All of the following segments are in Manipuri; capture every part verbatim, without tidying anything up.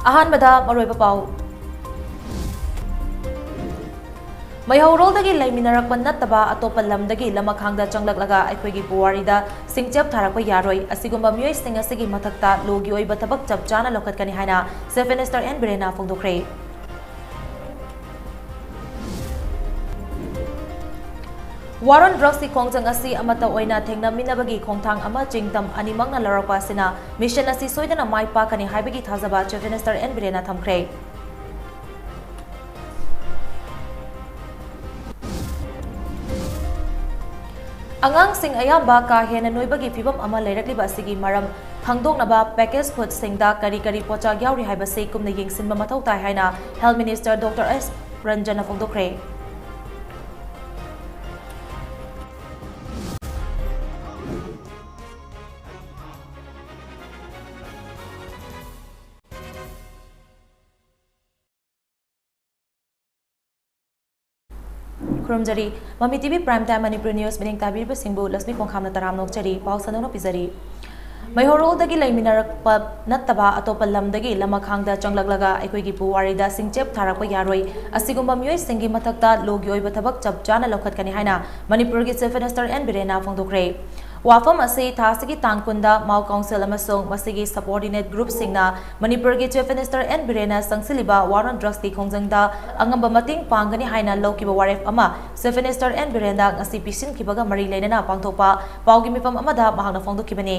ꯑꯍꯥꯟꯕꯗ ꯃꯔꯨꯑꯣꯏꯕ ꯄꯥꯎ꯫ ꯃꯩꯍꯧꯔꯣꯜꯗꯒꯤ ꯂꯩꯃꯤꯟꯅꯔꯛꯄ ꯅꯠꯇꯕ ꯑꯇꯣꯞꯄ ꯂꯝꯗꯒꯤ ꯂꯃꯈꯥꯡꯗ ꯆꯪꯂꯛꯂꯒ ꯑꯩꯈꯣꯏꯒꯤ ꯄꯨꯋꯥꯔꯤꯗ ꯁꯤꯡꯆꯦꯞ ꯊꯥꯔꯛꯄ ꯌꯥꯔꯣꯏ꯫ ꯑꯁꯤꯒꯨꯝꯕ ꯃꯤꯑꯣꯏꯁꯤꯡ ꯑꯁꯤꯒꯤ ꯃꯊꯛꯇ ꯂꯣꯒꯤ ꯑꯣꯏꯕ ꯊꯕꯛ ꯆꯞ ꯆꯥꯅ ꯂꯧꯈꯠꯀꯅꯤ ꯍꯥꯏꯅ Chief Minister ꯑꯦꯟ ꯕꯤꯔꯦꯟꯅ ꯐꯣꯡꯗꯣꯛꯈ꯭ꯔꯦ꯫ War on Drugsꯀꯤ ꯈꯣꯡꯖꯪ ꯑꯁꯤ ꯑꯃꯠꯇ ꯑꯣꯏꯅ ꯊꯦꯡꯅꯃꯤꯟꯅꯕꯒꯤ ꯈꯣꯡꯊꯥꯡ ꯑꯃ ꯆꯤꯡꯇꯝ ꯑꯅꯤꯃꯛꯅ ꯂꯧꯔꯛꯄ ꯑꯁꯤꯅ mission ꯑꯁꯤ ꯁꯣꯏꯗꯅ ꯃꯥꯏ ꯄꯥꯛꯀꯅꯤ ꯍꯥꯏꯕꯒꯤ ꯊꯥꯖꯕ Chief Minister ꯑꯦꯟ ꯕꯤꯔꯦꯟꯅ ꯊꯝꯈ꯭ꯔꯦ꯫ ꯑꯉꯥꯡꯁꯤꯡ ꯑꯌꯥꯝꯕ ꯀꯥ ꯍꯦꯟꯅ ꯅꯣꯏꯕꯒꯤ ꯐꯤꯚꯝ ꯑꯃ ꯂꯩꯔꯛꯂꯤꯕ ꯑꯁꯤꯒꯤ ꯃꯔꯝ ꯈꯪꯗꯣꯛꯅꯕ package foodꯁꯤꯡꯗ ꯀꯔꯤ ꯀꯔꯤ ꯄꯣꯠꯆꯥꯛ ꯌꯥꯎꯔꯤ ꯍꯥꯏꯕꯁꯤ ꯀꯨꯞꯅ ꯌꯦꯡꯁꯤꯟꯕ ꯃꯊꯧ ꯇꯥꯏ ꯍꯥꯏꯅ Health Minister Doctor ꯑꯦꯁ ꯔꯟꯖꯟꯅ ꯐꯣꯡꯗꯣꯛꯈ꯭ꯔꯦ꯫ ꯈꯨꯔꯨꯝꯖꯔꯤ꯫ ꯃꯃꯤ T V Prime Time Manipuri news ꯃꯤꯠꯌꯦꯡ ꯇꯥꯕꯤꯔꯤꯕꯁꯤꯡꯕꯨ ꯂꯛꯁꯃꯤ ꯈꯣꯡꯈꯥꯝꯅ ꯇꯔꯥꯝꯅ ꯑꯣꯛꯆꯔꯤ꯫ ꯄꯥꯎ ꯁꯟꯗꯣꯛꯅ ꯄꯤꯖꯔꯤ꯫ ꯃꯩꯍꯧꯔꯣꯜꯗꯒꯤ ꯂꯩꯃꯤꯟꯅꯔꯛꯄ ꯅꯠꯇꯕ ꯑꯇꯣꯞꯄ ꯂꯝꯗꯒꯤ ꯂꯃꯈꯥꯡꯗ ꯆꯪꯂꯛꯂꯒ ꯑꯩꯈꯣꯏꯒꯤ ꯄꯨꯋꯥꯔꯤꯗ ꯁꯤꯡꯆꯦꯞ ꯊꯥꯔꯛꯄ ꯌꯥꯔꯣꯏ꯫ ꯑꯁꯤꯒꯨꯝꯕ ꯃꯤꯑꯣꯏꯁꯤꯡꯒꯤ ꯃꯊꯛꯇ ꯂꯣꯒꯤ ꯑꯣꯏꯕ ꯊꯕꯛ ꯆꯞ ꯆꯥꯅ ꯂꯧꯈꯠꯀꯅꯤ ꯍꯥꯏꯅ ꯃꯅꯤꯄꯨꯔꯒꯤ Chief Minister ꯑꯦꯟ ꯕꯤꯔꯦꯟꯅ ꯐꯣꯡꯗꯣꯛꯈ꯭ꯔꯦ꯫ ꯋꯥꯐꯝ ꯑꯁꯤ ꯊꯥ ꯑꯁꯤꯒꯤ ꯇꯥꯡ ꯀꯨꯟꯗ ꯃꯥꯎ Council ꯑꯃꯁꯨꯡ ꯃꯁꯤꯒꯤ subordinate groupꯁꯤꯡꯅ ꯃꯅꯤꯄꯨꯔꯒꯤ Chief Minister ꯑꯦꯟ ꯕꯤꯔꯦꯟꯅ ꯆꯪꯁꯤꯜꯂꯤꯕ War on Drugsꯀꯤ ꯈꯣꯡꯖꯪꯗ ꯑꯉꯝꯕ ꯃꯇꯦꯡ ꯄꯥꯡꯒꯅꯤ ꯍꯥꯏꯅ ꯂꯧꯈꯤꯕ ꯋꯥꯔꯦꯞ ꯑꯃ Chief Minister ꯑꯦꯟ ꯕꯤꯔꯦꯟꯗ ꯉꯁꯤ ꯄꯤꯁꯤꯟꯈꯤꯕꯒ ꯃꯔꯤ ꯂꯩꯅꯅ ꯄꯥꯡꯊꯣꯛꯄ ꯄꯥꯎꯒꯤ ꯃꯤꯐꯝ ꯑꯃꯗ ꯃꯍꯥꯛꯅ ꯐꯣꯡꯗꯣꯛꯈꯤꯕꯅꯤ꯫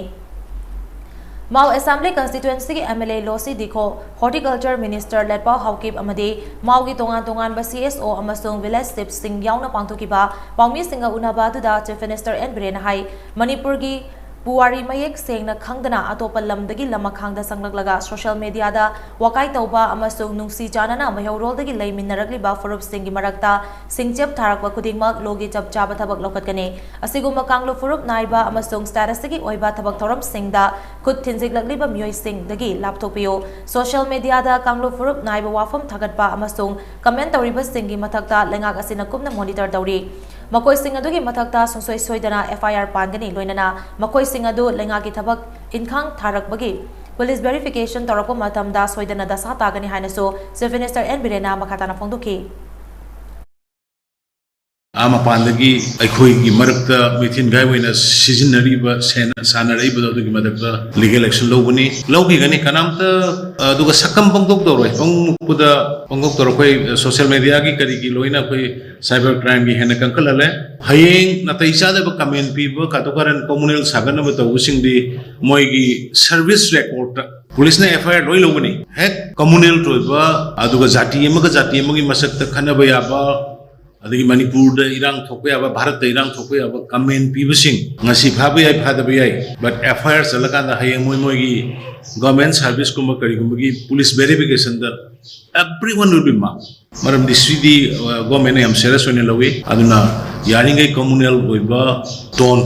ꯃꯥꯎ Assembly Constituencyꯒꯤ MLA ꯂꯣꯁꯤ ꯗꯤꯈꯣ, Horticulture Minister ꯂꯦꯠꯄꯥꯎ Haokip ꯑꯃꯗꯤ ꯃꯥꯎꯒꯤ ꯇꯣꯉꯥꯟ ꯇꯣꯉꯥꯟꯕ CSO ꯑꯃꯁꯨꯡ village chiefꯁꯤꯡ ꯌꯥꯎꯅ ꯄꯥꯡꯊꯣꯛꯈꯤꯕ ꯄꯥꯎꯃꯤꯁꯤꯡꯒ ꯎꯅꯕ ꯑꯗꯨꯗ Chief Minister ꯑꯦꯟ ꯕꯤꯔꯦꯟꯅ ꯍꯥꯏ, ꯃꯅꯤꯄꯨꯔꯒꯤ ꯄꯨꯋꯥꯔꯤ ꯃꯌꯦꯛ ꯁꯦꯡꯅ ꯈꯪꯗꯅ ꯑꯇꯣꯞꯄ ꯂꯝꯗꯒꯤ ꯂꯃꯈꯥꯡꯗ ꯆꯪꯂꯛꯂꯒ social mediaꯗ ꯋꯥꯀꯥꯏ ꯇꯧꯕ ꯑꯃꯁꯨꯡ ꯅꯨꯡꯁꯤ ꯆꯥꯟꯅꯅ ꯃꯩꯍꯧꯔꯣꯜꯗꯒꯤ ꯂꯩꯃꯤꯟꯅꯔꯛꯂꯤꯕ ꯐꯨꯔꯨꯞꯁꯤꯡꯒꯤ ꯃꯔꯛꯇ ꯁꯤꯡꯆꯦꯞ ꯊꯥꯔꯛꯄ ꯈꯨꯗꯤꯡꯃꯛ ꯂꯣꯒꯤ ꯆꯞ ꯆꯥꯕ ꯊꯕꯛ ꯂꯧꯈꯠꯀꯅꯤ꯫ ꯑꯁꯤꯒꯨꯝꯕ ꯀꯥꯡꯂꯨꯞ ꯐꯨꯔꯨꯞ ꯅꯥꯏꯕ ꯑꯃꯁꯨꯡ statusꯇꯒꯤ ꯑꯣꯏꯕ ꯊꯕꯛ ꯊꯧꯔꯝꯁꯤꯡꯗ ꯈꯨꯠ ꯊꯤꯟꯖꯤꯜꯂꯛꯂꯤꯕ ꯃꯤꯑꯣꯏꯁꯤꯡꯗꯒꯤ ꯂꯥꯞꯊꯣꯛꯄꯤꯌꯨ꯫ Social mediaꯗ ꯀꯥꯡꯂꯨꯞ ꯐꯨꯔꯨꯞ ꯅꯥꯏꯕ ꯋꯥꯐꯝ ꯊꯥꯒꯠꯄ ꯑꯃꯁꯨꯡ comment ꯇꯧꯔꯤꯕꯁꯤꯡꯒꯤ ꯃꯊꯛꯇ ꯂꯩꯉꯥꯛ ꯑꯁꯤꯅ ꯀꯨꯞꯅ monitor ꯇꯧꯔꯤ꯫ ꯃꯈꯣꯏꯁꯤꯡ ꯑꯗꯨꯒꯤ ꯃꯊꯛꯇ ꯁꯨꯡꯁꯣꯏ ꯁꯣꯏꯗꯅ FIR ꯄꯥꯟꯒꯅꯤ, ꯂꯣꯏꯅꯅ ꯃꯈꯣꯏꯁꯤꯡ ꯑꯗꯨ ꯂꯩꯉꯥꯛꯀꯤ ꯊꯕꯛ ꯏꯟꯈꯥꯡ ꯊꯥꯔꯛꯄꯒꯤ ꯄꯨꯂꯤꯁ ꯚꯦꯔꯤꯐꯤꯀꯦꯁꯟ ꯇꯧꯔꯛꯄ ꯃꯇꯝꯗ ꯁꯣꯏꯗꯅ ꯗꯁꯥ ꯇꯥꯒꯅꯤ ꯍꯥꯏꯅꯁꯨ ꯆꯤꯐ ꯃꯤꯅꯤꯁꯇꯔ ꯑꯦꯟ ꯕꯤꯔꯦꯟꯅ ꯃꯈꯥ ꯇꯥꯅ ꯐꯣꯡꯗꯣꯛꯈꯤ꯫ ꯑꯥ ꯃꯄꯥꯟꯗꯒꯤ ꯑꯩꯈꯣꯏꯒꯤ ꯃꯔꯛꯇ ꯃꯤꯊꯤꯟ ꯒꯥꯏ ꯑꯣꯏꯅ ꯁꯤꯖꯤꯟꯅꯔꯤꯕ ꯁꯦꯟ ꯁꯥꯟꯅꯔꯛꯏꯕꯗꯣ ꯑꯗꯨꯒꯤ ꯃꯊꯛꯇ ꯂꯤꯒꯦꯜ ꯑꯦꯛꯁꯟ ꯂꯧꯒꯅꯤ, ꯂꯧꯈꯤꯒꯅꯤ꯫ ꯀꯅꯥꯝꯇ ꯑꯗꯨꯒ ꯁꯛꯀꯝ ꯄꯪꯗꯣꯛ ꯇꯧꯔꯣꯏ꯫ ꯄꯪꯃꯨꯛꯄꯗ ꯄꯪꯗꯣꯛ ꯇꯧꯔꯣꯏ꯫ ꯑꯩꯈꯣꯏ ꯁꯣꯁꯤꯌꯦꯜ ꯃꯦꯗꯤꯌꯥꯒꯤ ꯀꯔꯤꯒꯤ ꯂꯣꯏꯅ ꯑꯩꯈꯣꯏ ꯁꯥꯏꯕꯔ ꯀ꯭ꯔꯥꯏꯝꯒꯤ ꯍꯦꯟꯅ ꯀꯟꯈꯠꯍꯜꯂꯦ꯫ ꯍꯌꯦꯡ ꯅꯥꯇꯩ ꯆꯥꯗꯕ ꯀꯃꯦꯟ ꯄꯤꯕ, ꯀꯥꯇꯨ ꯀꯥꯔꯟ ꯀꯣꯃꯨꯅꯦꯜ ꯁꯥꯒꯠꯅꯕ ꯇꯧꯕꯁꯤꯡꯗꯤ ꯃꯣꯏꯒꯤ ꯁꯔꯚꯤꯁ ꯔꯦꯀꯣꯔꯠꯇ ꯄꯨꯂꯤꯁꯅ ꯑꯦꯐ ꯑꯥꯏ ꯑꯥꯔ ꯂꯣꯏ ꯂꯧꯒꯅꯤ꯫ ꯍꯦꯛ ꯀꯣꯃꯨꯅꯦꯜ ꯑꯣꯏꯕ, ꯑꯗꯨꯒ ꯖꯥꯇꯤ ꯑꯃꯒ ꯖꯥꯇꯤ ꯑꯃꯒꯤ ꯃꯁꯛꯇ ꯈꯠꯅꯕ ꯌꯥꯕ, ꯑꯗꯒꯤ ꯃꯅꯤꯄꯨꯔꯗ ꯏꯔꯥꯡ ꯊꯣꯛꯄ ꯌꯥꯕ, ꯚꯥꯔꯠꯇ ꯏꯔꯥꯡ ꯊꯣꯛꯄ ꯌꯥꯕ ꯀꯃꯦꯟ ꯄꯤꯕꯁꯤꯡ ꯉꯁꯤ ꯐꯥꯕ ꯌꯥꯏ, ꯐꯥꯗꯕ ꯌꯥꯏ, but ꯑꯦꯐ ꯑꯥꯏ ꯑꯥꯔ ꯆꯠꯂꯀꯥꯟꯗ ꯍꯌꯦꯡ ꯃꯣꯏ ꯃꯣꯏꯒꯤ ꯒꯚꯔꯟꯃꯦꯟ ꯁꯥꯔꯚꯤꯁꯀꯨꯝꯕ ꯀꯔꯤꯒꯨꯝꯕꯒꯤ ꯄꯨꯂꯤꯁ ꯚꯦꯔꯤꯐꯤꯀꯦꯁꯟꯗ everyone will be marked꯫ ꯃꯔꯝꯗꯤ ꯁꯤꯗꯤ ꯒꯣꯔꯃꯦꯟꯅ ꯌꯥꯝ ꯁꯦꯔꯤꯌꯁ ꯑꯣꯏꯅ ꯂꯧꯏ꯫ ꯑꯗꯨꯅ ꯌꯥꯔꯤꯈꯩ ꯀꯣꯃꯨꯅꯦꯜ ꯑꯣꯏꯕ ꯇꯣꯟ,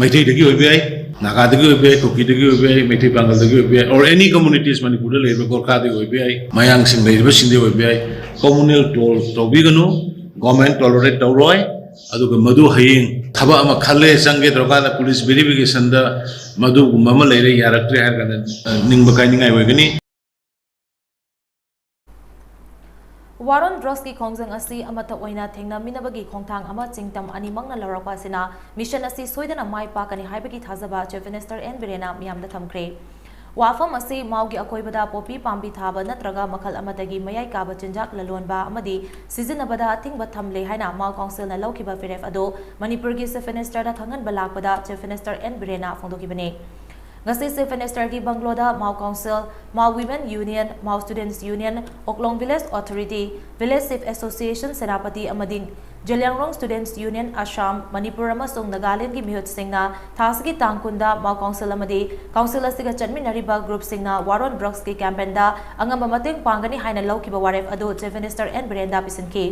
ꯃꯩꯇꯩꯗꯒꯤ ꯑꯣꯏꯕ ꯌꯥꯏ, ꯅꯥꯒꯥꯗꯒꯤ ꯑꯣꯏꯕ ꯌꯥꯏ, ꯀꯨꯀꯤꯗꯒꯤ ꯑꯣꯏꯕ ꯌꯥꯏ, ꯃꯩꯇꯩ ꯄꯥꯡꯒꯜꯗꯒꯤ ꯑꯣꯏꯕ ꯌꯥꯏ, or any communities ꯃꯅꯤꯄꯨꯔꯗ ꯂꯩꯔꯤꯕ ꯒꯣꯔꯈꯥꯗꯒꯤ ꯑꯣꯏꯕ ꯌꯥꯏ, ꯃꯌꯥꯡꯁꯤꯡ ꯂꯩꯔꯤꯕꯁꯤꯡꯗꯒꯤ ꯑꯣꯏꯕ ꯌꯥꯏ, ꯀꯣꯃꯨꯅꯦꯜ ꯇꯣꯜ ꯇꯧꯕꯤꯒꯅꯨ꯫ ꯒꯣꯔꯃꯦꯟ ꯇꯣꯂꯔꯦꯠ ꯇꯧꯔꯣꯏ꯫ ꯑꯗꯨꯒ ꯃꯗꯨ ꯍꯌꯦꯡ ꯊꯕꯛ ꯑꯃ ꯈꯜꯂꯦ, ꯆꯪꯒꯦ ꯇꯧꯔꯀꯥꯟꯗ ꯄꯨꯂꯤꯁ ꯚꯦꯔꯤꯐꯤꯀꯦꯁꯟꯗ ꯃꯗꯨꯒꯨꯝꯕ ꯑꯃ ꯂꯩꯔꯦ, ꯌꯥꯔꯛꯇ꯭ꯔꯦ ꯍꯥꯏꯔ ꯀꯥꯟꯗ, ꯑ, ꯅꯤꯡꯕ ꯀꯥꯏꯅꯤꯡꯉꯥꯏ ꯑꯣꯏꯒꯅꯤ꯫ ꯋꯥꯔ ꯑꯣꯟ ꯗ꯭ꯔꯒꯁꯀꯤ ꯈꯣꯡꯖꯪ ꯑꯁꯤ ꯑꯃꯠꯇ ꯑꯣꯏꯅ ꯊꯦꯡꯅꯃꯤꯟꯅꯕꯒꯤ ꯈꯣꯡꯊꯥꯡ ꯑꯃ ꯆꯤꯡꯇꯝ ꯑꯅꯤꯃꯛꯅ ꯂꯧꯔꯛꯄ ꯑꯁꯤꯅ ꯃꯤꯁꯟ ꯑꯁꯤ ꯁꯣꯏꯗꯅ ꯃꯥꯏ ꯄꯥꯛꯀꯅꯤ ꯍꯥꯏꯕꯒꯤ ꯊꯥꯖꯕ ꯆꯤꯐ ꯃꯤꯅꯤꯁꯇꯔ ꯑꯦꯟ ꯕꯤꯔꯦꯟꯅ ꯃꯤꯌꯥꯝꯗ ꯊꯝꯈ꯭ꯔꯦ꯫ ꯋꯥꯐꯝ ꯑꯁꯤ ꯃꯥꯎꯒꯤ ꯑꯀꯣꯏꯕꯗ ꯄꯣꯄꯤ ꯄꯥꯝꯕꯤ ꯊꯥꯕ ꯅꯠꯇ꯭ꯔꯒ ꯃꯈꯜ ꯑꯃꯠꯇꯒꯤ ꯃꯌꯥꯏ ꯀꯥꯕ ꯆꯤꯟꯖꯥꯛ ꯂꯂꯣꯟꯕ ꯑꯃꯗꯤ ꯁꯤꯖꯤꯟꯅꯕꯗ ꯑꯊꯤꯡꯕ ꯊꯝꯂꯦ ꯍꯥꯏꯅ ꯃꯥꯎ ꯀꯥꯎꯟꯁꯤꯜꯅ ꯂꯧꯈꯤꯕ ꯐꯤꯔꯦꯞ ꯑꯗꯨ ꯃꯅꯤꯄꯨꯔꯒꯤ ꯆꯤꯐ ꯃꯤꯅꯤꯁꯇꯔꯗ ꯈꯪꯍꯟꯕ ꯂꯥꯛꯄꯗ ꯆꯤꯐ ꯃꯤꯅꯤꯁꯇꯔ ꯑꯦꯟ ꯕꯤꯔꯦꯟꯅ ꯐꯣꯡꯗꯣꯛꯈꯤꯕꯅꯤ꯫ ꯉꯁꯤ ꯆꯤꯐ ꯃꯤꯅꯤꯁꯇꯔꯒꯤ ꯕꯪꯒ꯭ꯂꯣꯗ Mao council, Mao women union, Mao students union, Oklong village authority, village chief association Senapati ꯑꯃꯗꯤ ꯖꯦꯂꯤꯌꯥꯡꯔꯣꯡ ꯁ꯭ꯇꯨꯗꯦꯟꯠꯁ ꯌꯨꯅꯤꯌꯟ ꯑꯁꯥꯝ, ꯃꯅꯤꯄꯨꯔ ꯑꯃꯁꯨꯡ ꯅꯥꯒꯥꯂꯦꯟꯗꯒꯤ ꯃꯤꯍꯨꯠꯁꯤꯡꯅ ꯊꯥꯁꯤꯒꯤ ꯇꯥꯡ ꯀꯨꯟꯗ ꯃꯥꯎ ꯀꯥꯎꯟꯁꯤꯜ ꯑꯃꯗꯤ ꯀꯥꯎꯟꯁꯤꯜ ꯑꯁꯤꯒ ꯆꯠꯃꯤꯟꯅꯔꯤꯕ ꯒ꯭ꯔꯨꯞꯁꯤꯡꯅ ꯋꯥꯔ ꯑꯣꯟ ꯗ꯭ꯔꯒꯁꯀꯤ ꯀꯦꯝꯄꯦꯟꯗ ꯑꯉꯝꯕ ꯃꯇꯦꯡ ꯄꯥꯡꯒꯅꯤ ꯍꯥꯏꯅ ꯂꯧꯈꯤꯕ ꯋꯥꯔꯦꯞ ꯑꯗꯨ ꯆꯤꯐ ꯃꯤꯅꯤꯁꯇꯔ ꯑꯦꯟ ꯕꯤꯔꯦꯟꯗ ꯄꯤꯁꯤꯟꯈꯤ꯫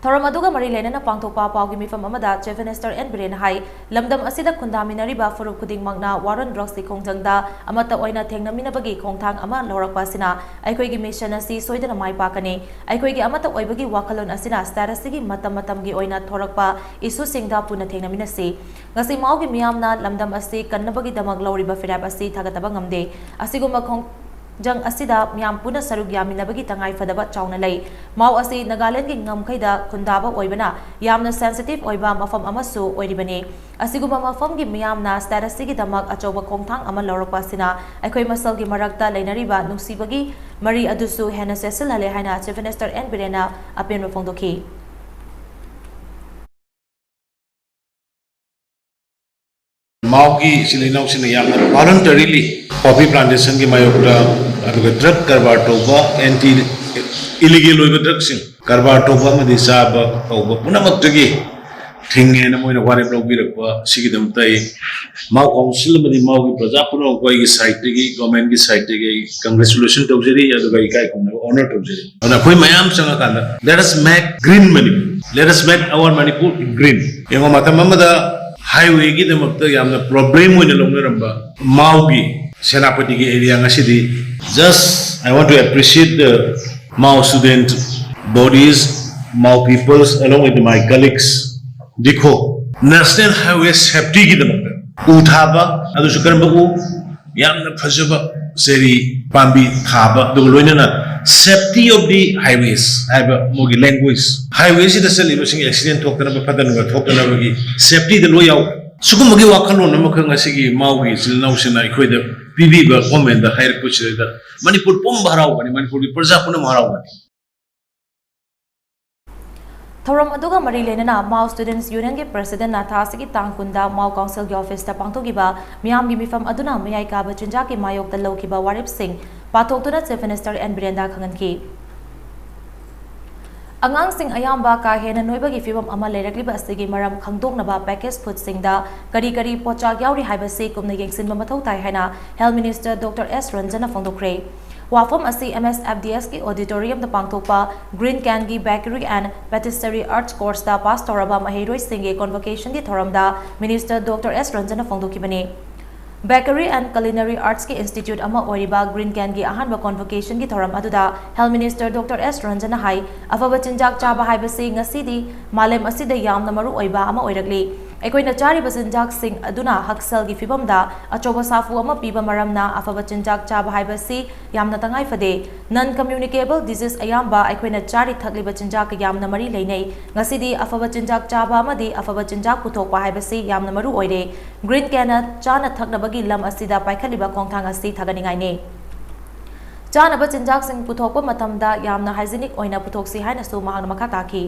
ꯊꯧꯔꯝ ꯑꯗꯨꯒ ꯃꯔꯤ ꯂꯩꯅꯅ ꯄꯥꯡꯊꯣꯛꯄ ꯄꯥꯎꯒꯤ ꯃꯤꯐꯝ ꯑꯃꯗ Chief Minister ꯑꯦꯟ ꯕꯤꯔꯦꯟꯅ ꯍꯥꯏ, ꯂꯝꯗꯝ ꯑꯁꯤꯗ ꯈꯨꯟꯗꯥꯃꯤꯟꯅꯔꯤꯕ ꯐꯨꯔꯨꯞ ꯈꯨꯗꯤꯡꯃꯛꯅ war on drugsꯀꯤ ꯈꯣꯡꯖꯪꯗ ꯑꯃꯠꯇ ꯑꯣꯏꯅ ꯊꯦꯡꯅꯃꯤꯟꯅꯕꯒꯤ ꯈꯣꯡꯊꯥꯡ ꯑꯃ ꯂꯧꯔꯛꯄ ꯑꯁꯤꯅ ꯑꯩꯈꯣꯏꯒꯤ mission ꯑꯁꯤ ꯁꯣꯏꯗꯅ ꯃꯥꯏ ꯄꯥꯛꯀꯅꯤ꯫ ꯑꯩꯈꯣꯏꯒꯤ ꯑꯃꯠꯇ ꯑꯣꯏꯕꯒꯤ ꯋꯥꯈꯜꯂꯣꯟ ꯑꯁꯤꯅ state ꯑꯁꯤꯒꯤ ꯃꯇꯝ ꯃꯇꯝꯒꯤ ꯑꯣꯏꯅ ꯊꯣꯔꯛꯄ issueꯁꯤꯡꯗ ꯄꯨꯟꯅ ꯊꯦꯡꯅꯃꯤꯟꯅꯁꯤ꯫ ꯉꯁꯤ ꯃꯥꯎꯒꯤ ꯃꯤꯌꯥꯝꯅ ꯂꯝꯗꯝ ꯑꯁꯤ ꯀꯟꯅꯕꯒꯤꯗꯃꯛ ꯂꯧꯔꯤꯕ ꯐꯤꯔꯦꯞ ꯑꯁꯤ ꯊꯥꯒꯠꯇꯕ ꯉꯝꯗꯦ꯫ ꯑꯁꯤꯒꯨꯝꯕ ꯈꯣꯡ ꯈꯣꯡꯖꯪ ꯑꯁꯤꯗ ꯃꯤꯌꯥꯝ ꯄꯨꯟꯅ ꯁꯔꯨꯛ ꯌꯥꯃꯤꯟꯅꯕꯒꯤ ꯇꯉꯥꯏ ꯐꯗꯕ ꯆꯥꯎꯅ ꯂꯩ꯫ ꯃꯥꯎ ꯑꯁꯤ ꯅꯥꯒꯥꯂꯦꯟꯗꯒꯤ ꯉꯝꯈꯩꯗ ꯈꯨꯟꯗꯥꯕ ꯑꯣꯏꯕꯅ ꯌꯥꯝꯅ sensitive ꯑꯣꯏꯕ ꯃꯐꯝ ꯑꯃꯁꯨ ꯑꯣꯏꯔꯤꯕꯅꯤ꯫ ꯑꯁꯤꯒꯨꯝꯕ ꯃꯐꯝꯒꯤ ꯃꯤꯌꯥꯝꯅ state ꯑꯁꯤꯒꯤꯗꯃꯛ ꯑꯆꯧꯕ ꯈꯣꯡꯊꯥꯡ ꯑꯃ ꯂꯧꯔꯛꯄ ꯑꯁꯤꯅ ꯑꯩꯈꯣꯏ ꯃꯁꯦꯜꯒꯤ ꯃꯔꯛꯇ ꯂꯩꯅꯔꯤꯕ ꯅꯨꯡꯁꯤꯕꯒꯤ ꯃꯔꯤ ꯑꯗꯨꯁꯨ ꯍꯦꯟꯅ ꯆꯦꯠꯁꯤꯜꯍꯜꯂꯦ ꯍꯥꯏꯅ Chief Minister ꯑꯦꯟ ꯕꯤꯔꯦꯟꯅ ꯑꯄꯦꯟꯕ ꯐꯣꯡꯗꯣꯛꯈꯤ꯫ ꯃꯥꯎꯒꯤ ꯏꯆꯤꯜ ꯏꯅꯥꯎꯁꯤꯡꯅ ꯌꯥꯝꯅ voluntarily poppy plantationꯒꯤ ꯃꯥꯌꯣꯛꯇ, ꯑꯗꯨꯒ drug ꯀꯔꯕꯥꯔ ꯇꯧꯕ, anti illegal ꯑꯣꯏꯕ drugꯁꯤꯡ ꯀꯔꯕꯥꯔ ꯇꯧꯕ ꯑꯃꯗꯤ ꯆꯥꯕ ꯇꯧꯕ ꯄꯨꯝꯅꯃꯛꯇꯒꯤ ꯊꯤꯡꯉꯦꯅ ꯃꯣꯏꯅ ꯋꯥꯔꯦꯞ ꯂꯧꯕꯤꯔꯛꯄ ꯑꯁꯤꯒꯤꯗꯃꯛꯇ ꯑꯩ ꯃꯥꯎ council ꯑꯃꯗꯤ ꯃꯥꯎꯒꯤ ꯄ꯭ꯔꯖꯥ ꯄꯨꯝꯅꯃꯛꯄꯨ ꯑꯩꯒꯤ sideꯇꯒꯤ, governmentꯀꯤ sideꯇꯒꯤ ꯑꯩ congratulation ꯇꯧꯖꯔꯤ, ꯑꯗꯨꯒ ꯏꯀꯥꯏ ꯈꯨꯝꯅꯕ honor ꯇꯧꯖꯔꯤ꯫ ꯑꯗꯨꯅ ꯑꯩꯈꯣꯏ ꯃꯌꯥꯝ ꯆꯪꯉꯀꯥꯟꯗ, let us make green Manipur, let us make our Manipur green꯫ ꯌꯦꯡꯉꯣ, ꯃꯇꯝ ꯑꯃꯗ highwayꯒꯤꯗꯃꯛꯇ ꯌꯥꯝꯅ problem ꯑꯣꯏꯅ ꯂꯧꯅꯔꯝꯕ ꯃꯥꯎꯒꯤ ꯁꯦꯅꯥꯄꯇꯤꯒꯤ area ꯉꯁꯤꯗꯤ, just I want to appreciate the Mao student bodies, Mao peoples, along with my colleagues, ꯗꯤꯈꯣ, national highway safetyꯒꯤꯗꯃꯛꯇ ꯎ ꯊꯥꯕ, ꯑꯗꯨꯁꯨ ꯀꯔꯝꯕ ꯎ? ꯌꯥꯝꯅ ꯐꯖꯕ ꯆꯦꯔꯤ ꯄꯥꯝꯕꯤ ꯊꯥꯕ, ꯑꯗꯨꯒ ꯂꯣꯏꯅꯅ safety of the highways ꯍꯥꯏꯕ ꯃꯣꯏꯒꯤ language, highwayꯁꯤꯗ ꯆꯠꯂꯤꯕꯁꯤꯡ accident ꯊꯣꯛꯇꯅꯕ, ꯐꯠꯇ ꯅꯨꯡꯗ ꯊꯣꯛꯇꯅꯕꯒꯤ safetyꯗ ꯂꯣꯏ ꯌꯥꯎ꯫ ꯁꯤꯒꯨꯝꯕꯒꯤ ꯋꯥꯈꯜꯂꯣꯟ ꯑꯃꯈꯛ ꯉꯁꯤꯒꯤ ꯃꯥꯎꯒꯤ ꯏꯆꯤꯜ ꯏꯅꯥꯎꯁꯤꯡꯅ ꯑꯩꯈꯣꯏꯗ ꯄꯤꯕꯤꯕ governmentꯗ ꯍꯥꯏꯔꯛꯄꯁꯤꯗ ꯃꯅꯤꯄꯨꯔ ꯄꯨꯝꯕ ꯍꯔꯥꯎꯒꯅꯤ, ꯃꯅꯤꯄꯨꯔꯒꯤ ꯄ꯭ꯔꯖꯥ ꯄꯨꯝꯅꯃꯛ ꯍꯔꯥꯎꯒꯅꯤ꯫ ꯊꯧꯔꯝ ꯑꯗꯨꯒ ꯃꯔꯤ ꯂꯩꯅꯅ Mao Students Unionꯒꯤ Presidentꯅ ꯊꯥ ꯑꯁꯤꯒꯤ ꯇꯥꯡ ꯀꯨꯟꯗ Mao Councilꯒꯤ officeꯇ ꯄꯥꯡꯊꯣꯛꯈꯤꯕ ꯃꯤꯌꯥꯝꯒꯤ ꯃꯤꯐꯝ ꯑꯗꯨꯅ ꯃꯌꯥꯏ ꯀꯥꯕ ꯆꯤꯟꯖꯥꯛꯀꯤ ꯃꯥꯌꯣꯛꯇ ꯂꯧꯈꯤꯕ ꯋꯥꯔꯦꯞꯁꯤꯡ ꯄꯥꯊꯣꯛꯇꯨꯅ Chief Minister ꯑꯦꯟ ꯕꯤꯔꯦꯟꯗ ꯈꯪꯍꯟꯈꯤ꯫ ꯑꯉꯥꯡꯁꯤꯡ ꯑꯌꯥꯝꯕ ꯀꯥ ꯍꯦꯟꯅ ꯅꯣꯏꯕꯒꯤ ꯐꯤꯚꯝ ꯑꯃ ꯂꯩꯔꯛꯂꯤꯕ ꯑꯁꯤꯒꯤ ꯃꯔꯝ ꯈꯪꯗꯣꯛꯅꯕ packaged foodꯁꯤꯡꯗ ꯀꯔꯤ ꯀꯔꯤ ꯄꯣꯠꯆꯥꯛ ꯌꯥꯎꯔꯤ ꯍꯥꯏꯕꯁꯤ ꯀꯨꯞꯅ ꯌꯦꯡꯁꯤꯟꯕ ꯃꯊꯧ ꯇꯥꯏ ꯍꯥꯏꯅ Health Minister Doctor S ꯔꯟꯖꯟꯅ ꯐꯣꯡꯗꯣꯛꯈ꯭ꯔꯦ꯫ ꯋꯥꯐꯝ ꯑꯁꯤ M S F D S ꯀꯤ auditorium ꯗ ꯄꯥꯡꯊꯣꯛꯄ Green Can ꯒꯤ Bakery and Patisserie Arts course ꯇ pass ꯇꯧꯔꯕ ꯃꯍꯩꯔꯣꯏꯁꯤꯡꯒꯤ convocation ꯒꯤ ꯊꯧꯔꯝꯗ Minister Doctor S ꯔꯟꯖꯟꯅ ꯐꯣꯡꯗꯣꯛꯈꯤꯕꯅꯤ꯫ Bakery and Culinary Arts ꯀꯤ institute ꯑꯃ ꯑꯣꯏꯔꯤꯕ Green Can ꯒꯤ ꯑꯍꯥꯟꯕ convocation ꯒꯤ ꯊꯧꯔꯝ ꯑꯗꯨꯗ Health Minister Doctor S ꯔꯟꯖꯟꯅ ꯍꯥꯏ, ꯑꯐꯕ ꯆꯤꯟꯖꯥꯛ ꯆꯥꯕ ꯍꯥꯏꯕꯁꯤ ꯉꯁꯤꯗꯤ ꯃꯥꯂꯦꯝ ꯑꯁꯤꯗ ꯌꯥꯝꯅ ꯃꯔꯨ ꯑꯣꯏꯕ ꯑꯃ ꯑꯣꯏꯔꯛꯂꯤ꯫ ꯑꯩꯈꯣꯏꯅ ꯆꯥꯔꯤꯕ ꯆꯤꯟꯖꯥꯛꯁꯤꯡ ꯑꯗꯨꯅ ꯍꯛꯁꯦꯜꯒꯤ ꯐꯤꯕꯝꯗ ꯑꯆꯧꯕ ꯁꯥꯐꯨ ꯑꯃ ꯄꯤꯕ ꯃꯔꯝꯅ ꯑꯐꯕ ꯆꯤꯟꯖꯥꯛ ꯆꯥꯕ ꯍꯥꯏꯕꯁꯤ ꯌꯥꯝꯅ ꯇꯉꯥꯏ ꯐꯗꯦ꯫ Non communicable disease ꯑꯌꯥꯝꯕ ꯑꯩꯈꯣꯏꯅ ꯆꯥꯔꯤ ꯊꯛꯂꯤꯕ ꯆꯤꯟꯖꯥꯛꯀ ꯌꯥꯝꯅ ꯃꯔꯤ ꯂꯩꯅꯩ꯫ ꯉꯁꯤꯗꯤ ꯑꯐꯕ ꯆꯤꯟꯖꯥꯛ ꯆꯥꯕ ꯑꯃꯗꯤ ꯑꯐꯕ ꯆꯤꯟꯖꯥꯛ ꯄꯨꯊꯣꯛꯄ ꯍꯥꯏꯕꯁꯤ ꯌꯥꯝꯅ ꯃꯔꯨ ꯑꯣꯏꯔꯦ꯫ Green Can ꯅ ꯆꯥꯅ ꯊꯛꯅꯕꯒꯤ ꯂꯝ ꯑꯁꯤꯗ ꯄꯥꯏꯈꯠꯂꯤꯕ ꯈꯣꯡꯊꯥꯡ ꯑꯁꯤ ꯊꯥꯒꯠꯅꯤꯡꯉꯥꯏꯅꯤ꯫ ꯆꯥꯅꯕ ꯆꯤꯟꯖꯥꯛꯁꯤꯡ ꯄꯨꯊꯣꯛꯄ ꯃꯇꯝꯗ ꯌꯥꯝꯅ hygienic ꯑꯣꯏꯅ ꯄꯨꯊꯣꯛꯁꯤ ꯍꯥꯏꯅꯁꯨ ꯃꯍꯥꯛꯅ ꯃꯈꯥ ꯇꯥꯈꯤ꯫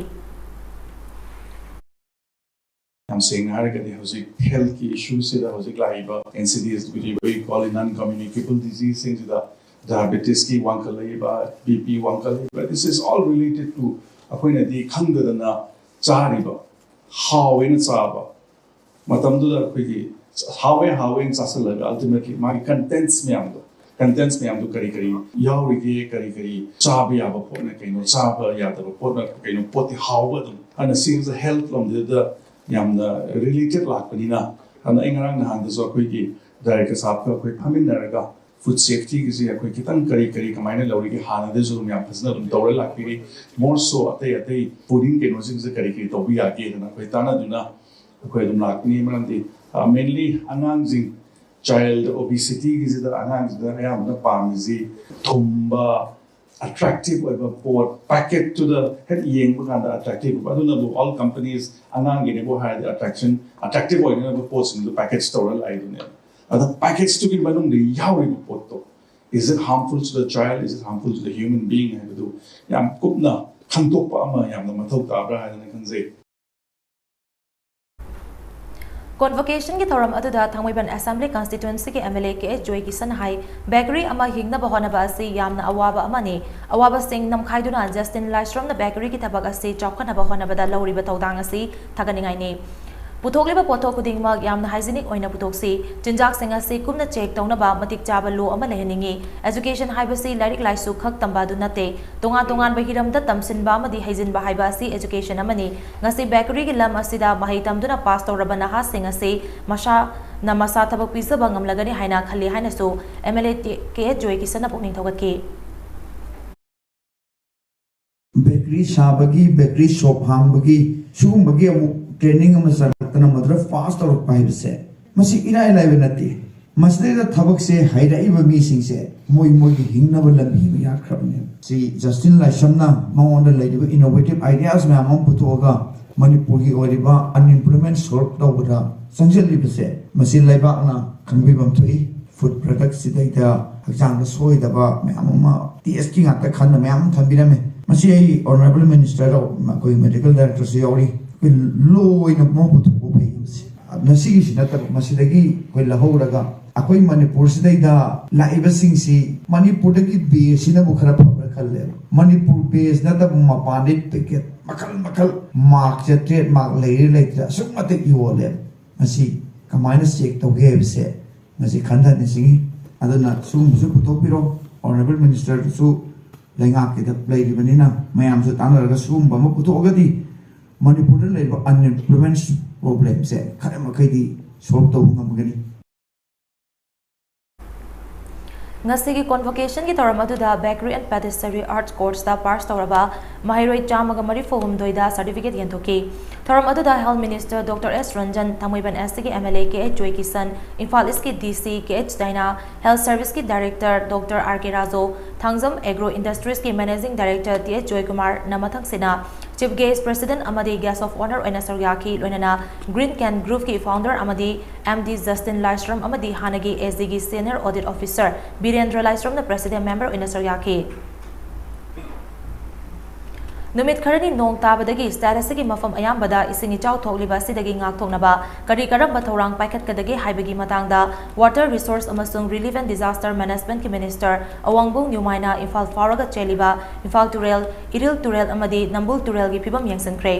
ꯌꯥꯝ ꯁꯦꯡꯅ ꯍꯥꯏꯔꯒꯗꯤ ꯍꯧꯖꯤꯛ health ꯀꯤ issue ꯁꯤꯗ ꯍꯧꯖꯤꯛ ꯂꯥꯛꯏꯕ N C Ds, which we call non communicable disease ꯁꯤꯡꯁꯤꯗ diabetes ꯀꯤ ꯋꯥꯡꯈꯠꯂꯛꯏꯕ, B P ꯋꯥꯡꯈꯠꯂꯛꯏꯕ, this is all related to ꯑꯩꯈꯣꯏꯅꯗꯤ ꯈꯪꯗꯗꯅ ꯆꯥꯔꯤꯕ, ꯍꯥꯎꯋꯦꯅ ꯆꯥꯕ, ꯃꯇꯝꯗꯨꯗ ꯑꯩꯈꯣꯏꯒꯤ ꯍꯥꯎꯋꯦ ꯍꯥꯎꯋꯦꯅ ꯆꯥꯁꯤꯜꯂꯒ ultimately ꯃꯥꯒꯤ contents ꯃꯌꯥꯝꯗꯣ, contents ꯃꯌꯥꯝꯗꯣ ꯀꯔꯤ ꯀꯔꯤ ꯌꯥꯎꯔꯤꯒꯦ, ꯀꯔꯤ ꯀꯔꯤ ꯆꯥꯕ ꯌꯥꯕ ꯄꯣꯠꯅ ꯀꯩꯅꯣ, ꯆꯥꯕ ꯌꯥꯗꯕ ꯄꯣꯠꯅ ꯀꯩꯅꯣ, ꯄꯣꯠꯇꯤ ꯍꯥꯎꯕ ꯑꯗꯨꯝ꯫ ꯑꯗꯨꯅ ꯁꯤꯒꯤꯁꯦ health ꯂꯣꯝꯗꯨꯗ ꯌꯥꯝꯅ related ꯂꯥꯛꯄꯅꯤꯅ, ꯑꯗꯨꯅ ꯑꯩ ꯉꯔꯥꯡ ꯅꯍꯥꯟꯗꯁꯨ ꯑꯩꯈꯣꯏꯒꯤ director ꯁꯥꯍꯕꯀ ꯑꯩꯈꯣꯏ ꯐꯝꯃꯤꯟꯅꯔꯒ food safety ꯒꯤꯁꯦ ꯑꯩꯈꯣꯏ ꯈꯤꯇꯪ ꯀꯔꯤ ꯀꯔꯤ ꯀꯃꯥꯏꯅ ꯂꯧꯔꯤꯒꯦ, ꯍꯥꯟꯅꯗꯩꯁꯨ ꯑꯗꯨꯝ ꯌꯥꯝ ꯐꯖꯅ ꯑꯗꯨꯝ ꯇꯧꯔ ꯂꯥꯛꯄꯤꯔꯤ꯫ More so ꯑꯇꯩ ꯑꯇꯩ fooding ꯀꯩꯅꯣꯁꯤꯡꯁꯦ ꯀꯔꯤ ꯀꯔꯤ ꯇꯧꯕ ꯌꯥꯒꯦꯗꯅ ꯑꯩꯈꯣꯏ ꯇꯥꯟꯅꯗꯨꯅ ꯑꯩꯈꯣꯏ ꯑꯗꯨꯝ ꯂꯥꯛꯄꯅꯤ꯫ ꯃꯔꯝꯗꯤ mainly ꯑꯉꯥꯡꯁꯤꯡ, child obesity ꯒꯤꯁꯤꯗ ꯑꯉꯥꯡꯁꯤꯗ ꯑꯌꯥꯝꯕꯅ ꯄꯥꯝꯃꯤꯁꯤ ꯊꯨꯝꯕ, attractive ꯑꯣꯏꯕ ꯄꯣꯠ, packet ꯇꯨꯗ ꯍꯦꯛ ꯌꯦꯡꯕ ꯀꯥꯟꯗ attractive ꯑꯣꯏꯕ꯫ ꯑꯗꯨꯅꯕꯨ all companies ꯑꯉꯥꯡꯒꯤꯅꯦꯕꯨ ꯍꯥꯏꯔꯗꯤ attraction, attractive ꯑꯣꯏꯅꯕ ꯄꯣꯠꯁꯤꯡꯗꯨ package ꯇꯧꯔ ꯂꯥꯛꯏꯗꯨꯅꯦꯕ꯫ ꯑꯗ package ꯇꯨꯒꯤ ꯃꯅꯨꯡꯗ ꯌꯥꯎꯔꯤꯕ ꯄꯣꯠꯇꯣ, is it harmful to the child, is it harmful to the human being ꯍꯥꯏꯕꯗꯨ ꯌꯥꯝ ꯀꯨꯞꯅ ꯈꯪꯗꯣꯛꯄ ꯑꯃ ꯌꯥꯝꯅ ꯃꯊꯧ ꯇꯥꯕ꯭ꯔꯥ ꯍꯥꯏꯗꯅ ꯈꯟꯖꯩ꯫ Convocation ꯒꯤ ꯊꯧꯔꯝ ꯑꯗꯨꯗ ꯊꯥꯡꯃꯩꯕꯟ Assembly Constituency ꯒꯤ M L A K H ꯖꯣꯏꯀꯤꯁꯟꯅ high, bakery ꯑꯃ ꯍꯤꯡꯅꯕ ꯍꯣꯠꯅꯕ ꯑꯁꯤ ꯌꯥꯝꯅ ꯑꯋꯥꯕ ꯑꯃꯅꯤ꯫ ꯑꯋꯥꯕꯁꯤꯡ ꯅꯝꯈꯥꯏꯗꯨꯅ Justin ꯂꯥꯏꯁ꯭ꯔꯝꯅ bakery ꯒꯤ ꯊꯕꯛ ꯑꯁꯤ ꯆꯥꯎꯈꯠꯅꯕ ꯍꯣꯠꯅꯕꯗ ꯂꯧꯔꯤꯕ ꯊꯧꯗꯥꯡ ꯑꯁꯤ ꯊꯥꯒꯠꯅꯤꯡꯉꯥꯏꯅꯤ꯫ ꯄꯨꯊꯣꯛꯂꯤꯕ ꯄꯣꯠꯊꯣꯛ ꯈꯨꯗꯤꯡꯃꯛ ꯌꯥꯝꯅ hygienic ꯑꯣꯏꯅ ꯄꯨꯊꯣꯛꯁꯤ꯫ ꯆꯤꯟꯖꯥꯛꯁꯤꯡ ꯑꯁꯤ ꯀꯨꯞꯅ check ꯇꯧꯅꯕ ꯃꯇꯤꯛ ꯆꯥꯕ law ꯑꯃ ꯂꯩꯍꯟꯅꯤꯡꯏ꯫ Education ꯍꯥꯏꯕꯁꯤ ꯂꯥꯏꯔꯤꯛ ꯂꯥꯏꯁꯨ ꯈꯛ ꯇꯝꯕ ꯑꯗꯨ ꯅꯠꯇꯦ꯫ ꯇꯣꯉꯥꯟ ꯇꯣꯉꯥꯟꯕ ꯍꯤꯔꯝꯗ ꯇꯝꯁꯤꯟꯕ ꯑꯃꯗꯤ ꯍꯩꯖꯤꯟꯕ ꯍꯥꯏꯕ ꯑꯁꯤ education ꯑꯃꯅꯤ꯫ ꯉꯁꯤ bakeryꯒꯤ ꯂꯝ ꯑꯁꯤꯗ ꯃꯍꯩ ꯇꯝꯗꯨꯅ pass ꯇꯧꯔꯕ ꯅꯍꯥꯁꯤꯡ ꯑꯁꯤ ꯃꯁꯥꯅ ꯃꯁꯥ ꯊꯕꯛ ꯄꯤꯖꯕ ꯉꯝꯂꯒꯅꯤ ꯍꯥꯏꯅ ꯈꯜꯂꯤ ꯍꯥꯏꯅꯁꯨ MLA ꯀꯦ ꯑꯦꯆ ꯖꯣꯏꯀꯤꯁꯟꯅ ꯄꯨꯛꯅꯤꯡ ꯊꯧꯒꯠꯈꯤ꯫ Bakery ꯁꯥꯕꯒꯤ, bakery shop ꯍꯥꯡꯕꯒꯤ, ꯁꯤꯒꯨꯝꯕꯒꯤ ꯑꯃꯨꯛ training ꯑꯃ ꯆꯠꯂꯛꯇꯅ ꯃꯗꯨꯗ pass ꯇꯧꯔꯛꯄ ꯍꯥꯏꯕꯁꯦ, ꯃꯁꯤ ꯏꯔꯥꯏ ꯂꯥꯏꯕ ꯅꯠꯇꯦ꯫ ꯃꯁꯤꯗꯩꯗ ꯊꯕꯛꯁꯦ ꯍꯩꯔꯛꯏꯕ ꯃꯤꯁꯤꯡꯁꯦ ꯃꯣꯏ ꯃꯣꯏꯒꯤ ꯍꯤꯡꯅꯕ ꯂꯝꯕꯤ ꯑꯃ ꯌꯥꯠꯈ꯭ꯔꯕꯅꯦꯕ꯫ ꯁꯤ Justin ꯂꯥꯏꯁ꯭ꯔꯝꯅ ꯃꯉꯣꯟꯗ ꯂꯩꯔꯤꯕ innovative ideas ꯃꯌꯥꯝ ꯑꯃ ꯄꯨꯊꯣꯛꯑꯒ ꯃꯅꯤꯄꯨꯔꯒꯤ ꯑꯣꯏꯔꯤꯕ unemployment solve ꯇꯧꯕꯗ ꯆꯪꯁꯤꯜꯂꯤꯕꯁꯦ, ꯃꯁꯤ ꯂꯩꯕꯥꯛꯅ ꯈꯪꯕꯤꯐꯝ ꯊꯣꯛꯏ꯫ Food product ꯁꯤꯗꯩꯗ ꯍꯛꯆꯥꯡꯗ ꯁꯣꯏꯗꯕ ꯃꯌꯥꯝ ꯑꯃ taste ꯀꯤ ꯉꯥꯛꯇ ꯈꯟꯅ ꯃꯌꯥꯝ ꯑꯃ ꯊꯝꯕꯤꯔꯝꯃꯦ꯫ ꯃꯁꯤ ꯑꯩ Honourable Minister, ꯑꯩꯈꯣꯏ medical director ꯁꯨ ꯌꯥꯎꯔꯤ, ꯑꯩꯈꯣꯏ ꯂꯣꯏꯅ ꯃꯣꯏ ꯄꯨꯊꯣꯛꯄ ꯐꯩ꯫ ꯃꯁꯤ ꯃꯁꯤꯒꯤꯁꯤ ꯅꯠꯇꯕ, ꯃꯁꯤꯗꯒꯤ ꯑꯩꯈꯣꯏ ꯂꯧꯍꯧꯔꯒ ꯑꯩꯈꯣꯏ ꯃꯅꯤꯄꯨꯔꯁꯤꯗꯩꯗ ꯂꯥꯛꯏꯕꯁꯤꯡꯁꯤ ꯃꯅꯤꯄꯨꯔꯗꯒꯤ base ꯁꯤꯅꯕꯨ ꯈꯔ ꯐꯕ꯭ꯔꯥ ꯈꯜꯂꯦꯕ꯫ ꯃꯅꯤꯄꯨꯔ base ꯅꯠꯇꯕ ꯃꯄꯥꯟꯗꯩ packet ꯃꯈꯜ ꯃꯈꯜ mark ꯁꯦ, trademark ꯂꯩꯔꯦ ꯂꯩꯇ꯭ꯔꯦ ꯑꯁꯨꯛ ꯃꯇꯤꯛ ꯌꯣꯜꯂꯦꯕ꯫ ꯃꯁꯤ ꯀꯃꯥꯏꯅ check ꯇꯧꯒꯦ ꯍꯥꯏꯕꯁꯦ ꯉꯁꯤ ꯈꯟꯊ ꯅꯤꯡꯁꯤꯡꯉꯤ꯫ ꯑꯗꯨꯅ ꯁꯤꯒꯨꯝꯕꯁꯨ ꯄꯨꯊꯣꯛꯄꯤꯔꯣ꯫ Honourable Minister ꯁꯨ ꯂꯩꯉꯥꯛꯀꯤꯗ ꯂꯩꯔꯤꯕꯅꯤꯅ ꯃꯌꯥꯝꯁꯨ ꯇꯥꯟꯅꯔꯒ ꯁꯤꯒꯨꯝꯕ ꯑꯃ ꯄꯨꯊꯣꯛꯑꯒꯗꯤ ꯃꯅꯤꯄꯨꯔꯗ ꯂꯩꯔꯤꯕ unemployment problem ꯁꯦ ꯈꯔ ꯃꯈꯩꯗꯤ solve ꯇꯧꯕ ꯉꯝꯒꯅꯤ꯫ ꯉꯁꯤꯒꯤ convocation ꯒꯤ ꯊꯧꯔꯝ ꯑꯗꯨꯗ Bakery and Patisserie Arts Course ꯇ pass ꯇꯧꯔꯕ ꯃꯍꯩꯔꯣꯏ ꯆꯥꯝꯃꯒ ꯃꯔꯤꯐꯨ ꯍꯨꯝꯗꯣꯏꯗ certificate ꯌꯦꯟꯊꯣꯛꯈꯤ꯫ ꯊꯧꯔꯝ ꯑꯗꯨꯗ Health Minister Doctor S Ranjan, Thangmeiband S T ꯒꯤ MLA K H Joykishan, Imphal East ꯀꯤ DC K H Diana, Health Service ꯀꯤ Director Doctor R K Raju, Thangjam Agro Industries ꯀꯤ Managing Director ꯇꯤ ꯑꯦꯆ ꯖꯣꯏꯀꯨꯃꯥꯔꯅ ꯃꯊꯪꯁꯤꯅ Chief Guest, President ꯑꯃꯗꯤ Guest of Honour ꯑꯣꯏꯅ ꯁꯔꯨꯛ ꯌꯥꯈꯤ꯫ ꯂꯣꯏꯅꯅ Green Can Group ꯀꯤ founder ꯑꯃꯗꯤ MD Justin ꯂꯥꯏꯁ꯭ꯔꯝ ꯑꯃꯗꯤ ꯍꯥꯟꯅꯒꯤ AG ꯒꯤ Senior Audit Officer Birendra ꯂꯥꯏꯁ꯭ꯔꯝꯅ President Member ꯑꯣꯏꯅ ꯁꯔꯨꯛ ꯌꯥꯈꯤ꯫ ꯅꯨꯃꯤꯠ ꯈꯔꯅꯤ ꯅꯣꯡ ꯇꯥꯕꯗꯒꯤ state ꯑꯁꯤꯒꯤ ꯃꯐꯝ ꯑꯌꯥꯝꯕꯗ ꯏꯁꯤꯡ ꯏꯆꯥꯎ ꯊꯣꯛꯂꯤꯕ ꯑꯁꯤꯗꯒꯤ ꯉꯥꯛꯊꯣꯛꯅꯕ ꯀꯔꯤ ꯀꯔꯝꯕ ꯊꯧꯔꯥꯡ ꯄꯥꯏꯈꯠꯀꯗꯒꯦ ꯍꯥꯏꯕꯒꯤ ꯃꯇꯥꯡꯗ Water Resource ꯑꯃꯁꯨꯡ Relief and Disaster Management ꯀꯤ Minister ꯑꯋꯥꯡꯕꯨꯡ ꯅ꯭ꯌꯨꯃꯥꯏꯅ ꯏꯝꯐꯥꯜ ꯐꯥꯎꯔꯒ ꯆꯦꯜꯂꯤꯕ ꯏꯝꯐꯥꯜ ꯇꯨꯔꯦꯜ, ꯏꯔꯤꯜ ꯇꯨꯔꯦꯜ ꯑꯃꯗꯤ ꯅꯝꯕꯨꯜ ꯇꯨꯔꯦꯜꯒꯤ ꯐꯤꯕꯝ ꯌꯦꯡꯁꯤꯟꯈ꯭ꯔꯦ꯫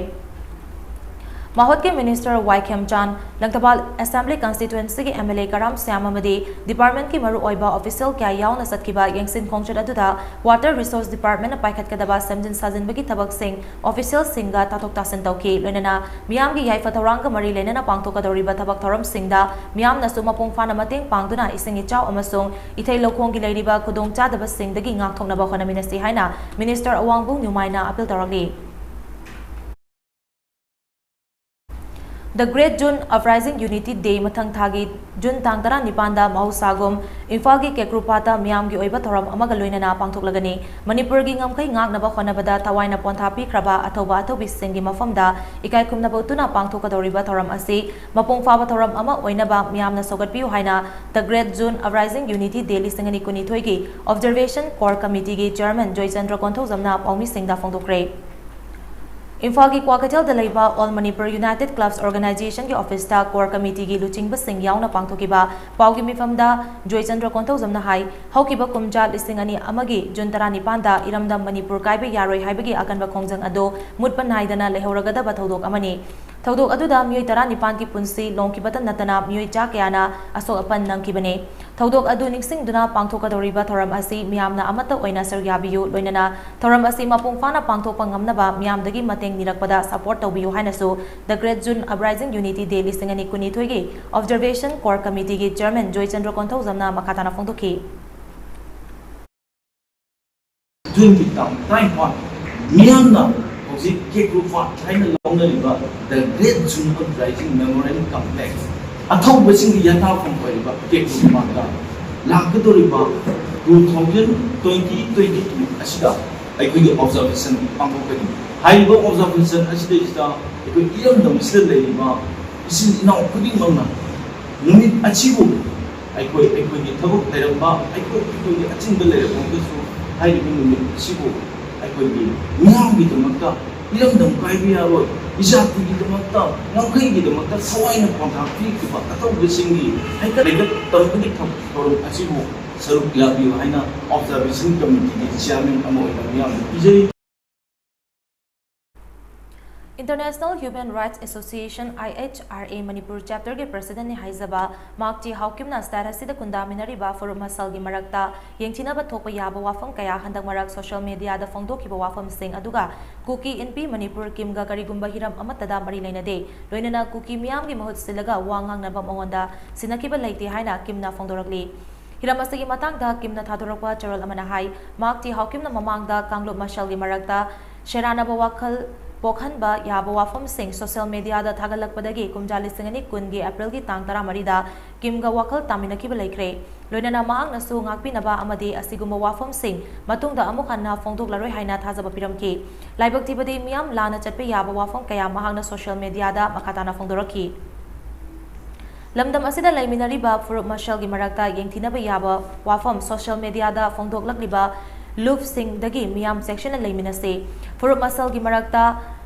ꯃꯍꯨꯠꯀꯤ Minister ꯋꯥꯏ ꯈꯦꯝꯆꯥꯟ, ꯂꯪꯊꯕꯥꯜ Assembly Constituencyꯒꯤ MLA ꯀꯔꯥꯝ ꯁ꯭ꯌꯥꯝ ꯑꯃꯗꯤ departmentꯀꯤ ꯃꯔꯨꯑꯣꯏꯕ official ꯀꯌꯥ ꯌꯥꯎꯅ ꯆꯠꯈꯤꯕ ꯌꯦꯡꯁꯤꯟ ꯈꯣꯡꯆꯠ ꯑꯗꯨꯗ Water Resource Departmentꯅ ꯄꯥꯏꯈꯠꯀꯗꯕ ꯁꯦꯝꯖꯤꯟ ꯁꯥꯖꯤꯟꯕꯒꯤ ꯊꯕꯛꯁꯤꯡ officialꯁꯤꯡꯒ ꯇꯥꯊꯣꯛ ꯇꯥꯁꯤꯟ ꯇꯧꯈꯤ꯫ ꯂꯣꯏꯅꯅ ꯃꯤꯌꯥꯝꯒꯤ ꯌꯥꯏꯐ ꯊꯧꯔꯥꯡꯒ ꯃꯔꯤ ꯂꯩꯅꯅ ꯄꯥꯡꯊꯣꯛꯀꯗꯧꯔꯤꯕ ꯊꯕꯛ ꯊꯧꯔꯝꯁꯤꯡꯗ ꯃꯤꯌꯥꯝꯅꯁꯨ ꯃꯄꯨꯡ ꯐꯥꯅ ꯃꯇꯦꯡ ꯄꯥꯡꯗꯨꯅ ꯏꯁꯤꯡ ꯏꯆꯥꯎ ꯑꯃꯁꯨꯡ ꯏꯊꯩ ꯂꯧꯈꯣꯡꯒꯤ ꯂꯩꯔꯤꯕ ꯈꯨꯗꯣꯡꯆꯥꯗꯕꯁꯤꯡꯗꯒꯤ ꯉꯥꯛꯊꯣꯛꯅꯕ ꯍꯣꯠꯅꯃꯤꯟꯅꯁꯤ ꯍꯥꯏꯅ Minister ꯑꯋꯥꯡꯕꯨꯡ ꯅ꯭ꯌꯨꯃꯥꯏꯅ appeal ꯇꯧꯔꯛꯂꯤ꯫ The Great June Uprising Unity Day ꯃꯊꯪ ꯊꯥꯒꯤ ꯖꯨꯟ ꯇꯥꯡ ꯇꯔꯥꯅꯤꯄꯥꯟꯗ ꯃꯍꯧꯁꯥꯒꯨꯝ ꯏꯝꯐꯥꯜꯒꯤ ꯀꯦꯀ꯭ꯔꯨꯄꯥꯠꯇ ꯃꯤꯌꯥꯝꯒꯤ ꯑꯣꯏꯕ ꯊꯧꯔꯝ ꯑꯃꯒ ꯂꯣꯏꯅꯅ ꯄꯥꯡꯊꯣꯛꯂꯒꯅꯤ꯫ ꯃꯅꯤꯄꯨꯔꯒꯤ ꯉꯝꯈꯩ ꯉꯥꯛꯅꯕ ꯍꯣꯠꯅꯕꯗ ꯊꯋꯥꯏꯅ ꯄꯣꯟꯊꯥ ꯄꯤꯈ꯭ꯔꯕ ꯑꯊꯧꯕ ꯑꯊꯧꯕꯤꯁꯤꯡꯒꯤ ꯃꯐꯝꯗ ꯏꯀꯥꯏ ꯈꯨꯝꯅꯕ ꯎꯠꯇꯨꯅ ꯄꯥꯡꯊꯣꯛꯀꯗꯧꯔꯤꯕ ꯊꯧꯔꯝ ꯑꯁꯤ ꯃꯄꯨꯡ ꯐꯥꯕ ꯊꯧꯔꯝ ꯑꯃ ꯑꯣꯏꯅꯕ ꯃꯤꯌꯥꯝꯅ ꯁꯧꯒꯠꯄꯤꯌꯨ ꯍꯥꯏꯅ The Great June Uprising Unity Day ꯂꯤꯁꯤꯡ ꯑꯅꯤ ꯀꯨꯟꯅꯤꯊꯣꯏꯒꯤ Observation Core Committeeꯒꯤ Chairman ꯖꯣꯏꯆꯟꯗ꯭ꯔ ꯀꯣꯟꯊꯧꯖꯝꯅ ꯄꯥꯎꯃꯤꯁꯤꯡꯗ ꯐꯣꯡꯗꯣꯛꯈ꯭ꯔꯦ꯫ ꯏꯝꯐꯥꯜꯒꯤ ꯀ꯭ꯋꯥꯀꯩꯊꯦꯜꯗ ꯂꯩꯕ All Manipur United Clubs Organizationꯒꯤ officeꯇ Core Committeeꯒꯤ ꯂꯨꯆꯤꯡꯕꯁꯤꯡ ꯌꯥꯎꯅ ꯄꯥꯡꯊꯣꯛꯈꯤꯕ ꯄꯥꯎꯒꯤ ꯃꯤꯐꯝꯗ ꯖꯣꯏꯆꯟꯗ꯭ꯔ ꯀꯣꯟꯊꯧꯖꯝꯅ ꯍꯥꯏ, ꯍꯧꯈꯤꯕ ꯀꯨꯝꯖꯥ ꯂꯤꯁꯤꯡ ꯑꯅꯤ ꯑꯃꯒꯤ ꯖꯨꯟ ꯇꯔꯥꯅꯤꯄꯥꯟꯗ ꯏꯔꯝꯗꯝ ꯃꯅꯤꯄꯨꯔ ꯀꯥꯏꯕ ꯌꯥꯔꯣꯏ ꯍꯥꯏꯕꯒꯤ ꯑꯀꯟꯕ ꯈꯣꯡꯖꯪ ꯑꯗꯨ ꯃꯨꯠꯄ ꯅꯥꯏꯗꯅ ꯂꯩꯍꯧꯔꯒꯗꯕ ꯊꯧꯗꯣꯛ ꯑꯃꯅꯤ꯫ ꯊꯧꯗꯣꯛ ꯑꯗꯨꯗ ꯃꯤꯑꯣꯏ ꯇꯔꯥꯅꯤꯄꯥꯟꯒꯤ ꯄꯨꯟꯁꯤ ꯂꯣꯝꯈꯤꯕꯇ ꯅꯠꯇꯅ ꯃꯤꯑꯣꯏ ꯆꯥ ꯀꯌꯥꯅ ꯑꯁꯣꯛ ꯑꯄꯟ ꯅꯪꯈꯤꯕꯅꯤ꯫ ꯊꯧꯗꯣꯛ ꯑꯗꯨ ꯅꯤꯡꯁꯤꯡꯗꯨꯅ ꯄꯥꯡꯊꯣꯛꯀꯗꯧꯔꯤꯕ ꯊꯧꯔꯝ ꯑꯁꯤ ꯃꯤꯌꯥꯝꯅ ꯑꯃꯠꯇ ꯑꯣꯏꯅ ꯁꯔꯨꯛ ꯌꯥꯕꯤꯌꯨ, ꯂꯣꯏꯅꯅ ꯊꯧꯔꯝ ꯑꯁꯤ ꯃꯄꯨꯡ ꯐꯥꯅ ꯄꯥꯡꯊꯣꯛꯄ ꯉꯝꯅꯕ ꯃꯤꯌꯥꯝꯗꯒꯤ ꯃꯇꯦꯡ ꯅꯤꯔꯛꯄꯗ support ꯇꯧꯕꯤꯌꯨ ꯍꯥꯏꯅꯁꯨ The Great June Uprising Unity Day ꯂꯤꯁꯤꯡ ꯑꯅꯤ ꯀꯨꯟꯅꯤꯊꯣꯏꯒꯤ Observation Core Committeeꯒꯤ Chairman ꯖꯣꯏꯆꯟꯗ꯭ꯔ ꯀꯣꯟꯊꯧꯖꯝꯅ ꯃꯈꯥ ꯇꯥꯅ ꯐꯣꯡꯗꯣꯛꯈꯤ꯫ ꯖꯨꯟꯒꯤ ꯇꯥꯡ ꯇꯔꯥꯅꯤꯄꯥꯟ, ꯃꯤꯌꯥꯝꯅ ꯍꯧꯖꯤꯛ ꯀꯦꯀ꯭ꯔꯨꯄꯥꯠ ꯍꯥꯏꯅ ꯂꯧꯅꯔꯤꯕ The Great June Uprising Memorial Complex, ꯑꯊꯧꯕꯁꯤꯡꯒꯤ ꯌꯥꯇꯥꯐꯝ ꯑꯣꯏꯔꯤꯕ ꯀꯦꯀ꯭ꯔꯨꯄꯥꯠꯇ ꯂꯥꯛꯀꯗꯧꯔꯤꯕ two thousand twenty twenty-two ꯑꯁꯤꯗ ꯑꯩꯈꯣꯏꯒꯤ observation ꯄꯥꯡꯊꯣꯛꯀꯅꯤ꯫ ꯍꯥꯏꯔꯤꯕ observation ꯑꯁꯤꯗꯩꯁꯤꯗ ꯑꯩꯈꯣꯏ ꯏꯔꯝꯗꯝꯁꯤꯗ ꯂꯩꯔꯤꯕ ꯏꯆꯤꯜ ꯏꯅꯥꯎ ꯈꯨꯗꯤꯡꯃꯛꯅ ꯅꯨꯃꯤꯠ ꯑꯁꯤꯕꯨ ꯑꯩꯈꯣꯏ, ꯑꯩꯈꯣꯏꯒꯤ ꯊꯕꯛ ꯂꯩꯔꯝꯕ, ꯑꯩꯈꯣꯏ, ꯑꯩꯈꯣꯏꯒꯤ ꯑꯆꯤꯟꯕ ꯂꯩꯔꯝꯕꯗꯁꯨ ꯍꯥꯏꯔꯤꯕ ꯅꯨꯃꯤꯠ ꯑꯁꯤꯕꯨ ꯑꯩꯈꯣꯏꯒꯤ ꯃꯤꯌꯥꯝꯒꯤꯗꯃꯛꯇ, ꯏꯔꯝꯗꯝ ꯀꯥꯏꯕ ꯌꯥꯔꯣꯏ, ꯏꯖꯥꯇꯤꯒꯤꯗꯃꯛꯇ, ꯉꯝꯈꯩꯒꯤꯗꯃꯛꯇ ꯊꯋꯥꯏꯅ ꯄꯣꯟꯊꯥ ꯄꯤꯈꯤꯕ ꯑꯇꯧꯕꯁꯤꯡꯒꯤ ꯍꯩꯀꯠ ꯂꯩꯀꯠ ꯇꯧꯕꯒꯤ ꯊꯧꯔꯝ ꯑꯁꯤꯕꯨ ꯁꯔꯨꯛ ꯌꯥꯕꯤꯌꯨ ꯍꯥꯏꯅ Observation Committeeꯒꯤ Chairman ꯑꯃ ꯑꯣꯏꯅ ꯃꯤꯌꯥꯝꯗ ꯄꯤꯖꯔꯤ꯫ International Human Rights Association, I H R A, Manipur ꯆꯦꯞꯇꯔꯒꯤ ꯄ꯭ꯔꯁꯤꯗꯦꯟꯠꯅꯤ ꯍꯥꯏꯖꯕ ꯃꯥꯔꯛ ꯇꯤ ꯍꯥꯎꯀꯤꯝꯅ ꯁ꯭ꯇꯦꯠ ꯑꯁꯤꯗ ꯈꯨꯟꯗꯥꯃꯤꯟꯅꯔꯤꯕ ꯐꯨꯔꯨꯞ ꯃꯁꯦꯜꯒꯤ ꯃꯔꯛꯇ ꯌꯦꯡꯊꯤꯅꯕ ꯊꯣꯛꯄ ꯌꯥꯕ ꯋꯥꯐꯝ ꯀꯌꯥ ꯍꯟꯗꯛ ꯃꯔꯛ ꯁꯣꯁꯤꯌꯦꯜ ꯃꯤꯗꯤꯌꯥꯗ ꯐꯣꯡꯗꯣꯛꯈꯤꯕ ꯋꯥꯐꯝꯁꯤꯡ ꯑꯗꯨꯒ ꯀꯨꯀꯤ ꯏꯟꯄꯤ ꯃꯅꯤꯄꯨꯔ ꯀꯤꯝꯒ ꯀꯔꯤꯒꯨꯝꯕ ꯍꯤꯔꯝ ꯑꯃꯠꯇꯗ ꯃꯔꯤ ꯂꯩꯅꯗꯦ, ꯂꯣꯏꯅꯅ ꯀꯨꯀꯤ ꯃꯤꯌꯥꯝꯒꯤ ꯃꯍꯨꯠ ꯁꯤꯜꯂꯒ ꯋꯥ ꯉꯥꯡꯅꯕ ꯃꯉꯣꯟꯗ ꯁꯤꯟꯅꯈꯤꯕ ꯂꯩꯇꯦ ꯍꯥꯏꯅ ꯀꯤꯝꯅ ꯐꯣꯡꯗꯣꯔꯛꯂꯤ꯫ ꯍꯤꯔꯝ ꯑꯁꯤꯒꯤ ꯃꯇꯥꯡꯗ ꯀꯤꯝꯅ ꯊꯥꯗꯣꯔꯛꯄ ꯆꯦꯔꯣꯜ ꯑꯃꯅ ꯍꯥꯏ, ꯃꯥꯔꯛ ꯇꯤ ꯍꯥꯎꯀꯤꯝꯅ ꯃꯃꯥꯡꯗ ꯀꯥꯡꯂꯨꯞ ꯃꯁꯦꯜꯒꯤ ꯃꯔꯛꯇ ꯁꯦꯔꯥꯟꯅꯕ ꯋꯥꯈꯜ ꯄꯣꯛꯍꯟꯕ ꯌꯥꯕ ꯋꯥꯐꯝꯁꯤꯡ ꯁꯣꯁꯤꯌꯦꯜ ꯃꯤꯗꯤꯌꯥꯗ ꯊꯥꯒꯠꯂꯛꯄꯗꯒꯤ ꯀꯨꯝꯖꯥ ꯂꯤꯁꯤꯡ ꯑꯅꯤ ꯀꯨꯟꯒꯤ ꯑꯦꯄ꯭ꯔꯤꯜꯒꯤ ꯇꯥꯡ ꯇꯔꯥꯃꯔꯤꯗ ꯀꯤꯝꯒ ꯋꯥꯈꯜ ꯇꯥꯃꯤꯟꯅꯈꯤꯕ ꯂꯩꯈ꯭ꯔꯦ꯫ ꯂꯣꯏꯅꯅ ꯃꯍꯥꯛꯅꯁꯨ ꯉꯥꯛꯄꯤꯅꯕ ꯑꯃꯗꯤ ꯑꯁꯤꯒꯨꯝꯕ ꯋꯥꯐꯝꯁꯤꯡ ꯃꯇꯨꯡꯗ ꯑꯃꯨꯛ ꯍꯟꯅ ꯐꯣꯡꯗꯣꯛꯂꯔꯣꯏ ꯍꯥꯏꯅ ꯊꯥꯖꯕ ꯄꯤꯔꯝꯈꯤ꯫ ꯂꯥꯏꯕꯛ ꯊꯤꯕꯗꯤ, ꯃꯤꯌꯥꯝ ꯂꯥꯟꯅ ꯆꯠꯄ ꯌꯥꯕ ꯋꯥꯐꯝ ꯀꯌꯥ ꯃꯍꯥꯛꯅ ꯁꯣꯁꯤꯌꯦꯜ ꯃꯤꯗꯤꯌꯥꯗ ꯃꯈꯥ ꯇꯥꯅ ꯐꯣꯡꯗꯣꯔꯛꯈꯤ꯫ ꯂꯝꯗꯝ ꯑꯁꯤꯗ ꯂꯩꯃꯤꯟꯅꯔꯤꯕ ꯐꯨꯔꯨꯞ ꯃꯁꯦꯜꯒꯤ ꯃꯔꯛꯇ ꯌꯦꯡꯊꯤꯅꯕ ꯌꯥꯕ ꯋꯥꯐꯝ ꯁꯣꯁꯤꯌꯦꯜ ꯃꯤꯗꯤꯌꯥꯗ ꯐꯣꯡꯗꯣꯛꯂꯛꯂꯤꯕ ꯂꯨꯞꯁꯤꯡꯗꯒꯤ ꯃꯤꯌꯥꯝ ꯆꯦꯛꯁꯤꯟꯅ ꯂꯩꯃꯤꯟꯅꯁꯤ꯫ ꯐꯨꯔꯨꯞ ꯃꯁꯦꯜꯒꯤ ꯃꯔꯛꯇ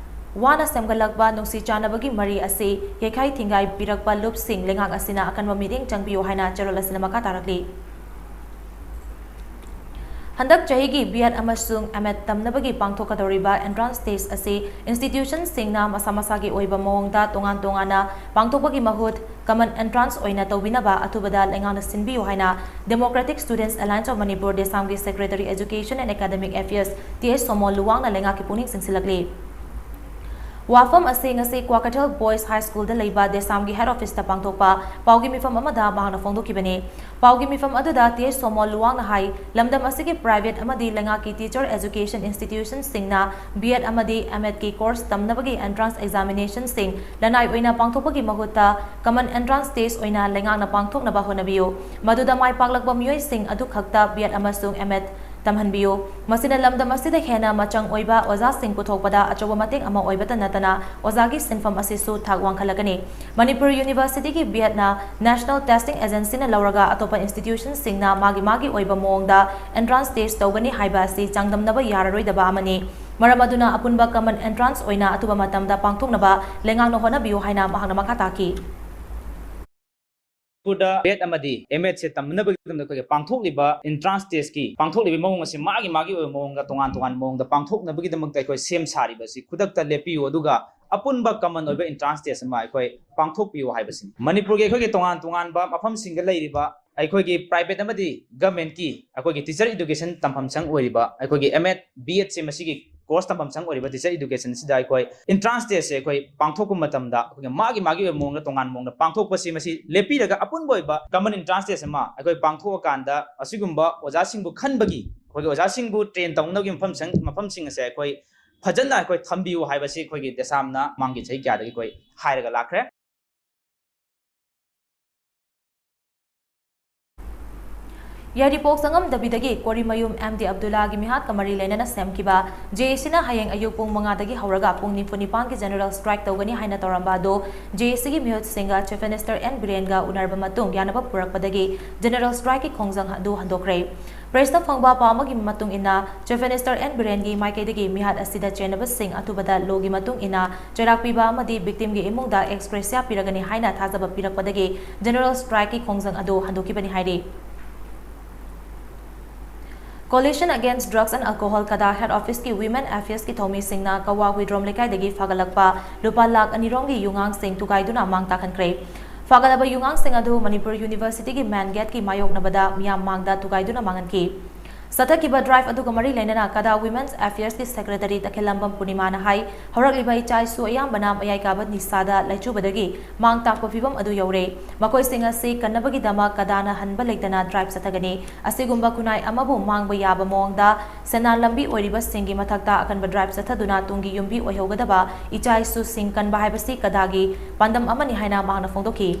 ꯋꯥꯅ ꯁꯦꯝꯒꯠꯂꯛꯄ ꯅꯨꯡꯁꯤ ꯆꯥꯟꯅꯕꯒꯤ ꯃꯔꯤ ꯑꯁꯤ ꯌꯩꯈꯥꯏ ꯊꯤꯡꯒꯥꯏ ꯄꯤꯔꯛꯄ ꯂꯨꯞꯁꯤꯡ ꯂꯩꯉꯥꯛ ꯑꯁꯤꯅ ꯑꯀꯟꯕ ꯃꯤꯠꯌꯦꯡ ꯆꯪꯕꯤꯌꯨ ꯍꯥꯏꯅ ꯆꯦꯔꯣꯜ ꯑꯁꯤꯅ ꯃꯈꯥ ꯇꯥꯔꯛꯂꯤ꯫ ꯍꯟꯗꯛ ꯆꯍꯤꯒꯤ ꯕꯤ ꯑꯦꯗ ꯑꯃꯁꯨꯡ ꯑꯦꯝ ꯑꯦꯗ ꯇꯝꯅꯕꯒꯤ ꯄꯥꯡꯊꯣꯛꯀꯗꯧꯔꯤꯕ ꯑꯦꯟꯇ꯭ꯔꯥꯟꯁ ꯇꯦꯁ ꯑꯁꯤ ꯏꯟꯁꯇꯤꯇ꯭ꯌꯨꯁꯟꯁꯤꯡꯅ ꯃꯁꯥ ꯃꯁꯥꯒꯤ ꯑꯣꯏꯕ ꯃꯑꯣꯡꯗ ꯇꯣꯉꯥꯟ ꯇꯣꯉꯥꯟꯅ ꯄꯥꯡꯊꯣꯛꯄꯒꯤ ꯃꯍꯨꯠ ꯀꯃꯟ ꯑꯦꯟꯇ꯭ꯔꯥꯟꯁ ꯑꯣꯏꯅ ꯇꯧꯕꯤꯅꯕ ꯑꯊꯨꯕꯗ ꯂꯩꯉꯥꯛꯅ ꯁꯤꯟꯕꯤꯌꯨ ꯍꯥꯏꯅ Democratic Students Alliance of Manipur, ꯗꯦꯁꯥꯝꯒꯤ Secretary Education and Academic Affairs, T H Somo ꯂꯨꯋꯥꯡꯅ ꯂꯩꯉꯥꯛꯀꯤ ꯄꯨꯛꯅꯤꯡ ꯆꯤꯡꯁꯤꯜꯂꯛꯂꯤ꯫ ꯋꯥꯐꯝ ꯑꯁꯤ ꯉꯁꯤ ꯀ꯭ꯋꯥꯀꯩꯊꯦꯜ ꯕꯣꯏꯁ ꯍꯥꯏ ꯁ꯭ꯀꯨꯜꯗ ꯂꯩꯕ ꯗꯦꯁꯥꯝꯒꯤ ꯍꯦꯗ ꯑꯣꯐꯤꯁꯇ ꯄꯥꯡꯊꯣꯛꯄ ꯄꯥꯎꯒꯤ ꯃꯤꯐꯝ ꯑꯃꯗ ꯃꯍꯥꯛꯅ ꯐꯣꯡꯗꯣꯛꯈꯤꯕꯅꯤ꯫ ꯄꯥꯎꯒꯤ ꯃꯤꯐꯝ ꯑꯗꯨꯗ ꯇꯤ ꯑꯩꯆ ꯁꯣꯃꯣ ꯂꯨꯋꯥꯡꯅ ꯍꯥꯏ, ꯂꯝꯗꯝ ꯑꯁꯤꯒꯤ ꯄ꯭ꯔꯥꯏꯚꯦꯠ ꯑꯃꯗꯤ ꯂꯩꯉꯥꯛꯀꯤ ꯇꯤꯆꯔ ꯑꯦꯖꯨꯀꯦꯁꯟ ꯏꯟꯁꯇꯤꯇ꯭ꯌꯨꯁꯟꯁꯤꯡꯅ ꯕꯤ ꯑꯦꯗ ꯑꯃꯗꯤ ꯑꯦꯝ ꯑꯦꯗꯀꯤ ꯀꯣꯔꯁ ꯇꯝꯅꯕꯒꯤ ꯑꯦꯟꯇ꯭ꯔꯥꯟꯁ ꯑꯦꯛꯖꯥꯃꯤꯅꯦꯁꯟꯁꯤꯡ ꯂꯅꯥꯏ ꯑꯣꯏꯅ ꯄꯥꯡꯊꯣꯛꯄꯒꯤ ꯃꯍꯨꯠꯇ ꯀꯃꯟ ꯑꯦꯟꯇ꯭ꯔꯥꯟꯁ ꯇꯦꯁ ꯑꯣꯏꯅ ꯂꯩꯉꯥꯛꯅ ꯄꯥꯡꯊꯣꯛꯅꯕ ꯍꯣꯠꯅꯕꯤꯌꯨ꯫ ꯃꯗꯨꯗ ꯃꯥꯏ ꯄꯥꯛꯂꯛꯄ ꯃꯤꯑꯣꯏꯁꯤꯡ ꯑꯗꯨꯈꯛꯇ ꯕꯤ ꯑꯦꯗ ꯑꯃꯁꯨꯡ ꯑꯦꯝ ꯑꯦꯗ ꯇꯝꯍꯟꯕꯤꯌꯨ꯫ ꯃꯁꯤꯅ ꯂꯝꯗꯝ ꯑꯁꯤꯗ ꯍꯦꯟꯅ ꯃꯆꯪ ꯑꯣꯏꯕ ꯑꯣꯖꯥꯁꯤꯡ ꯄꯨꯊꯣꯛꯄꯗ ꯑꯆꯧꯕ ꯃꯇꯦꯡ ꯑꯃ ꯑꯣꯏꯕꯇ ꯅꯠꯇꯅ ꯑꯣꯖꯥꯒꯤ ꯁꯤꯟꯐꯝ ꯑꯁꯤꯁꯨ ꯊꯥꯛ ꯋꯥꯡꯈꯠꯂꯛꯀꯅꯤ꯫ ꯃꯅꯤꯄꯨꯔ ꯌꯨꯅꯤꯚꯔꯁꯤꯇꯤꯒꯤ ꯕꯤ ꯑꯦꯗꯅ ꯅꯦꯁꯅꯦꯜ ꯇꯦꯁꯇꯤꯡ ꯑꯦꯖꯦꯟꯁꯤꯅ ꯂꯧꯔꯒ ꯑꯇꯣꯞꯄ ꯏꯟꯁꯇꯤꯇ꯭ꯌꯨꯁꯟꯁꯤꯡꯅ ꯃꯥꯒꯤ ꯃꯥꯒꯤ ꯑꯣꯏꯕ ꯃꯑꯣꯡꯗ ꯑꯦꯟꯇ꯭ꯔꯥꯟꯁ ꯇꯦꯁ ꯇꯧꯒꯅꯤ ꯍꯥꯏꯕ ꯑꯁꯤ ꯆꯥꯡꯗꯝꯅꯕ ꯌꯥꯔꯔꯣꯏꯗꯕ ꯑꯃꯅꯤ꯫ ꯃꯔꯝ ꯑꯗꯨꯅ ꯑꯄꯨꯟꯕ ꯀꯃꯟ ꯑꯦꯟꯇ꯭ꯔꯥꯟꯁ ꯑꯣꯏꯅ ꯑꯊꯨꯕ ꯃꯇꯝꯗ ꯄꯥꯡꯊꯣꯛꯅꯕ ꯂꯩꯉꯥꯛꯅ ꯍꯣꯠꯅꯕꯤꯌꯨ ꯍꯥꯏꯅ ꯃꯍꯥꯛꯅ ꯃꯈꯥ ꯇꯥꯈꯤ꯫ ꯃꯅꯤꯄꯨꯔꯗ ꯕꯤ ꯑꯦꯗ ꯑꯃꯗꯤ ꯑꯦꯝ ꯑꯦꯗꯁꯦ ꯇꯝꯅꯕꯒꯤꯗꯃꯛꯇ ꯑꯩꯈꯣꯏꯒꯤ ꯄꯥꯡꯊꯣꯛꯂꯤꯕ entrance test ꯀꯤ ꯄꯥꯡꯊꯣꯛꯂꯤꯕ ꯃꯑꯣꯡ ꯑꯁꯤ ꯃꯥꯒꯤ ꯃꯥꯒꯤ ꯑꯣꯏꯕ ꯃꯑꯣꯡꯗ, ꯇꯣꯉꯥꯟ ꯇꯣꯉꯥꯟꯕ ꯃꯑꯣꯡꯗ ꯄꯥꯡꯊꯣꯛꯅꯕꯒꯤꯗꯃꯛꯇ ꯑꯩꯈꯣꯏ ꯁꯦꯝ ꯁꯥꯔꯤꯕ ꯑꯁꯤ ꯈꯨꯗꯛꯇ ꯂꯦꯞꯄꯤꯌꯨ, ꯑꯗꯨꯒ ꯑꯄꯨꯟꯕ common ꯑꯣꯏꯕ entrance test ꯑꯃ ꯑꯩꯈꯣꯏ ꯄꯥꯡꯊꯣꯛꯄꯤꯌꯨ ꯍꯥꯏꯕꯁꯤꯅꯤ꯫ ꯃꯅꯤꯄꯨꯔꯒꯤ ꯑꯩꯈꯣꯏꯒꯤ ꯇꯣꯉꯥꯟ ꯇꯣꯉꯥꯟꯕ ꯃꯐꯝꯁꯤꯡꯗ ꯂꯩꯔꯤꯕ ꯑꯩꯈꯣꯏꯒꯤ private ꯑꯃꯗꯤ government ꯀꯤ ꯑꯩꯈꯣꯏꯒꯤ teacher education ꯇꯝꯐꯝ ꯁꯪ ꯑꯣꯏꯔꯤꯕ ꯑꯩꯈꯣꯏꯒꯤ ꯑꯦꯝ ꯑꯦꯗ, ꯕꯤ ꯑꯦꯗꯁꯦ ꯃꯁꯤꯒꯤ course ꯇꯝꯐꯝ ꯁꯪ ꯑꯣꯏꯔꯤꯕ teacher education ꯁꯤꯗ ꯑꯩꯈꯣꯏ entrance test ꯁꯦ ꯑꯩꯈꯣꯏ ꯄꯥꯡꯊꯣꯛꯄ ꯃꯇꯝꯗ ꯑꯩꯈꯣꯏꯒꯤ ꯃꯥꯒꯤ ꯃꯥꯒꯤ ꯑꯣꯏꯕ ꯃꯑꯣꯡꯗ, ꯇꯣꯉꯥꯟꯕ ꯃꯑꯣꯡꯗ ꯄꯥꯡꯊꯣꯛꯄꯁꯤ, ꯃꯁꯤ ꯂꯦꯞꯄꯤꯔꯒ ꯑꯄꯨꯟꯕ ꯑꯣꯏꯕ common entrance test ꯑꯃ ꯑꯩꯈꯣꯏ ꯄꯥꯡꯊꯣꯛꯑꯀꯥꯟꯗ ꯑꯁꯤꯒꯨꯝꯕ ꯑꯣꯖꯥꯁꯤꯡꯕꯨ ꯈꯟꯕꯒꯤ, ꯑꯩꯈꯣꯏꯒꯤ ꯑꯣꯖꯥꯁꯤꯡꯕꯨ train ꯇꯧꯅꯕꯒꯤ ꯃꯐꯝ ꯁꯪ-, ꯃꯐꯝꯁꯤꯡ ꯑꯁꯦ ꯑꯩꯈꯣꯏ ꯐꯖꯅ ꯑꯩꯈꯣꯏ ꯊꯝꯕꯤꯌꯨ ꯍꯥꯏꯕꯁꯤ ꯑꯩꯈꯣꯏꯒꯤ ꯗꯦꯁꯥꯝꯅ ꯃꯃꯥꯡꯒꯤ ꯆꯍꯤ ꯀꯌꯥꯗꯒꯤ ꯑꯩꯈꯣꯏ ꯍꯥꯏꯔꯒ ꯂꯥꯛꯈ꯭ꯔꯦ꯫ ꯌꯥꯏꯔꯤꯄꯣꯛ ꯁꯪꯉꯝꯗꯕꯤꯗꯒꯤ ꯀꯣꯔꯤꯃꯌꯨꯝ ꯑꯦꯝ ꯗꯤ ꯑꯕꯗꯨꯜꯂꯥꯒꯤ ꯃꯤꯍꯥꯠꯀ ꯃꯔꯤ ꯂꯩꯅꯅ ꯁꯦꯝꯈꯤꯕ ꯖꯦ ꯑꯦ ꯁꯤꯅ ꯍꯌꯦꯡ ꯑꯌꯨꯛ ꯄꯨꯡ ꯃꯉꯥꯗꯒꯤ ꯍꯧꯔꯒ ꯄꯨꯡ ꯅꯤꯐꯨ ꯅꯤꯄꯥꯟꯒꯤ general strike ꯇꯧꯒꯅꯤ ꯍꯥꯏꯅ ꯇꯧꯔꯝꯕ ꯑꯗꯨ ꯖꯦ ꯑꯦ ꯁꯤꯒꯤ ꯃꯤꯍꯨꯠꯁꯤꯡꯒ Chief Minister ꯑꯦꯟ ꯕꯤꯔꯦꯟꯒ ꯎꯅꯔꯕ ꯃꯇꯨꯡ ꯌꯥꯅꯕ ꯄꯨꯔꯛꯄꯗꯒꯤ general strike ꯀꯤ ꯈꯣꯡꯖꯪ ꯑꯗꯨ ꯍꯟꯗꯣꯛꯈ꯭ꯔꯦ꯫ Press ꯇ ꯐꯪꯕ ꯄꯥꯎ ꯑꯃꯒꯤ ꯃꯇꯨꯡ ꯏꯟꯅ, Chief Minister ꯑꯦꯟ ꯕꯤꯔꯦꯟꯒꯤ ꯃꯥꯏꯀꯩꯗꯒꯤ ꯃꯤꯍꯥꯠ ꯑꯁꯤꯗ ꯆꯦꯟꯅꯕꯁꯤꯡ ꯑꯊꯨꯕꯗ law ꯒꯤ ꯃꯇꯨꯡ ꯏꯟꯅ ꯆꯩꯔꯥꯛ ꯄꯤꯕ ꯑꯃꯗꯤ victim ꯒꯤ ꯏꯃꯨꯡꯗ ex gratia ꯄꯤꯔꯒꯅꯤ ꯍꯥꯏꯅ ꯊꯥꯖꯕ ꯄꯤꯔꯛꯄꯗꯒꯤ general strike ꯀꯤ ꯈꯣꯡꯖꯪ ꯑꯗꯨ ꯍꯟꯗꯣꯛꯈꯤꯕꯅꯤ ꯍꯥꯏꯔꯤ꯫ Coalition Against Drugs and Alcohol, ꯀꯗꯥ head office ꯀꯤ Women Affairs ꯀꯤ ꯊꯧꯃꯤꯁꯤꯡꯅ ꯀꯋꯥ ꯍꯨꯏꯗ꯭ꯔꯣꯝ ꯂꯩꯀꯥꯏꯗꯒꯤ ꯐꯥꯒꯠꯂꯛꯄ ꯂꯨꯄꯥ ꯂꯥꯈ ꯑꯅꯤ ꯔꯣꯝꯒꯤ ꯌꯨꯉꯥꯡꯁꯤꯡ ꯊꯨꯒꯥꯏꯗꯨꯅ ꯃꯥꯡ ꯇꯥꯛꯍꯟꯈ꯭ꯔꯦ꯫ ꯐꯥꯒꯠꯂꯕ ꯌꯨꯉꯥꯡꯁꯤꯡ ꯑꯗꯨ ꯃꯅꯤꯄꯨꯔ University ꯒꯤ main gate ꯀꯤ ꯃꯥꯌꯣꯛꯅꯕꯗ ꯃꯤꯌꯥꯝ ꯃꯥꯡꯗ ꯊꯨꯒꯥꯏꯗꯨꯅ ꯃꯥꯡꯍꯟꯈꯤ꯫ ꯆꯠꯊꯈꯤꯕ drive ꯑꯗꯨꯒ ꯃꯔꯤ ꯂꯩꯅꯅ ꯀꯗꯥ Women's Affairs ꯀꯤ Secretary ꯇꯈꯦꯜꯂꯝꯕꯝ ꯄꯨꯔꯅꯤꯃꯥꯅ ꯍꯥꯏ, ꯍꯧꯔꯛꯂꯤꯕ ꯏꯆꯥ ꯏꯁꯨ ꯑꯌꯥꯝꯕꯅ ꯃꯌꯥꯏ ꯀꯥꯕ ꯅꯤꯁꯥꯗ ꯂꯥꯏꯆꯨꯕꯗꯒꯤ ꯃꯥꯡ ꯇꯥꯛꯄ ꯐꯤꯚꯝ ꯑꯗꯨ ꯌꯧꯔꯦ꯫ ꯃꯈꯣꯏꯁꯤꯡ ꯑꯁꯤ ꯀꯟꯅꯕꯒꯤꯗꯃꯛ ꯀꯗꯥꯅ ꯍꯟꯕ ꯂꯩꯇꯅ drive ꯆꯠꯊꯒꯅꯤ꯫ ꯑꯁꯤꯒꯨꯝꯕ ꯈꯨꯟꯅꯥꯏ ꯑꯃꯕꯨ ꯃꯥꯡꯕ ꯌꯥꯕ ꯃꯑꯣꯡꯗ ꯁꯦꯟꯗꯥꯟ ꯂꯝꯕꯤ ꯑꯣꯏꯔꯤꯕꯁꯤꯡꯒꯤ ꯃꯊꯛꯇ ꯑꯀꯟꯕ drive ꯆꯠꯊꯗꯨꯅ ꯇꯨꯡꯒꯤ ꯌꯨꯝꯕꯤ ꯑꯣꯏꯍꯧꯒꯗꯕ ꯏꯆꯥ ꯏꯁꯨꯁꯤꯡ ꯀꯟꯕ ꯍꯥꯏꯕꯁꯤ ꯀꯗꯥꯒꯤ ꯄꯥꯟꯗꯝ ꯑꯃꯅꯤ ꯍꯥꯏꯅ ꯃꯍꯥꯛꯅ ꯐꯣꯡꯗꯣꯛꯈꯤ꯫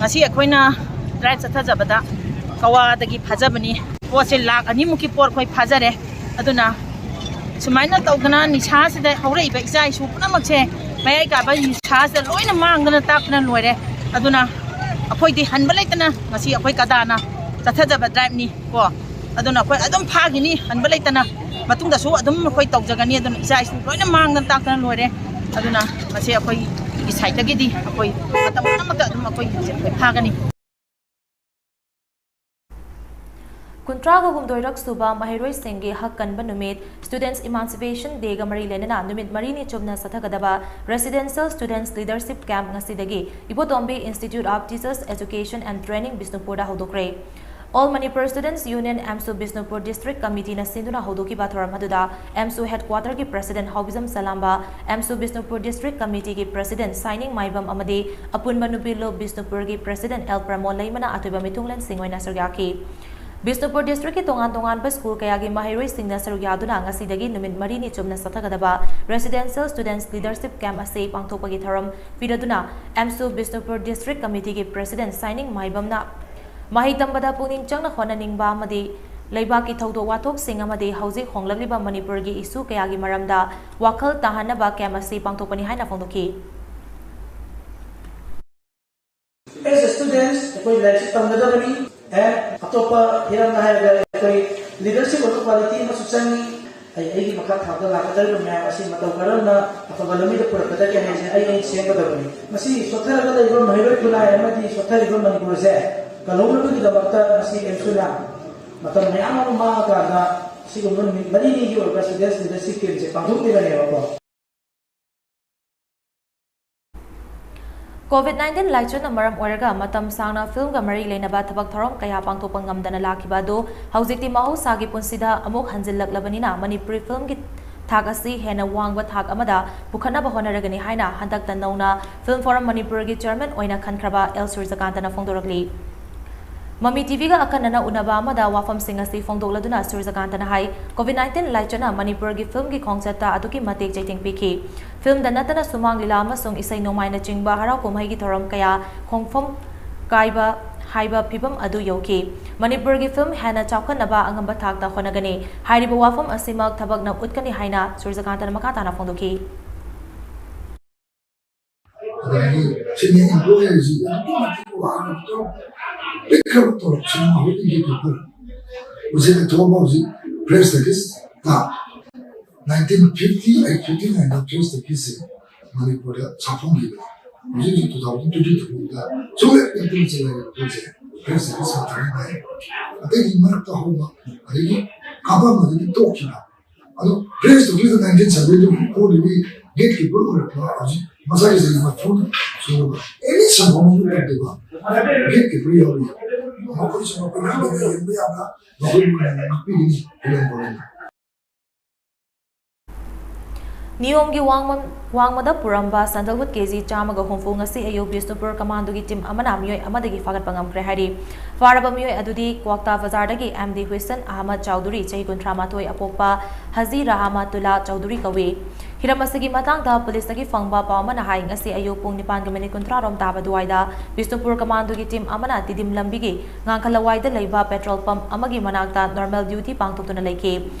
ꯉꯁꯤ ꯑꯩꯈꯣꯏꯅ drive ꯆꯠꯊꯖꯕꯗ ꯀꯋꯥꯗꯒꯤ ꯐꯥꯖꯕꯅꯤ꯫ ꯄꯣꯠꯁꯦ ꯂꯥꯈ ꯑꯅꯤꯃꯨꯛꯀꯤ ꯄꯣꯠ ꯑꯩꯈꯣꯏ ꯐꯥꯖꯔꯦ꯫ ꯑꯗꯨꯅ ꯁꯨꯃꯥꯏꯅ ꯇꯧꯗꯅ ꯅꯤꯁꯥꯁꯤꯗ ꯍꯧꯔꯛꯏꯕ ꯏꯆꯥ ꯏꯁꯨ ꯄꯨꯝꯅꯃꯛꯁꯦ ꯃꯌꯥꯏ ꯀꯥꯕ ꯅꯤꯁꯥꯁꯤꯗ ꯂꯣꯏꯅ ꯃꯥꯡꯗꯅ ꯇꯥꯛꯇꯅ ꯂꯣꯏꯔꯦ꯫ ꯑꯗꯨꯅ ꯑꯩꯈꯣꯏꯗꯤ ꯍꯟꯕ ꯂꯩꯇꯅ ꯉꯁꯤ ꯑꯩꯈꯣꯏ ꯀꯗꯥꯅ ꯆꯠꯊꯖꯕ drive ꯅꯤ ꯀꯣ꯫ ꯑꯗꯨꯅ ꯑꯩꯈꯣꯏ ꯑꯗꯨꯝ ꯐꯥꯈꯤꯅꯤ ꯍꯟꯕ ꯂꯩꯇꯅ꯫ ꯃꯇꯨꯡꯗꯁꯨ ꯑꯗꯨꯝ ꯑꯩꯈꯣꯏ ꯇꯧꯖꯒꯅꯤ꯫ ꯑꯗꯨꯅ ꯏꯆꯥ ꯏꯁꯨ ꯂꯣꯏꯅ ꯃꯥꯡꯗꯅ ꯇꯥꯛꯇꯅ ꯂꯣꯏꯔꯦ꯫ ꯑꯗꯨꯅ ꯃꯁꯤ ꯑꯩꯈꯣꯏꯒꯤ ꯁꯥꯏꯠꯇꯒꯤꯗꯤ ꯑꯩꯈꯣꯏ ꯃꯇꯝ ꯄꯨꯝꯅꯃꯛꯇ ꯑꯗꯨꯝ ꯑꯩꯈꯣꯏ ꯍꯧꯖꯤꯛ ꯑꯩꯈꯣꯏ ꯐꯥꯒꯅꯤ꯫ ꯀꯨꯟꯊ꯭ꯔꯥꯒ ꯍꯨꯝꯗꯣꯏꯔꯛ ꯁꯨꯕ ꯃꯍꯩꯔꯣꯏꯁꯤꯡꯒꯤ ꯍꯛ ꯀꯟꯕ ꯅꯨꯃꯤꯠ, Students Emancipation Dayꯒ ꯃꯔꯤ ꯂꯩꯅꯅ ꯅꯨꯃꯤꯠ ꯃꯔꯤꯅꯤ ꯆꯨꯞꯅ ꯆꯠꯊꯒꯗꯕ Residential Students Leadership Camp ꯉꯁꯤꯗꯒꯤ ꯏꯕꯣꯇꯣꯝꯕꯤ Institute of Teachers Education and Training ꯕꯤꯁꯅꯨꯄꯨꯔꯗ ꯍꯧꯗꯣꯛꯈ꯭ꯔꯦ꯫ All Manipur Students Union, ꯑꯦꯝꯁꯨ Bishnupur District Committeeꯅ ꯁꯤꯟꯗꯨꯅ ꯍꯧꯗꯣꯛꯈꯤꯕ ꯊꯧꯔꯝ ꯑꯗꯨꯗ ꯑꯦꯝꯁꯨ Headquarterꯒꯤ President ꯍꯥꯎꯕꯤꯖꯝ ꯆꯂꯥꯝꯕ, ꯑꯦꯝꯁꯨ ꯕꯤꯁꯅꯨꯄꯨꯔ District Committeeꯒꯤ President ꯁꯥꯏꯅꯤꯡ ꯃꯥꯏꯕꯝ ꯑꯃꯗꯤ ꯑꯄꯨꯟꯕ ꯅꯨꯄꯤ ꯂꯨꯞ ꯕꯤꯁꯅꯨꯄꯨꯔꯒꯤ President ꯑꯦꯜ ꯄ꯭ꯔꯃꯣꯗ ꯂꯩꯃꯅ ꯑꯊꯣꯏꯕ ꯃꯤꯊꯨꯡꯂꯦꯟꯁꯤꯡ ꯑꯣꯏꯅ ꯁꯔꯨꯛ ꯌꯥꯈꯤ꯫ ꯕꯤꯁꯅꯨꯄꯨꯔ Districtꯀꯤ ꯇꯣꯉꯥꯟ ꯇꯣꯉꯥꯟꯕ ꯁ꯭ꯀꯨꯜ ꯀꯌꯥꯒꯤ ꯃꯍꯩꯔꯣꯏꯁꯤꯡꯅ ꯁꯔꯨꯛ ꯌꯥꯗꯨꯅ ꯉꯁꯤꯗꯒꯤ ꯅꯨꯃꯤꯠ ꯃꯔꯤꯅꯤ ꯆꯨꯞꯅ ꯆꯠꯊꯒꯗꯕ Residential Students Leadership Camp ꯑꯁꯤ ꯄꯥꯡꯊꯣꯛꯄꯒꯤ ꯊꯧꯔꯝ ꯄꯤꯔꯗꯨꯅ ꯑꯦꯝꯁꯨ ꯕꯤꯁꯅꯨꯄꯨꯔ District Committeeꯒꯤ President ꯁꯥꯏꯅꯤꯡ ꯃꯥꯏꯕꯝꯅ ꯃꯍꯩ ꯇꯝꯕꯗ ꯄꯨꯛꯅꯤꯡ ꯆꯪꯅ ꯍꯣꯠꯅꯅꯤꯡꯕ ꯑꯃꯗꯤ ꯂꯩꯕꯥꯛꯀꯤ ꯊꯧꯗꯣꯛ ꯋꯥꯊꯣꯛꯁꯤꯡ ꯑꯃꯗꯤ ꯍꯧꯖꯤꯛ ꯍꯣꯡꯂꯛꯂꯤꯕ ꯃꯅꯤꯄꯨꯔꯒꯤ ꯏꯁꯨ ꯀꯌꯥꯒꯤ ꯃꯔꯝꯗ ꯋꯥꯈꯜ ꯇꯥꯍꯟꯅꯕ camp ꯑꯁꯤ ꯄꯥꯡꯊꯣꯛꯄꯅꯤ ꯍꯥꯏꯅ ꯐꯣꯡꯗꯣꯛꯈꯤ꯫ As a students, ꯑꯩꯈꯣꯏ ꯂꯥꯏꯔꯤꯛꯁꯤ ꯇꯝꯒꯗꯕꯅꯤ꯫ And ꯑꯇꯣꯞꯄ ꯍꯤꯔꯝꯗ ꯍꯥꯏꯔꯒ ꯑꯩꯈꯣꯏ leadership ꯑꯣꯏꯕ quality ꯑꯃꯁꯨ ꯆꯪꯉꯤ꯫ ꯑꯩ ꯑꯩꯒꯤ ꯃꯈꯥ ꯊꯥꯕꯗ ꯂꯥꯛꯀꯗꯧꯔꯤꯕ ꯃꯌꯥꯝ ꯑꯁꯤ ꯃꯇꯧ ꯀꯔꯝꯅ ꯑꯐꯕ ꯂꯝꯕꯤꯗ ꯄꯨꯔꯛꯀꯗꯒꯦ ꯍꯥꯏꯕꯁꯦ ꯑꯩ ꯑꯩ ꯁꯦꯝꯒꯗꯕꯅꯤ꯫ ꯃꯁꯤ ꯁꯣꯠꯊꯔꯒ ꯂꯩꯕ ꯃꯍꯩꯔꯣꯏ ꯈꯨꯟꯅꯥꯏ ꯑꯃꯗꯤ ꯁꯣꯠꯊꯔꯤꯕ ꯃꯅꯤꯄꯨꯔꯁꯦ ꯀꯜꯍꯧꯅꯕꯒꯤꯗꯃꯛꯇ ꯉꯁꯤ ꯑꯦꯝꯁꯨꯅ ꯃꯇꯝ ꯃꯌꯥꯝ ꯑꯃ ꯃꯥꯡꯉꯀꯥꯟꯗ ꯁꯤꯒꯨꯝꯕ ꯅꯨꯃꯤꯠ ꯃꯔꯤꯅꯤꯒꯤ ꯑꯣꯏꯕ Students Leadership Campꯁꯦ ꯄꯥꯡꯊꯣꯛꯂꯤꯕꯅꯦꯕꯀꯣ꯫ COVID nineteen ꯂꯥꯏꯆꯠꯅ ꯃꯔꯝ ꯑꯣꯏꯔꯒ ꯃꯇꯝ ꯁꯥꯡꯅ filmꯒ ꯃꯔꯤ ꯂꯩꯅꯕ ꯊꯕꯛ ꯊꯧꯔꯝ ꯀꯌꯥ ꯄꯥꯡꯊꯣꯛꯄ ꯉꯝꯗꯅ ꯂꯥꯛꯈꯤꯕ ꯑꯗꯨ ꯍꯧꯖꯤꯛꯇꯤ ꯃꯍꯧꯁꯥꯒꯤ ꯄꯨꯟꯁꯤꯗ ꯑꯃꯨꯛ ꯍꯟꯖꯤꯜꯂꯛꯂꯕꯅꯤꯅ ꯃꯅꯤꯄꯨꯔꯤ filmꯒꯤ ꯊꯥꯛ ꯑꯁꯤ ꯍꯦꯟꯅ ꯋꯥꯡꯕ ꯊꯥꯛ ꯑꯃꯗ ꯄꯨꯈꯠꯅꯕ ꯍꯣꯠꯅꯔꯒꯅꯤ ꯍꯥꯏꯅ ꯍꯟꯗꯛꯇ ꯅꯧꯅ Film Forum ꯃꯅꯤꯄꯨꯔꯒꯤ chairman ꯑꯣꯏꯅ ꯈꯟꯈ꯭ꯔꯕ ꯑꯦꯜ ꯁꯨꯔꯖꯀꯥꯟꯇꯅ ꯐꯣꯡꯗꯣꯔꯛꯂꯤ꯫ ꯃꯃꯤ ꯇꯤꯚꯤꯒ ꯑꯀꯟꯅꯅ ꯎꯅꯕ ꯑꯃꯗ ꯋꯥꯐꯝꯁꯤꯡ ꯑꯁꯤ ꯐꯣꯡꯗꯣꯛꯂꯗꯨꯅ ꯁꯨꯔꯖꯀꯥꯟꯇꯅ ꯍꯥꯏ, COVID nineteen ꯂꯥꯏꯆꯠꯅ ꯃꯅꯤꯄꯨꯔꯒꯤ filmꯒꯤ ꯈꯣꯡꯆꯠꯇ ꯑꯗꯨꯛꯀꯤ ꯃꯇꯤꯛ ꯆꯩꯊꯦꯡ ꯄꯤꯈꯤ꯫ Filmꯗ ꯅꯠꯇꯅ ꯁꯨꯃꯥꯡ ꯂꯤꯂꯥ ꯑꯃꯁꯨꯡ ꯏꯁꯩ ꯅꯣꯡꯃꯥꯏꯅꯆꯤꯡꯕ ꯍꯔꯥꯎ ꯀꯨꯝꯍꯩꯒꯤ ꯊꯧꯔꯝ ꯀꯌꯥ ꯈꯣꯡꯐꯝ ꯀꯥꯏꯕ ꯍꯥꯏꯕ ꯐꯤꯚꯝ ꯑꯗꯨ ꯌꯧꯈꯤ꯫ ꯃꯅꯤꯄꯨꯔꯒꯤ film ꯍꯦꯟꯅ ꯆꯥꯎꯈꯠꯅꯕ ꯑꯉꯝꯕ ꯊꯥꯛꯇ ꯍꯣꯠꯅꯒꯅꯤ꯫ ꯍꯥꯏꯔꯤꯕ ꯋꯥꯐꯝ ꯑꯁꯤꯃꯛ ꯊꯕꯛꯅ ꯎꯠꯀꯅꯤ ꯍꯥꯏꯅ ꯁꯨꯔꯖꯀꯥꯟꯇꯅ ꯃꯈꯥ ꯇꯥꯅ ꯐꯣꯡꯗꯣꯛꯈꯤ꯫ ꯑꯗꯒꯤ ꯁꯤꯅꯤ employee ꯍꯥꯏꯁꯤ ꯑꯗꯨꯛꯀꯤ ꯃꯇꯤꯛ ꯋꯥꯅ ꯄꯤꯛꯈ꯭ꯔꯕ ꯇꯣꯂꯣꯞꯁꯤꯅ ꯃꯍꯨꯠ ꯏꯟꯈꯤ ꯄꯤꯛꯈ꯭ꯔꯦ꯫ ꯃꯁꯤꯅ ꯊꯣꯛꯑꯝꯕ ꯍꯧꯖꯤꯛ press release nineteen fifty eight fifty ꯅꯥꯏꯟꯗ ꯐ꯭ꯔꯦꯟꯁꯇ ꯀꯦꯁꯁꯦ ꯃꯅꯤꯄꯨꯔꯗ ꯁꯥꯐꯣꯡꯈꯤꯕꯅꯤ꯫ ꯍꯧꯖꯤꯛ ꯍꯧꯖꯤꯛ ꯇꯨ ꯊꯥꯎꯖꯟ ꯇ꯭ꯋꯦꯟꯇꯤ ꯇꯨꯗ ꯁꯨꯡꯂꯦꯞ ꯂꯦꯞꯇꯅ ꯆꯦꯜꯂꯛꯏꯕ ꯄꯣꯠꯁꯦ ꯐ꯭ꯔꯦꯟꯁꯇ ꯀꯦꯁ ꯁꯥꯊꯤꯅ ꯅꯥꯏ꯫ ꯑꯇꯩꯒꯤ ꯃꯔꯛꯇ ꯍꯧꯕ ꯑꯗꯒꯤ ꯀꯥꯞꯐꯝꯗꯒꯤ ꯇꯣꯛꯈꯤꯕ, ꯑꯗꯣ ꯐ꯭ꯔꯦꯟꯁꯇ ꯀꯦꯁ ꯅꯥꯏꯟꯇꯤꯟ ꯁꯚꯦꯟꯇꯤ ꯐꯣꯔꯗꯒꯤ ꯒꯦꯠ ꯀꯤꯄꯔ ꯑꯣꯏꯔꯛꯄ ꯍꯧꯖꯤꯛ ꯃꯁꯥꯒꯤ ꯆꯍꯤ ꯃꯔꯤꯐꯨ ꯁꯨꯔꯕ ꯑꯦꯅꯤ ꯁꯪꯒꯣꯝ ꯑꯃ ꯇꯧꯗꯕ ꯒꯦꯠ ꯀꯤꯄꯔ ꯌꯥꯎꯔꯤ꯫ ꯃꯈꯣꯏꯁꯨ ꯃꯈꯣꯏ ꯌꯥꯝꯅ ꯌꯦꯡꯕ ꯌꯥꯕ ꯃꯈꯣꯏ ꯉꯥꯛꯄꯤꯒꯅꯤ ꯐꯤꯂꯝ ꯐꯣꯔꯝꯗ꯫ ꯅꯤꯌꯣꯝꯒꯤ ꯋꯥꯡꯃ-, ꯋꯥꯡꯃꯗ ꯄꯨꯔꯝꯕ ꯁꯦꯟꯗꯜꯋꯨꯗ ꯀꯦꯖꯤ ꯆꯥꯝꯃꯒ ꯍꯨꯝꯐꯨ ꯉꯁꯤ ꯑꯌꯨꯛ ꯕꯤꯁꯅꯨꯄꯨꯔ ꯀꯃꯥꯟꯗꯣꯒꯤ ꯇꯤꯝ ꯑꯃꯅ ꯃꯤꯑꯣꯏ ꯑꯃꯗꯒꯤ ꯐꯥꯒꯠꯄ ꯉꯝꯈ꯭ꯔꯦ ꯍꯥꯏꯔꯤ꯫ ꯐꯥꯔꯕ ꯃꯤꯑꯣꯏ ꯑꯗꯨꯗꯤ ꯀ꯭ꯋꯥꯛꯇꯥ ꯕꯖꯥꯔꯗꯒꯤ ꯑꯦꯝ ꯗꯤ ꯍꯨꯏꯁꯟ ꯑꯍꯃꯗ ꯆꯧꯙꯨꯔꯤ, ꯆꯍꯤ ꯀꯨꯟꯊ꯭ꯔꯥ ꯃꯥꯊꯣꯏ, ꯑꯄꯣꯛꯄ ꯍꯖꯤ ꯔꯍꯥꯃꯇꯨꯜꯂꯥ ꯆꯧꯙꯨꯔꯤ ꯀꯧꯏ꯫ ꯍꯤꯔꯝ ꯑꯁꯤꯒꯤ ꯃꯇꯥꯡꯗ ꯄꯨꯂꯤꯁꯇꯒꯤ ꯐꯪꯕ ꯄꯥꯎ ꯑꯃꯅ ꯍꯥꯏ, ꯉꯁꯤ ꯑꯌꯨꯛ ꯄꯨꯡ ꯅꯤꯄꯥꯟꯒ ꯃꯤꯅꯤꯠ ꯀꯨꯟꯊ꯭ꯔꯥ ꯔꯣꯝ ꯇꯥꯕ ꯑꯗꯨꯋꯥꯏꯗ ꯕꯤꯁꯅꯨꯄꯨꯔ ꯀꯃꯥꯟꯗꯣꯒꯤ ꯇꯤꯝ ꯑꯃꯅ ꯇꯤꯗꯤꯝ ꯂꯝꯕꯤꯒꯤ ꯉꯥꯡꯈꯂꯋꯥꯏꯗ ꯂꯩꯕ ꯄꯦꯇ꯭ꯔꯣꯜ ꯄꯝꯞ ꯑꯃꯒꯤ ꯃꯅꯥꯛꯇ ꯅꯣꯔꯃꯦꯜ ꯗ꯭ꯌꯨꯇꯤ ꯄꯥꯡꯊꯣꯛꯇꯨꯅ ꯂꯩꯈꯤ꯫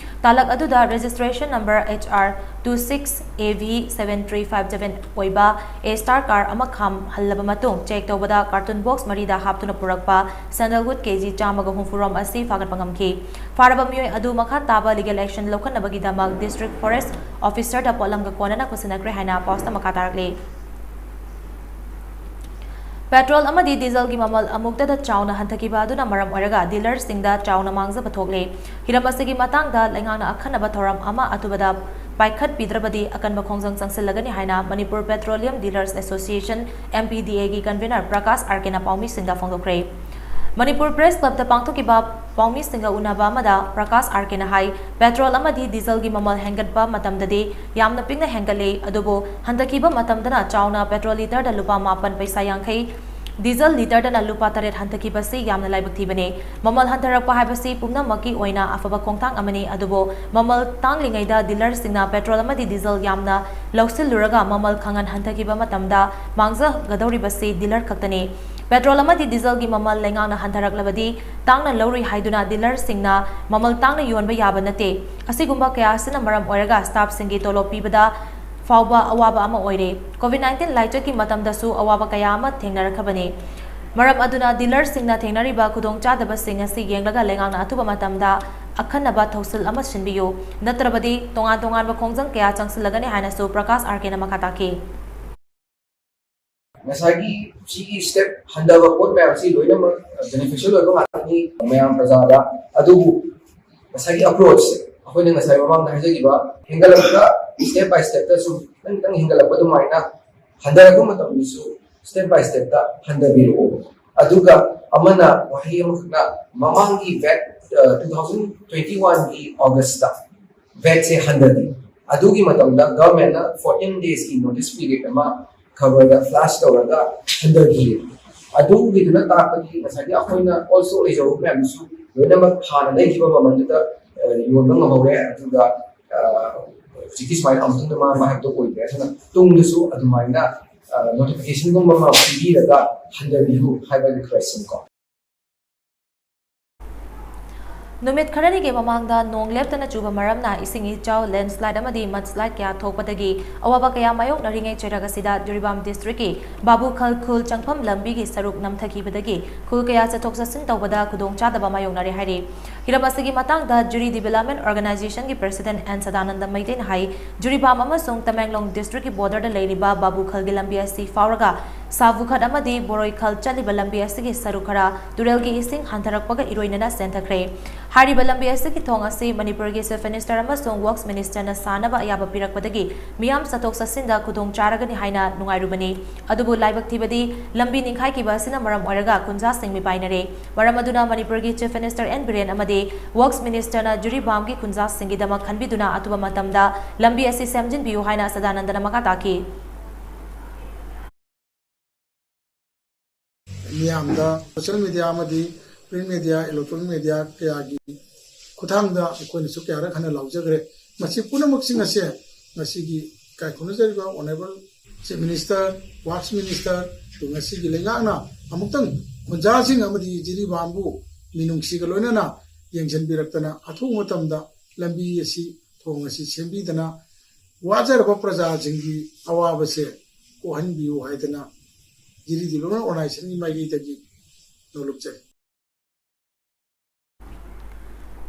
ꯇꯥꯂꯛ ꯑꯗꯨꯗ registration number H R two six A V seven three five seven ꯑꯣꯏꯕ ꯑꯦ ꯁ꯭ꯇꯥꯔ ꯀꯥꯔ ꯑꯃ ꯈꯥꯝꯍꯜꯂꯕ ꯃꯇꯨꯡ ꯆꯦꯛ ꯇꯧꯕꯗ ꯀꯥꯔꯇꯨꯟ ꯕꯣꯛꯁ ꯃꯔꯤꯗ ꯍꯥꯞꯇꯨꯅ ꯄꯨꯔꯛꯄ ꯁꯦꯟꯗꯜꯋꯨꯗ ꯀꯦꯖꯤ ꯆꯥꯝꯃꯒ ꯍꯨꯝꯐꯨ ꯔꯣꯝ ꯑꯁꯤ ꯐꯥꯒꯠꯄ ꯉꯝꯈꯤ꯫ ꯐꯥꯔꯕ ꯃꯤꯑꯣꯏ ꯑꯗꯨ ꯃꯈꯥ ꯇꯥꯕ ꯂꯤꯒꯦꯜ ꯑꯦꯛꯁꯟ ꯂꯧꯈꯠꯅꯕꯒꯤꯗꯃꯛ ꯗꯤꯁꯇ꯭ꯔꯤꯛ ꯐꯣꯔꯦꯁ꯭ꯠ ꯑꯣꯐꯤꯁꯔꯗ ꯄꯣꯠꯂꯝꯒ ꯀꯣꯟꯅꯅ ꯈꯨꯠꯁꯤꯟꯅꯈ꯭ꯔꯦ ꯍꯥꯏꯅ ꯄꯥꯎꯁꯇ ꯃꯈꯥ ꯇꯥꯔꯛꯂꯤ꯫ ꯄꯦꯇ꯭ꯔꯣꯜ ꯑꯃꯗꯤ ꯗꯤꯖꯜꯒꯤ ꯃꯃꯜ ꯑꯃꯨꯛꯇꯗ ꯆꯥꯎꯅ ꯍꯟꯊꯈꯤꯕ ꯑꯗꯨꯅ ꯃꯔꯝ ꯑꯣꯏꯔꯒ ꯗꯤꯂꯔꯁꯤꯡꯗ ꯆꯥꯎꯅ ꯃꯥꯡꯖꯕ ꯊꯣꯛꯂꯦ꯫ ꯍꯤꯔꯝ ꯑꯁꯤꯒꯤ ꯃꯇꯥꯡꯗ ꯂꯩꯉꯥꯛꯅ ꯑꯈꯟꯅꯕ ꯊꯧꯔꯝ ꯑꯃ ꯑꯊꯨꯕꯗ ꯄꯥꯏꯈꯠꯄꯤꯗ꯭ꯔꯕꯗꯤ ꯑꯀꯟꯕ ꯈꯣꯡꯖꯪ ꯆꯪꯁꯤꯜꯂꯒꯅꯤ ꯍꯥꯏꯅ Manipur petroleum dealers association, M P D ꯑꯦꯒꯤ ꯀꯟꯚꯤꯅꯔ ꯄ꯭ꯔꯀꯥꯁ ꯑꯥꯔ ꯀꯦꯅ ꯄꯥꯎꯃꯤꯁꯤꯡꯗ ꯐꯣꯡꯗꯣꯛꯈ꯭ꯔꯦ꯫ ꯃꯅꯤꯄꯨꯔ ꯄ꯭ꯔꯦꯁ ꯀ꯭ꯂꯕꯇ ꯄꯥꯡꯊꯣꯛꯈꯤꯕ ꯄꯥꯎꯃꯤꯁꯤꯡꯒ ꯎꯅꯕ ꯑꯃꯗ ꯄ꯭ꯔꯀꯥꯁ ꯑꯥꯔ ꯀꯦꯅ ꯍꯥꯏ, ꯄꯦꯇ꯭ꯔꯣꯜ ꯑꯃꯗꯤ ꯗꯤꯖꯜꯒꯤ ꯃꯃꯜ ꯍꯦꯟꯒꯠꯄ ꯃꯇꯝꯗꯗꯤ ꯌꯥꯝꯅ ꯄꯤꯛꯅ ꯍꯦꯟꯒꯠꯂꯤ, ꯑꯗꯨꯕꯨ ꯍꯟꯊꯈꯤꯕ ꯃꯇꯝꯗꯅ ꯆꯥꯎꯅ ꯄꯦꯇ꯭ꯔꯣꯜ ꯂꯤꯇꯔꯗ ꯂꯨꯄꯥ ꯃꯥꯄꯟ ꯄꯩꯁꯥ ꯌꯥꯡꯈꯩ, ꯗꯤꯖꯜ ꯂꯤꯇꯔꯗꯅ ꯂꯨꯄꯥ ꯇꯔꯦꯠ ꯍꯟꯊꯈꯤꯕꯁꯤ ꯌꯥꯝꯅ ꯂꯥꯏꯕꯛ ꯊꯤꯕꯅꯤ꯫ ꯃꯃꯜ ꯍꯟꯊꯔꯛꯄ ꯍꯥꯏꯕꯁꯤ ꯄꯨꯝꯅꯃꯛꯀꯤ ꯑꯣꯏꯅ ꯑꯐꯕ ꯈꯣꯡꯊꯥꯡ ꯑꯃꯅꯤ, ꯑꯗꯨꯕꯨ ꯃꯃꯜ ꯇꯥꯡꯂꯤꯉꯩꯗ ꯗꯤꯂꯔꯁꯤꯡꯅ ꯄꯦꯇ꯭ꯔꯣꯜ ꯑꯃꯗꯤ ꯗꯤꯖꯜ ꯌꯥꯝꯅ ꯂꯧꯁꯤꯜꯂꯨꯔꯒ ꯃꯃꯜ ꯈꯪꯍꯟ ꯍꯟꯊꯈꯤꯕ ꯃꯇꯝꯗ ꯃꯥꯡꯖꯒꯗꯧꯔꯤꯕꯁꯤ ꯗꯤꯂꯔ ꯈꯛꯇꯅꯤ꯫ ꯄꯦꯇ꯭ꯔꯣꯜ ꯑꯃꯗꯤ ꯗꯤꯖꯜꯒꯤ ꯃꯃꯜ ꯂꯩꯉꯥꯛꯅ ꯍꯟꯊꯔꯛꯂꯕꯗꯤ ꯇꯥꯡꯅ ꯂꯧꯔꯨꯏ ꯍꯥꯏꯗꯨꯅ ꯗꯤꯂꯔꯁꯤꯡꯅ ꯃꯃꯜ ꯇꯥꯡꯅ ꯌꯣꯟꯕ ꯌꯥꯕ ꯅꯠꯇꯦ꯫ ꯑꯁꯤꯒꯨꯝꯕ ꯀꯌꯥ ꯑꯁꯤꯅ ꯃꯔꯝ ꯑꯣꯏꯔꯒ ꯁ꯭ꯇꯥꯐꯁꯤꯡꯒꯤ ꯇꯣꯂꯣꯞ ꯄꯤꯕꯗ ꯐꯥꯎꯕ ꯑꯋꯥꯕ ꯑꯃ ꯑꯣꯏꯔꯦ꯫ ꯀꯣꯚꯤꯗ ꯅꯥꯏꯟꯇꯤꯟ ꯂꯥꯏꯆꯠꯀꯤ ꯃꯇꯝꯗꯁꯨ ꯑꯋꯥꯕ ꯀꯌꯥ ꯑꯃ ꯊꯦꯡꯅꯔꯛꯈ꯭ꯔꯕꯅꯤ꯫ ꯃꯔꯝ ꯑꯗꯨꯅ ꯗꯤꯂꯔꯁꯤꯡꯅ ꯊꯦꯡꯅꯔꯤꯕ ꯈꯨꯗꯣꯡꯆꯥꯗꯕꯁꯤꯡ ꯑꯁꯤ ꯌꯦꯡꯂꯒ ꯂꯩꯉꯥꯛꯅ ꯑꯊꯨꯕ ꯃꯇꯝꯗ ꯑꯈꯟꯅꯕ ꯊꯧꯁꯤꯜ ꯑꯃ ꯁꯤꯟꯕꯤꯌꯨ, ꯅꯠꯇ꯭ꯔꯕꯗꯤ ꯇꯣꯉꯥꯟ ꯇꯣꯉꯥꯟꯕ ꯈꯣꯡꯖꯪ ꯀꯌꯥ ꯆꯪꯁꯤꯜꯂꯒꯅꯤ ꯍꯥꯏꯅꯁꯨ ꯄ꯭ꯔꯀꯥꯁ ꯑꯥꯔ ꯀꯦꯅ ꯃꯈꯥ ꯇꯥꯈꯤ꯫ ꯉꯁꯥꯏꯒꯤ ꯁꯤꯒꯤ ꯁ꯭ꯇꯦꯞ ꯍꯟꯊꯕ ꯄꯣꯠ ꯃꯌꯥꯝꯁꯤ ꯂꯣꯏꯅꯃꯛ ꯕꯦꯅꯤꯐꯤꯁꯤꯌꯦꯜ ꯑꯣꯏꯕ ꯉꯥꯛꯇꯅꯤ ꯃꯌꯥꯝ ꯄ꯭ꯔꯖꯥꯗ꯫ ꯑꯗꯨꯕꯨ ꯉꯁꯥꯏꯒꯤ ꯑꯦꯄ꯭ꯔꯣꯆꯁꯦ ꯑꯩꯈꯣꯏꯅ ꯉꯁꯥꯏ ꯃꯃꯥꯡꯗ ꯍꯥꯏꯖꯈꯤꯕ ꯍꯦꯟꯒꯠꯂꯛꯄꯗ ꯁ꯭ꯇꯦꯞ ꯕꯥꯏ ꯁ꯭ꯇꯦꯞꯇ ꯁꯨꯝ ꯈꯤꯇꯪ ꯈꯤꯇꯪ ꯍꯦꯟꯒꯠꯂꯛꯄ ꯑꯗꯨꯃꯥꯏꯅ ꯍꯟꯊꯔꯛꯄ ꯃꯇꯝꯗꯁꯨ ꯁ꯭ꯇꯦꯞ ꯕꯥꯏ ꯁ꯭ꯇꯦꯞꯇ ꯍꯟꯊꯕꯤꯔꯛꯑꯣ꯫ ꯑꯗꯨꯒ ꯑꯃꯅ ꯋꯥꯍꯩ ꯑꯃꯈꯛꯅ ꯃꯃꯥꯡꯒꯤ ꯚꯦꯠ ꯇꯨ ꯊꯥꯎꯖꯟ ꯇ꯭ꯋꯦꯟꯇꯤ ꯋꯥꯟꯒꯤ ꯑꯣꯒꯁꯇ ꯚꯦꯠꯁꯦ ꯍꯟꯊꯈꯤ꯫ ꯑꯗꯨꯒꯤ ꯃꯇꯝꯗ ꯒꯚꯔꯟꯃꯦꯟꯠꯅ ꯐꯣꯔꯇꯤꯟ ꯗꯦꯖꯀꯤ ꯅꯣꯇꯤꯁ ꯄꯤꯔꯤꯠ ꯑꯃ ꯈꯕꯔꯗ ꯐ꯭ꯂꯥꯁ ꯇꯧꯔꯒ ꯍꯟꯊꯈꯤ꯫ ꯑꯗꯨꯒꯤꯗꯨꯅ ꯇꯥꯛꯄꯗꯤ ꯉꯁꯥꯏꯒꯤ ꯑꯩꯈꯣꯏꯅ ꯑꯣꯜ ꯁ꯭ꯇꯣꯛ ꯂꯩꯖꯍꯧꯕ ꯃꯌꯥꯝꯗꯨꯁꯨ ꯂꯣꯏꯅꯃꯛ ꯍꯥꯟꯅ ꯂꯩꯈꯤꯕ ꯃꯃꯜꯗꯨꯗ, ꯑ, ꯌꯣꯟꯕ ꯉꯝꯍꯧꯔꯦ꯫ ꯑꯗꯨꯒ, ꯑ, ꯍꯧꯖꯤꯛꯀꯤ ꯁꯨꯃꯥꯏꯅ ꯑꯃꯨꯛ ꯍꯟꯅ ꯃꯥꯡꯕ ꯍꯥꯏꯕꯗꯣ ꯑꯣꯏꯗ꯭ꯔꯦ꯫ ꯑꯗꯨꯅ ꯇꯨꯡꯗꯁꯨ ꯑꯗꯨꯃꯥꯏꯅ, ꯑ, ꯅꯣꯇꯤꯐꯤꯀꯦꯁꯟꯒꯨꯝꯕ ꯑꯃ ꯄꯤꯕꯤꯔꯒ ꯍꯟꯊꯕꯤꯌꯨ ꯍꯥꯏꯕ ꯔꯤꯀ꯭ꯋꯦꯁꯅꯤꯀꯣ꯫ ꯅꯨꯃꯤꯠ ꯈꯔꯅꯤꯒꯤ ꯃꯃꯥꯡꯗ ꯅꯣꯡ ꯂꯦꯞꯇꯅ ꯆꯨꯕ ꯃꯔꯝꯅ ꯏꯁꯤꯡ ꯏꯆꯥꯎ, ꯂꯦꯟꯁ꯭ꯂꯥꯏꯗ ꯑꯃꯗꯤ ꯃꯗꯁ꯭ꯂꯥꯏꯗ ꯀꯌꯥ ꯊꯣꯛꯄꯗꯒꯤ ꯑꯋꯥꯕ ꯀꯌꯥ ꯃꯥꯌꯣꯛꯅꯔꯤꯉꯩ ꯆꯩꯔꯛ ꯑꯁꯤꯗ ꯖꯤꯔꯤꯕꯥꯝ ꯗꯤꯁꯇ꯭ꯔꯤꯛꯀꯤ ꯕꯥꯕꯨꯈꯜ ꯈꯨꯜ ꯆꯪꯐꯝ ꯂꯝꯕꯤꯒꯤ ꯁꯔꯨꯛ ꯅꯝꯊꯈꯤꯕꯗꯒꯤ ꯈꯨꯜ ꯀꯌꯥ ꯆꯠꯊꯣꯛ ꯆꯠꯁꯤꯟ ꯇꯧꯕꯗ ꯈꯨꯗꯣꯡꯆꯥꯗꯕ ꯃꯥꯌꯣꯛꯅꯔꯦ ꯍꯥꯏꯔꯤ꯫ ꯍꯤꯔꯝ ꯑꯁꯤꯒꯤ ꯃꯇꯥꯡꯗ ꯖꯤꯔꯤ ꯗꯤꯕꯦꯂꯞꯃꯦꯟꯠ ꯑꯣꯔꯒꯅꯥꯏꯖꯦꯁꯟꯒꯤ ꯄ꯭ꯔꯁꯤꯗꯦꯟꯠ ꯑꯦꯟ ꯁꯗꯥꯅꯟꯗ ꯃꯩꯇꯩꯅ ꯍꯥꯏ, ꯖꯤꯔꯤꯕꯥꯝ ꯑꯃꯁꯨꯡ ꯇꯃꯦꯡꯂꯣꯡ ꯗꯤꯁꯇ꯭ꯔꯤꯛꯀꯤ ꯕꯣꯔꯗꯔꯗ ꯂꯩꯔꯤꯕ ꯕꯥꯕꯨꯈꯜꯒꯤ ꯂꯝꯕꯤ ꯑꯁꯤ ꯐꯥꯎꯔꯒ ꯁꯥꯕꯨꯈꯠ ꯑꯃꯗꯤ ꯕꯣꯔꯣꯏꯈꯜ ꯆꯠꯂꯤꯕ ꯂꯝꯕꯤ ꯑꯁꯤꯒꯤ ꯁꯔꯨꯛ ꯈꯔ ꯇꯨꯔꯦꯜꯒꯤ ꯏꯁꯤꯡ ꯍꯟꯊꯔꯛꯄꯒ ꯏꯔꯣꯏꯅꯅ ꯆꯦꯟꯊꯈ꯭ꯔꯦ꯫ ꯍꯥꯏꯔꯤꯕ ꯂꯝꯕꯤ ꯑꯁꯤꯒꯤ ꯊꯣꯡ ꯑꯁꯤ ꯃꯅꯤꯄꯨꯔꯒꯤ ꯆꯤꯐ ꯃꯤꯅꯤꯁꯇꯔ ꯑꯃꯁꯨꯡ ꯋꯔꯛꯁ ꯃꯤꯅꯤꯁꯇꯔꯅ ꯁꯥꯅꯕ ꯑꯌꯥꯕ ꯄꯤꯔꯛꯄꯗꯒꯤ ꯃꯤꯌꯥꯝ ꯆꯠꯊꯣꯛ ꯆꯠꯁꯤꯟꯗ ꯈꯨꯗꯣꯡ ꯆꯥꯔꯒꯅꯤ ꯍꯥꯏꯅ ꯅꯨꯡꯉꯥꯏꯔꯨꯕꯅꯤ꯫ ꯑꯗꯨꯕꯨ ꯂꯥꯏꯕꯛ ꯊꯤꯕꯗꯤ ꯂꯝꯕꯤ ꯅꯤꯡꯈꯥꯏꯈꯤꯕ ꯑꯁꯤꯅ ꯃꯔꯝ ꯑꯣꯏꯔꯒ ꯈꯨꯟꯖꯥꯁꯤꯡ ꯃꯤꯄꯥꯏꯅꯔꯦ꯫ ꯃꯔꯝ ꯑꯗꯨꯅ ꯃꯅꯤꯄꯨꯔꯒꯤ ꯆꯤꯐ ꯃꯤꯅꯤꯁꯇꯔ ꯑꯦꯟ ꯕꯤꯔꯦꯟ ꯑꯃꯗꯤ ꯋꯔꯛꯁ ꯃꯤꯅꯤꯁꯇꯔꯅ ꯖꯤꯔꯤꯕꯥꯝꯒꯤ ꯈꯨꯟꯖꯥꯁꯤꯡꯒꯤꯗꯃꯛ ꯈꯟꯕꯤꯗꯨꯅ ꯑꯊꯨꯕ ꯃꯇꯝꯗ ꯂꯝꯕꯤ ꯑꯁꯤ ꯁꯦꯝꯖꯤꯟꯕꯤꯌꯨ ꯍꯥꯏꯅ ꯁꯗꯥꯅꯟꯗꯅ ꯃꯈꯥ ꯇꯥꯈꯤ꯫ ꯃꯤꯌꯥꯝꯗ ꯁꯣꯁꯤꯌꯦꯜ ꯃꯦꯗꯤꯌꯥ ꯑꯃꯗꯤ ꯄ꯭ꯔꯤꯟꯠ ꯃꯦꯗꯤꯌꯥ, ꯏꯂꯦꯛꯇ꯭ꯔꯣꯅꯤꯛ ꯃꯦꯗꯤꯌꯥ ꯀꯌꯥꯒꯤ ꯈꯨꯠꯊꯥꯡꯗ ꯑꯩꯈꯣꯏꯅꯁꯨ ꯀꯌꯥꯔꯛ ꯍꯟꯅ ꯂꯥꯎꯖꯈ꯭ꯔꯦ꯫ ꯃꯁꯤ ꯄꯨꯝꯅꯃꯛꯁꯤꯡ ꯑꯁꯦ ꯉꯁꯤꯒꯤ ꯏꯀꯥꯏ ꯈꯨꯝꯅꯖꯔꯤꯕ honourable chief minister, works minister, ꯑꯗꯨ ꯉꯁꯤꯒꯤ ꯂꯩꯉꯥꯛꯅ ꯑꯃꯨꯛꯇꯪ ꯈꯨꯟꯖꯥꯁꯤꯡ ꯑꯃꯗꯤ ꯖꯤꯔꯤꯕꯥꯝꯕꯨ ꯃꯤꯅꯨꯡꯁꯤꯒ ꯂꯣꯏꯅꯅ ꯌꯦꯡꯁꯤꯟꯕꯤꯔꯛꯇꯅ ꯑꯊꯨꯕ ꯃꯇꯝꯗ ꯂꯝꯕꯤ ꯑꯁꯤ, ꯊꯣꯡ ꯑꯁꯤ ꯁꯦꯝꯕꯤꯗꯅ ꯋꯥꯖꯔꯕ ꯄ꯭ꯔꯖꯥꯁꯤꯡꯒꯤ ꯑꯋꯥꯕꯁꯦ ꯀꯣꯛꯍꯟꯕꯤꯌꯨ ꯍꯥꯏꯗꯅ ꯖꯤꯔꯤ ꯗꯤꯕꯦꯂꯞꯃꯦꯟꯠ ꯑꯣꯔꯒꯅꯥꯏꯖꯦꯁꯟꯒꯤ ꯃꯥꯏꯀꯩꯗꯒꯤ ꯅꯣꯂꯨꯛꯆꯔꯤ꯫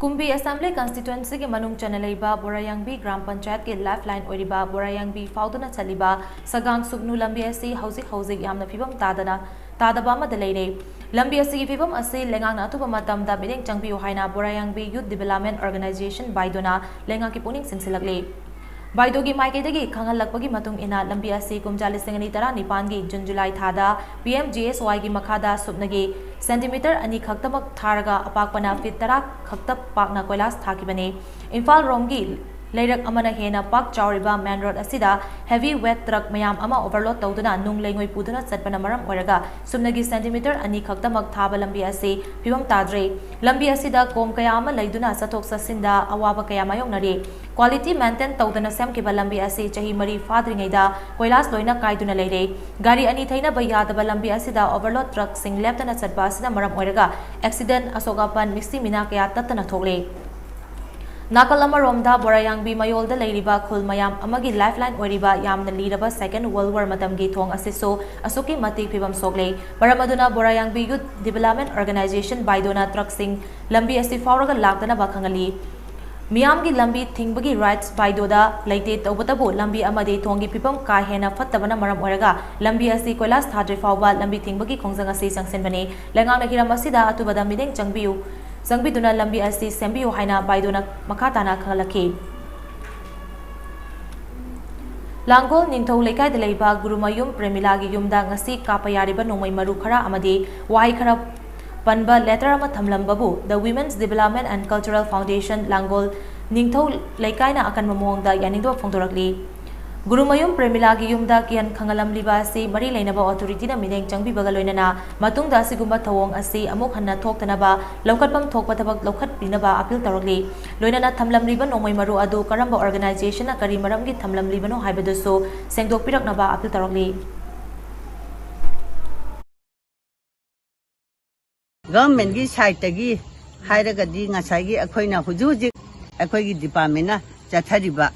ꯀꯨꯝꯕꯤ ꯑꯦꯁꯦꯝꯕ꯭ꯂꯤ ꯀꯟꯁꯇꯤꯇ꯭ꯋꯦꯟꯁꯤꯒꯤ ꯃꯅꯨꯡ ꯆꯟꯅ ꯂꯩꯕ ꯕꯣꯔꯥꯌꯥꯡꯕꯤ ꯒ꯭ꯔꯥꯝ ꯄꯟꯆꯥꯌꯠꯀꯤ ꯂꯥꯏꯐ ꯂꯥꯏꯟ ꯑꯣꯏꯔꯤꯕ ꯕꯣꯔꯥꯌꯥꯡꯕꯤ ꯐꯥꯎꯗꯨꯅ ꯆꯠꯂꯤꯕ ꯁꯒꯥꯡ ꯁꯨꯛꯅꯨ ꯂꯝꯕꯤ ꯑꯁꯤ ꯍꯧꯖꯤꯛ ꯍꯧꯖꯤꯛ ꯌꯥꯝꯅ ꯐꯤꯕꯝ ꯇꯥꯗꯅ, ꯇꯥꯗꯕ ꯑꯃꯗ ꯂꯩꯔꯦ꯫ ꯂꯝꯕꯤ ꯑꯁꯤꯒꯤ ꯐꯤꯕꯝ ꯑꯁꯤ ꯂꯩꯉꯥꯛꯅ ꯑꯊꯨꯕ ꯃꯇꯝꯗ ꯃꯤꯠꯌꯦꯡ ꯆꯪꯕꯤꯌꯨ ꯍꯥꯏꯅ ꯕꯣꯔꯥꯌꯥꯡꯕꯤ ꯌꯨꯠ ꯗꯤꯕꯦꯂꯞꯃꯦꯟ ꯑꯣꯔꯒꯅꯥꯏꯖꯦꯁꯟ ꯕꯥꯏꯗꯣꯅ ꯂꯩꯉꯥꯛꯀꯤ ꯄꯨꯛꯅꯤꯡ ꯆꯤꯡꯁꯤꯜꯂꯛꯂꯤ꯫ ꯕꯥꯏꯗꯣꯒꯤ ꯃꯥꯏꯀꯩꯗꯒꯤ ꯈꯪꯍꯜꯂꯛꯄꯒꯤ ꯃꯇꯨꯡ ꯏꯟꯅ, ꯂꯝꯕꯤ ꯑꯁꯤ ꯀꯨꯝꯖꯥ ꯂꯤꯁꯤꯡ ꯑꯅꯤ ꯇꯔꯥꯅꯤꯄꯥꯟꯒꯤ ꯖꯨꯟ ꯖꯨꯂꯥꯏ ꯊꯥꯗ ꯄꯤ ꯑꯦꯝ ꯖꯤ ꯑꯦꯁ ꯋꯥꯏꯒꯤ ꯃꯈꯥꯗ ꯁꯨꯞꯅꯒꯤ ꯁꯦꯟꯇꯤꯃꯤꯇꯔ ꯑꯅꯤ ꯈꯛꯇꯃꯛ ꯊꯥꯔꯒ, ꯑꯄꯥꯛꯄꯅ ꯐꯤꯠ ꯇꯔꯥ ꯈꯛꯇ ꯄꯥꯛꯅ ꯀꯣꯏꯂꯥꯁ ꯊꯥꯈꯤꯕꯅꯤ꯫ ꯏꯝꯐꯥꯜ ꯔꯣꯝꯒꯤ ꯂꯩꯔꯛ ꯑꯃꯅ ꯍꯦꯟꯅ ꯄꯥꯛ ꯆꯥꯎꯔꯤꯕ ꯃꯦꯟ ꯔꯣꯗ ꯑꯁꯤꯗ ꯍꯦꯚꯤ ꯋꯦꯠ ꯇ꯭ꯔꯛ ꯃꯌꯥꯝ ꯑꯃ ꯑꯣꯚꯔꯂꯣꯗ ꯇꯧꯗꯨꯅ ꯅꯨꯡ ꯂꯩꯉꯣꯏ ꯄꯨꯗꯨꯅ ꯆꯠꯄꯅ ꯃꯔꯝ ꯑꯣꯏꯔꯒ, ꯁꯨꯞꯅꯒꯤ ꯁꯦꯟꯇꯤꯃꯤꯇꯔ ꯑꯅꯤ ꯈꯛꯇꯃꯛ ꯊꯥꯕ ꯂꯝꯕꯤ ꯑꯁꯤ ꯐꯤꯕꯝ ꯇꯥꯗ꯭ꯔꯦ꯫ ꯂꯝꯕꯤ ꯑꯁꯤꯗ ꯀꯣꯝ ꯀꯌꯥ ꯑꯃ ꯂꯩꯗꯨꯅ ꯆꯠꯊꯣꯛ ꯆꯠꯁꯤꯟꯗ ꯑꯋꯥꯕ ꯀꯌꯥ ꯃꯥꯌꯣꯛꯅꯔꯤ꯫ ꯀ꯭ꯋꯥꯂꯤꯇꯤ ꯃꯦꯟꯇꯦꯟ ꯇꯧꯗꯅ ꯁꯦꯝꯈꯤꯕ ꯂꯝꯕꯤ ꯑꯁꯤ ꯆꯍꯤ ꯃꯔꯤ ꯐꯥꯗ꯭ꯔꯤꯉꯩꯗ ꯀꯣꯏꯂꯥꯁ ꯂꯣꯏꯅ ꯀꯥꯏꯗꯨꯅ ꯂꯩꯔꯦ꯫ ꯒꯥꯔꯤ ꯑꯅꯤ ꯊꯩꯅꯕ ꯌꯥꯗꯕ ꯂꯝꯕꯤ ꯑꯁꯤꯗ ꯑꯣꯚꯔꯂꯣꯗ ꯇ꯭ꯔꯛꯁꯤꯡ ꯂꯦꯞꯇꯅ ꯆꯠꯄ ꯑꯁꯤꯅ ꯃꯔꯝ ꯑꯣꯏꯔꯒ ꯑꯦꯛꯁꯤꯗꯦꯟ, ꯑꯁꯣꯛ ꯑꯄꯟ, ꯃꯤꯁꯤ ꯃꯤꯅꯥ ꯀꯌꯥ ꯇꯠꯇꯅ ꯊꯣꯛꯂꯦ꯫ ꯅꯥꯀꯜ ꯑꯃꯔꯣꯝꯗ ꯕꯣꯔꯥꯌꯥꯡꯕꯤ ꯃꯌꯣꯜꯗ ꯂꯩꯔꯤꯕ ꯈꯨꯜ ꯃꯌꯥꯝ ꯑꯃꯒꯤ ꯂꯥꯏꯐ ꯂꯥꯏꯟ ꯑꯣꯏꯔꯤꯕ ꯌꯥꯝꯅ ꯂꯤꯔꯕ ꯁꯦꯀꯦꯟ ꯋꯥꯔꯜ ꯋꯥꯔ ꯃꯇꯝꯒꯤ ꯊꯣꯡ ꯑꯁꯤꯁꯨ ꯑꯁꯨꯛꯀꯤ ꯃꯇꯤꯛ ꯐꯤꯕꯝ ꯁꯣꯛꯂꯦ꯫ ꯃꯔꯝ ꯑꯗꯨꯅ ꯕꯣꯔꯥꯌꯥꯡꯕꯤ ꯌꯨꯠ ꯗꯤꯕꯦꯂꯞꯃꯦꯟ ꯑꯣꯔꯒꯅꯥꯏꯖꯦꯁꯟ ꯕꯥꯏꯗꯣꯅ ꯇ꯭ꯔꯛꯁꯤꯡ ꯂꯝꯕꯤ ꯑꯁꯤ ꯐꯥꯎꯔꯒ ꯂꯥꯛꯇꯅꯕ ꯈꯪꯍꯜꯂꯤ꯫ ꯃꯤꯌꯥꯝꯒꯤ ꯂꯝꯕꯤ ꯊꯤꯡꯕꯒꯤ ꯔꯥꯏꯠꯁ ꯕꯥꯏꯗꯣꯗ ꯂꯩꯇꯦ, ꯇꯧꯕꯇꯕꯨ ꯂꯝꯕꯤ ꯑꯃꯗꯤ ꯊꯣꯡꯒꯤ ꯐꯤꯕꯝ ꯀꯥ ꯍꯦꯟꯅ ꯐꯠꯇꯕꯅ ꯃꯔꯝ ꯑꯣꯏꯔꯒ ꯂꯝꯕꯤ ꯑꯁꯤ ꯀꯣꯏꯂꯥꯁ ꯊꯥꯗ꯭ꯔꯤ ꯐꯥꯎꯕ ꯂꯝꯕꯤ ꯊꯤꯡꯕꯒꯤ ꯈꯣꯡꯖꯪ ꯑꯁꯤ ꯆꯪꯁꯤꯟꯕꯅꯤ꯫ ꯂꯩꯉꯥꯛꯅ ꯍꯤꯔꯝ ꯑꯁꯤꯗ ꯑꯊꯨꯕꯗ ꯃꯤꯠꯌꯦꯡ ꯆꯪꯕꯤꯌꯨ, ꯆꯪꯕꯤꯗꯨꯅ ꯂꯝꯕꯤ ꯑꯁꯤ ꯁꯦꯝꯕꯤꯌꯨ ꯍꯥꯏꯅ ꯕꯥꯏꯗꯣꯅ ꯃꯈꯥ ꯇꯥꯅ ꯈꯪꯍꯜꯂꯛꯈꯤ꯫ ꯂꯥꯡꯒꯣꯜ ꯅꯤꯡꯊꯧ ꯂꯩꯀꯥꯏꯗ ꯂꯩꯕ ꯒꯨꯔꯨꯃꯌꯨꯝ ꯄ꯭ꯔꯦꯃꯤꯂꯥꯒꯤ ꯌꯨꯝꯗ ꯉꯁꯤ ꯀꯥꯞꯄ ꯌꯥꯔꯤꯕ ꯅꯣꯡꯃꯩ ꯃꯔꯨ ꯈꯔ ꯑꯃꯗꯤ ꯋꯥꯍꯩ ꯈꯔ ꯄꯟꯕ ꯂꯦꯇꯔ ꯑꯃ ꯊꯝꯂꯝꯕꯕꯨ The Women's Development and Cultural Foundation ꯂꯥꯡꯒꯣꯜ ꯅꯤꯡꯊꯧ ꯂꯩꯀꯥꯏꯅ ꯑꯀꯟꯕ ꯃꯑꯣꯡꯗ ꯌꯥꯅꯤꯡꯗꯕ ꯐꯣꯡꯗꯣꯔꯛꯂꯤ꯫ ꯒꯨꯔꯨꯃꯌꯨꯝ ꯄ꯭ꯔꯦꯃꯤꯂꯥꯒꯤ ꯌꯨꯝꯗ ꯀꯤꯍꯟ ꯈꯪꯍꯜꯂꯝꯂꯤꯕ ꯑꯁꯤ ꯃꯔꯤ ꯂꯩꯅꯕ ꯑꯣꯊꯣꯔꯤꯇꯤꯅ ꯃꯤꯠꯌꯦꯡ ꯆꯪꯕꯤꯕꯒ ꯂꯣꯏꯅꯅ ꯃꯇꯨꯡꯗ ꯑꯁꯤꯒꯨꯝꯕ ꯊꯧꯑꯣꯡ ꯑꯁꯤ ꯑꯃꯨꯛ ꯍꯟꯅ ꯊꯣꯛꯇꯅꯕ ꯂꯧꯈꯠꯐꯝ ꯊꯣꯛꯄ ꯊꯕꯛ ꯂꯧꯈꯠꯄꯤꯅꯕ ꯑꯄꯤꯜ ꯇꯧꯔꯛꯂꯤ꯫ ꯂꯣꯏꯅꯅ ꯊꯝꯂꯝꯂꯤꯕ ꯅꯣꯡꯃꯩ ꯃꯔꯨ ꯑꯗꯨ ꯀꯔꯝꯕ ꯑꯣꯔꯒꯅꯥꯏꯖꯦꯁꯟꯅ ꯀꯔꯤ ꯃꯔꯝꯒꯤ ꯊꯝꯂꯝꯂꯤꯕꯅꯣ ꯍꯥꯏꯕꯗꯨꯁꯨ ꯁꯦꯡꯗꯣꯛꯄꯤꯔꯛꯅꯕ ꯑꯄꯤꯜ ꯇꯧꯔꯛꯂꯤ꯫ ꯒꯚꯔꯟꯃꯦꯟꯒꯤ ꯁꯥꯏꯠꯇꯒꯤ ꯍꯥꯏꯔꯒꯗꯤ ꯉꯁꯥꯏꯒꯤ ꯑꯩꯈꯣꯏꯅ ꯍꯧꯖꯤꯛ ꯍꯧꯖꯤꯛ ꯑꯩꯈꯣꯏꯒꯤ ꯗꯤꯄꯥꯔꯠꯃꯦꯟꯅ ꯆꯠꯊꯔꯤꯕ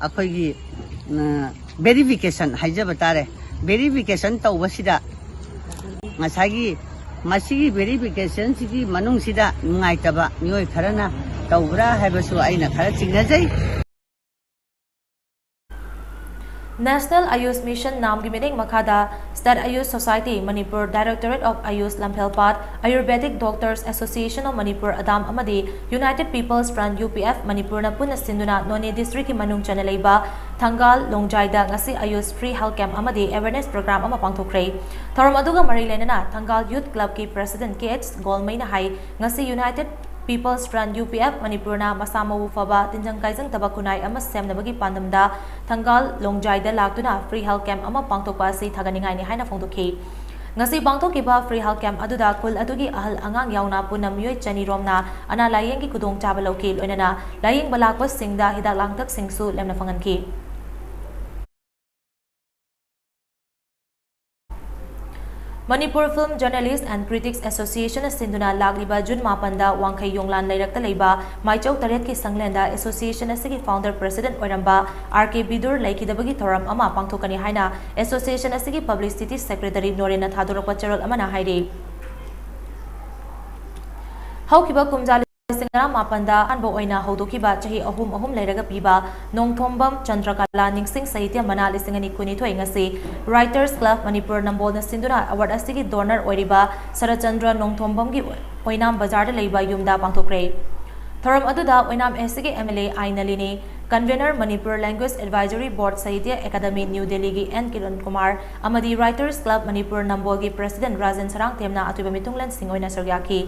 ꯑꯩꯈꯣꯏꯒꯤ ꯚꯦꯔꯤꯐꯤꯀꯦꯁꯟ ꯍꯥꯏꯖꯕ ꯇꯥꯔꯦ, ꯚꯦꯔꯤꯐꯤꯀꯦꯁꯟ ꯇꯧꯕꯁꯤꯗ ꯉꯁꯥꯏꯒꯤ ꯃꯁꯤꯒꯤ ꯚꯦꯔꯤꯐꯤꯀꯦꯁꯟꯁꯤꯒꯤ ꯃꯅꯨꯡꯁꯤꯗ ꯅꯨꯡꯉꯥꯏꯇꯕ ꯃꯤꯑꯣꯏ ꯈꯔꯅ ꯇꯧꯕ꯭ꯔꯥ ꯍꯥꯏꯕꯁꯨ ꯑꯩꯅ ꯈꯔ ꯆꯤꯡꯅꯖꯩ꯫ National Ayush Mission, NAMꯒꯤ ꯃꯤꯠꯌꯦꯡ ꯃꯈꯥꯗ State Ayush Society Manipur, Directorate of Ayush, ꯂꯝꯐꯦꯜꯄꯥꯠ, Ayurvedic Doctors Association of Manipur, ꯑꯗꯥꯝ, ꯑꯃꯗꯤ United People's Front, UPF, ꯃꯅꯤꯄꯨꯔꯅ ꯄꯨꯟꯅ ꯁꯤꯟꯗꯨꯅ ꯅꯣꯅꯦ ꯗꯤꯁꯇ꯭ꯔꯤꯛꯀꯤ ꯃꯅꯨꯡ ꯆꯟꯅ ꯂꯩꯕ ꯊꯪꯒꯥꯜ ꯂꯣꯡꯖꯥꯏꯗ ꯉꯁꯤ ꯑꯌꯨꯁ ꯐ꯭ꯔꯤ ꯍꯦꯜꯊ ꯀꯦꯝꯞ ꯑꯃꯗꯤ ꯑꯦꯋꯦꯔꯅꯦꯁ ꯄ꯭ꯔꯣꯒ꯭ꯔꯥꯝ ꯑꯃ ꯄꯥꯡꯊꯣꯛꯈ꯭ꯔꯦ꯫ ꯊꯧꯔꯝ ꯑꯗꯨꯒ ꯃꯔꯤ ꯂꯩꯅꯅ ꯊꯪꯒꯥꯜ ꯌꯨꯊ ꯀ꯭ꯂꯕꯀꯤ ꯄ꯭ꯔꯦꯁꯤꯗꯦꯟꯠ ꯀꯦ ꯑꯩꯆ ꯒꯣꯜꯃꯩꯅ ꯍꯥꯏ, ꯉꯁꯤ United People's Front, UPF, ꯃꯅꯤꯄꯨꯔꯅ ꯃꯁꯥ ꯃꯎ ꯐꯕ, ꯇꯤꯟꯖꯪ ꯀꯥꯏꯖꯪꯗꯕ ꯈꯨꯟꯅꯥꯏ ꯑꯃ ꯁꯦꯝꯅꯕꯒꯤ ꯄꯥꯟꯗꯝꯗ ꯊꯪꯒꯥꯜ ꯂꯣꯡꯖꯥꯏꯗ ꯂꯥꯛꯇꯨꯅ ꯐ꯭ꯔꯤ ꯍꯦꯜꯊ ꯀꯦꯝꯞ ꯑꯃ ꯄꯥꯡꯊꯣꯛꯄ ꯑꯁꯤ ꯊꯥꯒꯠꯅꯤꯡꯉꯥꯏꯅꯤ ꯍꯥꯏꯅ ꯐꯣꯡꯗꯣꯛꯈꯤ꯫ ꯉꯁꯤ ꯄꯥꯡꯊꯣꯛꯈꯤꯕ ꯐ꯭ꯔꯤ ꯍꯦꯜꯊ ꯀꯦꯝꯞ ꯑꯗꯨꯗ ꯈꯨꯜ ꯑꯗꯨꯒꯤ ꯑꯍꯜ ꯑꯉꯥꯡ ꯌꯥꯎꯅ ꯄꯨꯟꯅ ꯃꯤꯑꯣꯏ ꯆꯅꯤ ꯔꯣꯝꯅ ꯑꯅꯥ ꯂꯥꯌꯦꯡꯒꯤ ꯈꯨꯗꯣꯡꯆꯥꯕ ꯂꯧꯈꯤ꯫ ꯂꯣꯏꯅꯅ ꯂꯥꯌꯦꯡꯕ ꯂꯥꯛꯄꯁꯤꯡꯗ ꯍꯤꯗꯥꯛ ꯂꯥꯡꯊꯛꯁꯤꯡꯁꯨ ꯂꯦꯝꯅ ꯐꯪꯍꯟꯈꯤ꯫ Manipur Film Journalist and Critics Association ꯅ ꯁꯤꯟꯗꯨꯅ ꯂꯥꯛꯂꯤꯕ ꯖꯨꯟ ꯃꯥꯄꯟꯗ ꯋꯥꯡꯈꯩ ꯌꯣꯡꯂꯥꯟ ꯂꯩꯔꯛꯇ ꯂꯩꯕ ꯃꯥꯏꯆꯧ ꯇꯔꯦꯠꯀꯤ ꯁꯪꯂꯦꯟꯗ ꯑꯦꯁꯣꯁꯤꯌꯦꯁꯟ ꯑꯁꯤꯒꯤ ꯐꯥꯎꯟꯗꯔ ꯄ꯭ꯔꯦꯁꯤꯗꯦꯟꯠ ꯑꯣꯏꯔꯝꯕ ꯑꯥꯔ ꯀꯦ ꯕꯤꯗꯨꯔ ꯂꯩꯈꯤꯗꯕꯒꯤ ꯊꯧꯔꯝ ꯑꯃ ꯄꯥꯡꯊꯣꯛꯀꯅꯤ ꯍꯥꯏꯅ ꯑꯦꯁꯣꯁꯤꯌꯦꯁꯟ ꯑꯁꯤꯒꯤ ꯄꯕ꯭ꯂꯤꯁꯤꯇꯤ ꯁꯦꯀ꯭ꯔꯦꯇꯔꯤ ꯅꯣꯔꯦꯟꯅ ꯊꯥꯗꯣꯔꯛꯄ ꯆꯦꯔꯣꯜ ꯑꯃꯅ ꯍꯥꯏꯔꯤ꯫ ꯍꯧꯈꯤꯕ ꯀꯨꯝꯖꯥ ꯂꯤꯁꯤꯡ ꯇꯔꯥꯃꯥꯄꯟꯗ ꯑꯍꯥꯟꯕ ꯑꯣꯏꯅ ꯍꯧꯗꯣꯛꯈꯤꯕ ꯆꯍꯤ ꯑꯍꯨꯝ ꯑꯍꯨꯝ ꯂꯩꯔꯒ ꯄꯤꯕ ꯅꯣꯡꯊꯣꯝꯕꯝ ꯆꯟꯗ꯭ꯔꯀꯂꯥ ꯅꯤꯡꯁꯤꯡ ꯁꯥꯍꯤꯇ꯭ꯌ ꯃꯅꯥ ꯂꯤꯁꯤꯡ ꯑꯅꯤ ꯀꯨꯟꯅꯤꯊꯣꯏ ꯉꯁꯤ Writers Club Manipur ꯅꯝꯕꯣꯜꯅ ꯁꯤꯟꯗꯨꯅ ꯑꯦꯋꯥꯔꯗ ꯑꯁꯤꯒꯤ ꯗꯣꯅꯔ ꯑꯣꯏꯔꯤꯕ ꯁꯔꯠꯆꯟꯗ꯭ꯔ ꯅꯣꯡꯊꯣꯝꯕꯝꯒꯤ ꯑꯣꯏꯅꯥꯝ ꯕꯖꯥꯔꯗ ꯂꯩꯕ ꯌꯨꯝꯗ ꯄꯥꯡꯊꯣꯛꯈ꯭ꯔꯦ꯫ ꯊꯧꯔꯝ ꯑꯗꯨꯗ ꯑꯣꯏꯅꯥꯝ ꯑꯦꯁ ꯁꯤꯒꯤ M L A I Nalini, convener Manipur language advisory board Sahitya Akademi New ꯗꯦꯜꯂꯤꯒꯤ ꯑꯦꯟ ꯀꯤꯔꯟ ꯀꯨꯃꯥꯔ ꯑꯃꯗꯤ Writers Club Manipur ꯅꯝꯕꯣꯜꯒꯤ ꯄ꯭ꯔꯦꯁꯤꯗꯦꯟꯠ ꯔꯥꯖꯦꯟ ꯁꯔꯥꯡꯊꯦꯝꯅ ꯑꯇꯣꯏꯕ ꯃꯤꯊꯨꯡꯂꯦꯟꯁꯤꯡ ꯑꯣꯏꯅ ꯁꯔꯨꯛ ꯌꯥꯈꯤ꯫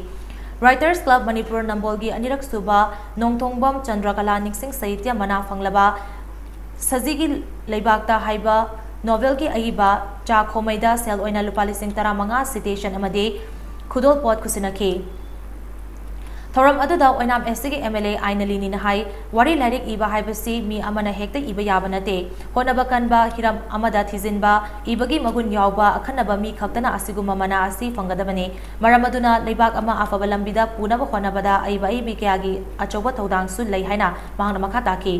Writers Club Manipur ꯅꯝꯕꯣꯜꯒꯤ ꯑꯅꯤꯔꯛ ꯁꯨꯕ ꯅꯣꯡꯊꯣꯡꯕꯝ ꯆꯟꯗ꯭ꯔꯀꯂꯥ ꯅꯤꯡꯁꯤꯡ ꯁꯥꯍꯤꯇ꯭ꯌ ꯃꯅꯥ ꯐꯪꯂꯕ ꯁꯖꯤꯒꯤ ꯂꯩꯕꯥꯛꯇ ꯍꯥꯏꯕ ꯅꯣꯚꯦꯜꯒꯤ ꯑꯏꯕ ꯆꯥ ꯈꯣꯃꯩꯗ ꯁꯦꯜ ꯑꯣꯏꯅ ꯂꯨꯄꯥ ꯂꯤꯁꯤꯡ ꯇꯔꯥꯃꯉꯥ ꯁꯤꯇꯦꯁꯟ ꯑꯃꯗꯤ ꯈꯨꯗꯣꯜꯄꯣꯠ ꯈꯨꯠꯁꯤꯟꯅꯈꯤ꯫ ꯊꯧꯔꯝ ꯑꯗꯨꯗ ꯑꯣꯏꯅꯥꯝ ꯑꯦꯁ ꯁꯤꯒꯤ ꯑꯦꯝ ꯑꯦꯜ ꯑꯦ ꯑꯥꯏ ꯅꯂꯤꯅꯤꯅ ꯍꯥꯏ, ꯋꯥꯔꯤ ꯂꯥꯏꯔꯤꯛ ꯏꯕ ꯍꯥꯏꯕꯁꯤ ꯃꯤ ꯑꯃꯅ ꯍꯦꯛꯇ ꯏꯕ ꯌꯥꯕ ꯅꯠꯇꯦ꯫ ꯍꯣꯠꯅꯕ ꯀꯟꯕ, ꯍꯤꯔꯝ ꯑꯃꯗ ꯊꯤꯖꯤꯟꯕ, ꯏꯕꯒꯤ ꯃꯒꯨꯟ ꯌꯥꯎꯕ ꯑꯈꯟꯅꯕ ꯃꯤ ꯈꯛꯇꯅ ꯑꯁꯤꯒꯨꯝꯕ ꯃꯅꯥ ꯑꯁꯤ ꯐꯪꯒꯗꯕꯅꯤ꯫ ꯃꯔꯝ ꯑꯗꯨꯅ ꯂꯩꯕꯥꯛ ꯑꯃ ꯑꯐꯕ ꯂꯝꯕꯤꯗ ꯄꯨꯅꯕ ꯍꯣꯠꯅꯕꯗ ꯑꯏꯕ ꯑꯏꯕꯤ ꯀꯌꯥꯒꯤ ꯑꯆꯧꯕ ꯊꯧꯗꯥꯡꯁꯨ ꯂꯩ ꯍꯥꯏꯅ ꯃꯍꯥꯛꯅ ꯃꯈꯥ ꯇꯥꯈꯤ꯫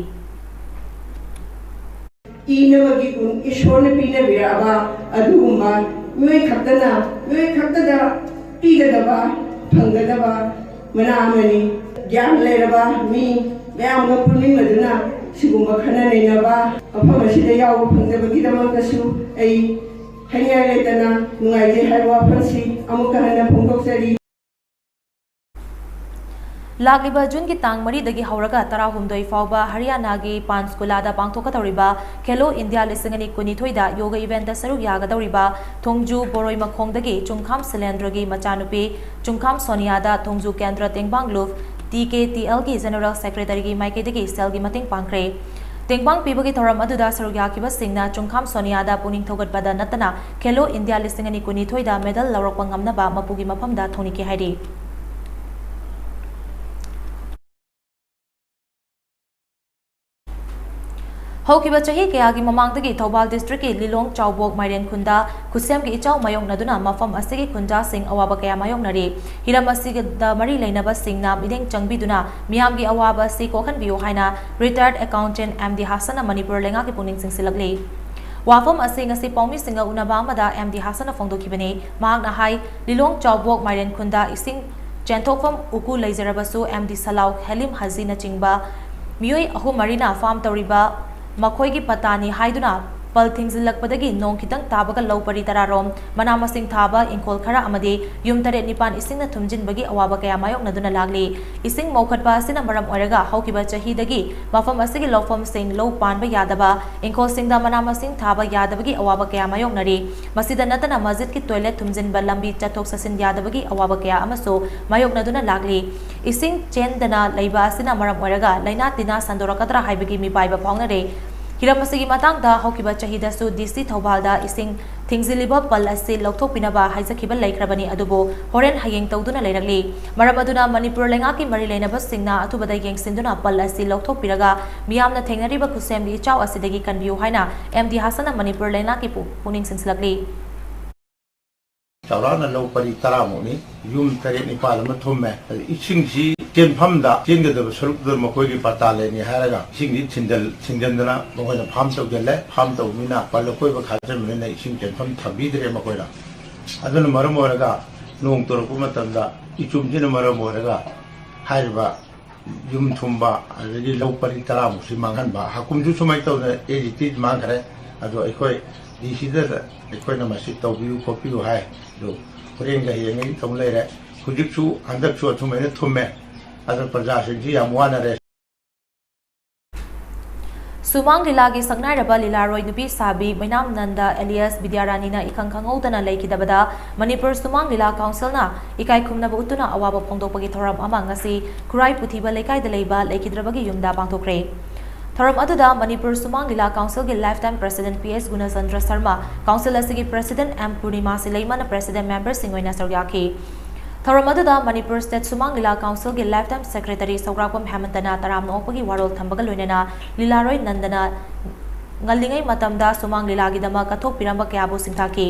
ꯏꯅꯕꯒꯤ ꯒꯨꯟ ꯏꯁꯣꯔꯅ ꯄꯤꯅꯕꯤꯔꯛꯑꯕ ꯑꯗꯨꯒꯨꯝꯕ ꯃꯤꯑꯣꯏ ꯈꯛꯇꯅ, ꯃꯤꯑꯣꯏ ꯈꯛꯇꯗ ꯄꯤꯒꯗꯕ, ꯐꯪꯒꯗꯕ ꯃꯅꯥ ꯑꯃꯅꯤ꯫ ꯒ꯭ꯌꯥꯟ ꯂꯩꯔꯕ ꯃꯤ ꯃꯌꯥꯝꯒ ꯄꯨꯟꯃꯤꯟꯅꯗꯨꯅ ꯁꯤꯒꯨꯝꯕ ꯈꯟꯅ ꯅꯩꯅꯕ ꯃꯐꯝ ꯑꯁꯤꯗ ꯌꯥꯎꯕ ꯐꯪꯖꯕꯒꯤꯗꯃꯛꯇꯁꯨ ꯑꯩ ꯍꯥꯏꯅꯤꯡꯉꯥꯏ ꯂꯩꯇꯅ ꯅꯨꯡꯉꯥꯏꯖꯩ ꯍꯥꯏꯕ ꯋꯥꯐꯝꯁꯤ ꯑꯃꯨꯛꯀ ꯍꯟꯅ ꯐꯣꯡꯗꯣꯛꯆꯔꯤ꯫ ꯂꯥꯛꯂꯤꯕ ꯖꯨꯟꯒꯤ ꯇꯥꯡ ꯃꯔꯤꯗꯒꯤ ꯍꯧꯔꯒ ꯇꯔꯥꯍꯨꯝꯗꯣꯏ ꯐꯥꯎꯕ ꯍꯔꯤꯌꯥꯅꯥꯒꯤ ꯄꯥꯟꯁꯀꯨꯂꯥꯗ ꯄꯥꯡꯊꯣꯛꯀꯗꯧꯔꯤꯕ ꯈꯦꯂꯣ ꯏꯟꯗꯤꯌꯥ ꯂꯤꯁꯤꯡ ꯑꯅꯤ ꯀꯨꯟꯅꯤꯊꯣꯏꯗ ꯌꯣꯒ ꯏꯚꯦꯟꯠꯇ ꯁꯔꯨꯛ ꯌꯥꯒꯗꯧꯔꯤꯕ ꯊꯣꯡꯖꯨ ꯕꯣꯔꯣꯏ ꯃꯈꯣꯡꯗꯒꯤ ꯆꯨꯡꯈꯥꯝ ꯁꯤꯂꯦꯟꯗ꯭ꯔꯒꯤ ꯃꯆꯥꯅꯨꯄꯤ ꯆꯨꯡꯈꯥꯝ ꯁꯣꯅꯤꯌꯥꯗ ꯊꯣꯡꯖꯨ ꯀꯦꯟꯗ꯭ꯔ ꯇꯦꯡꯕꯥꯡ ꯂꯨꯞ, ꯇꯤ ꯀꯦ ꯇꯤ ꯑꯦꯜꯒꯤ ꯖꯦꯅꯔꯦꯜ ꯁꯦꯀ꯭ꯔꯦꯇꯔꯤꯒꯤ ꯃꯥꯏꯀꯩꯗꯒꯤ ꯁꯦꯜꯒꯤ ꯃꯇꯦꯡ ꯄꯥꯡꯈ꯭ꯔꯦ꯫ ꯇꯦꯡꯕꯥꯡ ꯄꯤꯕꯒꯤ ꯊꯧꯔꯝ ꯑꯗꯨꯗ ꯁꯔꯨꯛ ꯌꯥꯈꯤꯕꯁꯤꯡꯅ ꯆꯨꯡꯈꯥꯝ ꯁꯣꯅꯤꯌꯥꯗ ꯄꯨꯛꯅꯤꯡ ꯊꯧꯒꯠꯄꯗ ꯅꯠꯇꯅ ꯈꯦꯂꯣ ꯏꯟꯗꯤꯌꯥ ꯂꯤꯁꯤꯡ ꯑꯅꯤ ꯀꯨꯟꯅꯤꯊꯣꯏꯗ ꯃꯦꯗꯜ ꯂꯧꯔꯛꯄ ꯉꯝꯅꯕ ꯃꯄꯨꯒꯤ ꯃꯐꯝꯗ ꯊꯧꯅꯤꯈꯤ ꯍꯥꯏꯔꯤ꯫ ꯍꯧꯈꯤꯕ ꯆꯍꯤ ꯀꯌꯥꯒꯤ ꯃꯃꯥꯡꯗꯒꯤ ꯊꯧꯕꯥꯜ ꯗꯤꯁꯇ꯭ꯔꯤꯛꯀꯤ ꯂꯤꯂꯣꯡ ꯆꯥꯎꯕꯣꯛ ꯃꯥꯏꯔꯦꯟ ꯈꯨꯟꯗ ꯈꯨꯠꯁꯦꯝꯒꯤ ꯏꯆꯥꯎ ꯃꯥꯌꯣꯛꯅꯗꯨꯅ ꯃꯐꯝ ꯑꯁꯤꯒꯤ ꯈꯨꯟꯖꯥꯁꯤꯡ ꯑꯋꯥꯕ ꯀꯌꯥ ꯃꯥꯌꯣꯛꯅꯔꯤ꯫ ꯍꯤꯔꯝ ꯑꯁꯤꯗ ꯃꯔꯤ ꯂꯩꯅꯕꯁꯤꯡꯅ ꯃꯤꯠꯌꯦꯡ ꯆꯪꯕꯤꯗꯨꯅ ꯃꯤꯌꯥꯝꯒꯤ ꯑꯋꯥꯕ ꯑꯁꯤ ꯀꯣꯛꯍꯟꯕꯤꯌꯨ ꯍꯥꯏꯅ retired accountant ꯑꯦꯝ ꯗꯤ ꯍꯥꯁꯟꯅ ꯃꯅꯤꯄꯨꯔ ꯂꯩꯉꯥꯛꯀꯤ ꯄꯨꯛꯅꯤꯡ ꯆꯤꯡꯁꯤꯜꯂꯛꯂꯤ꯫ ꯋꯥꯐꯝ ꯑꯁꯤ ꯉꯁꯤ ꯄꯥꯎꯃꯤꯁꯤꯡꯒ ꯎꯅꯕ ꯑꯃꯗ ꯑꯦꯝ ꯗꯤ ꯍꯥꯁꯟꯅ ꯐꯣꯡꯗꯣꯛꯈꯤꯕꯅꯤ꯫ ꯃꯍꯥꯛꯅ ꯍꯥꯏ, ꯂꯤꯂꯣꯡ ꯆꯥꯎꯕꯣꯛ ꯃꯥꯏꯔꯦꯟ ꯈꯨꯟꯗ ꯏꯁꯤꯡ ꯆꯦꯟꯊꯣꯛꯐꯝ ꯎꯀꯨ ꯂꯩꯖꯔꯕꯁꯨ ꯑꯦꯝ ꯗꯤ ꯁꯂꯥꯎ, ꯍꯦꯂꯤꯝ ꯍꯖꯤꯅꯆꯤꯡꯕ ꯃꯤꯑꯣꯏ ꯑꯍꯨꯝ ꯃꯔꯤꯅ ꯐꯥꯝ ꯇꯧꯔꯤꯕ ꯃꯈꯣꯏꯒꯤ ꯄꯇꯥꯅꯤ ꯍꯥꯏꯗꯨꯅ ꯄꯜ ꯊꯤꯡꯖꯤꯜꯂꯛꯄꯗꯒꯤ ꯅꯣꯡ ꯈꯤꯇꯪ ꯇꯥꯕꯒ ꯂꯧ ꯄꯔꯤ ꯇꯔꯥꯔꯣꯝ, ꯃꯅꯥ ꯃꯁꯤꯡ ꯊꯥꯕ ꯏꯪꯈꯣꯜ ꯈꯔ ꯑꯃꯗꯤ ꯌꯨꯝ ꯇꯔꯦꯠ ꯅꯤꯄꯥꯟ ꯏꯁꯤꯡꯅ ꯊꯨꯝꯖꯤꯟꯕꯒꯤ ꯑꯋꯥꯕ ꯀꯌꯥ ꯃꯥꯌꯣꯛꯅꯗꯨꯅ ꯂꯥꯛꯂꯤ꯫ ꯏꯁꯤꯡ ꯃꯧꯈꯠꯄ ꯑꯁꯤꯅ ꯃꯔꯝ ꯑꯣꯏꯔꯒ ꯍꯧꯈꯤꯕ ꯆꯍꯤꯗꯒꯤ ꯃꯐꯝ ꯑꯁꯤꯒꯤ ꯂꯧꯐꯝꯁꯤꯡ ꯂꯧ ꯄꯥꯟꯕ ꯌꯥꯗꯕ, ꯏꯪꯈꯣꯜꯁꯤꯡꯗ ꯃꯅꯥ ꯃꯁꯤꯡ ꯊꯥꯕ ꯌꯥꯗꯕꯒꯤ ꯑꯋꯥꯕ ꯀꯌꯥ ꯃꯥꯌꯣꯛꯅꯔꯤ꯫ ꯃꯁꯤꯗ ꯅꯠꯇꯅ ꯃꯁꯖꯤꯗꯀꯤ ꯇꯣꯏꯂꯦꯠ ꯊꯨꯝꯖꯤꯟꯕ, ꯂꯝꯕꯤ ꯆꯠꯊꯣꯛ ꯆꯠꯁꯤꯟ ꯌꯥꯗꯕꯒꯤ ꯑꯋꯥꯕ ꯀꯌꯥ ꯑꯃꯁꯨ ꯃꯥꯌꯣꯛꯅꯗꯨꯅ ꯂꯥꯛꯂꯤ꯫ ꯏꯁꯤꯡ ꯆꯦꯟꯗꯅ ꯂꯩꯕ ꯑꯁꯤꯅ ꯃꯔꯝ ꯑꯣꯏꯔꯒ ꯂꯥꯏꯅꯥ ꯇꯤꯟꯅꯥ ꯁꯟꯗꯣꯔꯛꯀꯗ꯭ꯔꯥ ꯍꯥꯏꯕꯒꯤ ꯃꯤꯄꯥꯏꯕ ꯐꯥꯎꯅꯔꯦ꯫ ꯍꯤꯔꯝ ꯑꯁꯤꯒꯤ ꯃꯇꯥꯡꯗ ꯍꯧꯈꯤꯕ ꯆꯍꯤꯗꯁꯨ ꯗꯤ ꯁꯤ ꯊꯧꯕꯥꯜꯗ ꯏꯁꯤꯡ ꯊꯤꯡꯖꯤꯜꯂꯤꯕ ꯄꯜ ꯑꯁꯤ ꯂꯧꯊꯣꯛꯄꯤꯅꯕ ꯍꯥꯏꯖꯈꯤꯕ ꯂꯩꯈ꯭ꯔꯕꯅꯤ, ꯑꯗꯨꯕꯨ ꯍꯣꯔꯦꯟ ꯍꯌꯦꯡ ꯇꯧꯗꯨꯅ ꯂꯩꯔꯛꯂꯤ꯫ ꯃꯔꯝ ꯑꯗꯨꯅ ꯃꯅꯤꯄꯨꯔ ꯂꯩꯉꯥꯛꯀꯤ ꯃꯔꯤ ꯂꯩꯅꯕꯁꯤꯡꯅ ꯑꯊꯨꯕꯗ ꯌꯦꯡꯁꯤꯟꯗꯨꯅ ꯄꯜ ꯑꯁꯤ ꯂꯧꯊꯣꯛꯄꯤꯔꯒ ꯃꯤꯌꯥꯝꯅ ꯊꯦꯡꯅꯔꯤꯕ ꯈꯨꯠꯁꯦꯝꯒꯤ ꯏꯆꯥꯎ ꯑꯁꯤꯗꯒꯤ ꯀꯟꯕꯤꯌꯨ ꯍꯥꯏꯅ ꯑꯦꯝ ꯗꯤ ꯍꯥꯁꯟꯅ ꯃꯅꯤꯄꯨꯔ ꯂꯩꯉꯥꯛꯀꯤ ꯄꯨ-, ꯄꯨꯛꯅꯤꯡ ꯆꯤꯡꯁꯤꯜꯂꯛꯂꯤ꯫ ꯆꯥꯎꯔꯥꯛꯅ ꯂꯧ ꯄꯔꯤ ꯇꯔꯥꯃꯨꯛꯅꯤ꯫ ꯌꯨꯝ ꯇꯔꯦꯠ ꯅꯤꯄꯥꯜ ꯑꯃ ꯊꯨꯝꯃꯦ꯫ ꯑꯗꯨ ꯏꯁꯤꯡꯁꯤ ꯆꯦꯟꯐꯝꯗ ꯆꯦꯟꯒꯗꯕ ꯁꯔꯨꯛꯇꯨꯗ ꯃꯈꯣꯏꯒꯤ ꯄꯇꯥ ꯂꯩꯅꯤ ꯍꯥꯏꯔꯒ ꯏꯁꯤꯡꯗꯤ ꯊꯤꯟꯖꯜ-, ꯊꯤꯡꯖꯤꯟꯗꯅ ꯃꯈꯣꯏꯅ ꯐꯥꯝ ꯇꯧꯁꯤꯜꯂꯦ꯫ ꯐꯥꯝ ꯇꯧꯕꯅꯤꯅ ꯄꯜ ꯑꯀꯣꯏꯕ ꯈꯥꯖꯤꯟꯕꯅꯤꯅ ꯏꯁꯤꯡ ꯆꯦꯟꯐꯝ ꯊꯝꯕꯤꯗ꯭ꯔꯦ ꯃꯈꯣꯏꯅ꯫ ꯑꯗꯨꯅ ꯃꯔꯝ ꯑꯣꯏꯔꯒ ꯅꯣꯡ ꯇꯨꯔꯛꯄ ꯃꯇꯝꯗ ꯏꯆꯨꯝꯁꯤꯅ ꯃꯔꯝ ꯑꯣꯏꯔꯒ ꯍꯥꯏꯔꯤꯕ ꯌꯨꯝ ꯊꯨꯝꯕ, ꯑꯗꯒꯤ ꯂꯧ ꯄꯔꯤ ꯇꯔꯥꯃꯨꯛꯁꯤ ꯃꯥꯡꯍꯟꯕ꯫ ꯍꯥꯀꯨꯝꯁꯨ ꯁꯨꯃꯥꯏꯅ ꯇꯧꯗꯅ ꯑꯦ ꯖꯤ ꯇꯤ ꯃꯥꯡꯈ꯭ꯔꯦ꯫ ꯑꯗꯣ ꯑꯩꯈꯣꯏ ꯗꯤ ꯁꯤꯗ ꯑꯩꯈꯣꯏꯅ ꯃꯁꯤ ꯇꯧꯕꯤꯌꯨ ꯈꯣꯠꯄꯤꯌꯨ ꯍꯥꯏ꯫ ꯑꯗꯨ ꯍꯣꯔꯦꯟꯒ ꯍꯌꯦꯡꯒꯤ ꯊꯧ ꯂꯩꯔꯦ꯫ ꯍꯧꯖꯤꯛꯁꯨ ꯍꯟꯗꯛꯁꯨ ꯑꯁꯨꯃꯥꯏꯅ ꯊꯨꯝꯃꯦ꯫ ꯑꯗꯣ ꯄ꯭ꯔꯖꯥꯁꯤꯡꯁꯤ ꯌꯥꯝ ꯋꯥꯅꯔꯦ꯫ ꯁꯨꯃꯥꯡ ꯂꯤꯂꯥꯒꯤ ꯁꯛꯅꯥꯏꯔꯕ ꯂꯤꯂꯥꯔꯣꯏ ꯅꯨꯄꯤ ꯁꯥꯕꯤ ꯃꯩꯅꯥꯝ ꯅꯟꯗ alias ꯕꯤꯗ꯭ꯌꯥꯔꯥꯅꯤꯅ ꯏꯈꯪ ꯈꯪꯍꯧꯗꯅ ꯂꯩꯈꯤꯗꯕꯗ ꯃꯅꯤꯄꯨꯔ ꯁꯨꯃꯥꯡ ꯂꯤꯂꯥ ꯀꯥꯎꯟꯁꯤꯜꯅ ꯏꯀꯥꯏ ꯈꯨꯝꯅꯕ ꯎꯠꯇꯨꯅ ꯑꯋꯥꯕ ꯐꯣꯡꯗꯣꯛꯄꯒꯤ ꯊꯧꯔꯝ ꯑꯃ ꯉꯁꯤ ꯈꯨꯔꯥꯏ ꯄꯨꯊꯤꯕ ꯂꯩꯀꯥꯏꯗ ꯂꯩꯕ ꯂꯩꯈꯤꯗ꯭ꯔꯕꯒꯤ ꯌꯨꯝꯗ ꯄꯥꯡꯊꯣꯛꯈ꯭ꯔꯦ꯫ ꯊꯧꯔꯝ ꯑꯗꯨꯗ ꯃꯅꯤꯄꯨꯔ ꯁꯨꯃꯥꯡ ꯂꯤꯂꯥ ꯀꯥꯎꯟꯁꯤꯜꯒꯤ lifetime president P S Gunachandra Sharma, ꯀꯥꯎꯟꯁꯤꯜ ꯑꯁꯤꯒꯤ president ꯑꯦꯝ ꯄꯨꯔꯅꯤꯃꯥ ꯁꯤꯂꯩꯃꯅ president memberꯁꯤꯡ ꯑꯣꯏꯅ ꯁꯔꯨꯛ ꯌꯥꯈꯤ꯫ ꯊꯧꯔꯝ ꯑꯗꯨꯗ ꯃꯅꯤꯄꯨꯔ state ꯁꯨꯃꯥꯡ ꯂꯤꯂꯥ ꯀꯥꯎꯟꯁꯤꯜꯒꯤ lifetime secretary ꯁꯧꯒ꯭ꯔꯥꯛꯄꯝ ꯍꯦꯃꯟꯇꯅ ꯇꯔꯥꯝꯅ ꯑꯣꯛꯄꯒꯤ ꯋꯥꯔꯣꯜ ꯊꯝꯕꯒ ꯂꯣꯏꯅꯅ ꯂꯤꯂꯥꯔꯣꯏ ꯅꯟꯗꯅ ꯉꯜꯂꯤꯉꯩ ꯃꯇꯝꯗ ꯁꯨꯃꯥꯡ ꯂꯤꯂꯥꯒꯤꯗꯃꯛ ꯀꯠꯊꯣꯛꯄꯤꯔꯝꯕ ꯀꯌꯥꯕꯨ ꯁꯤꯡꯊꯥꯈꯤ꯫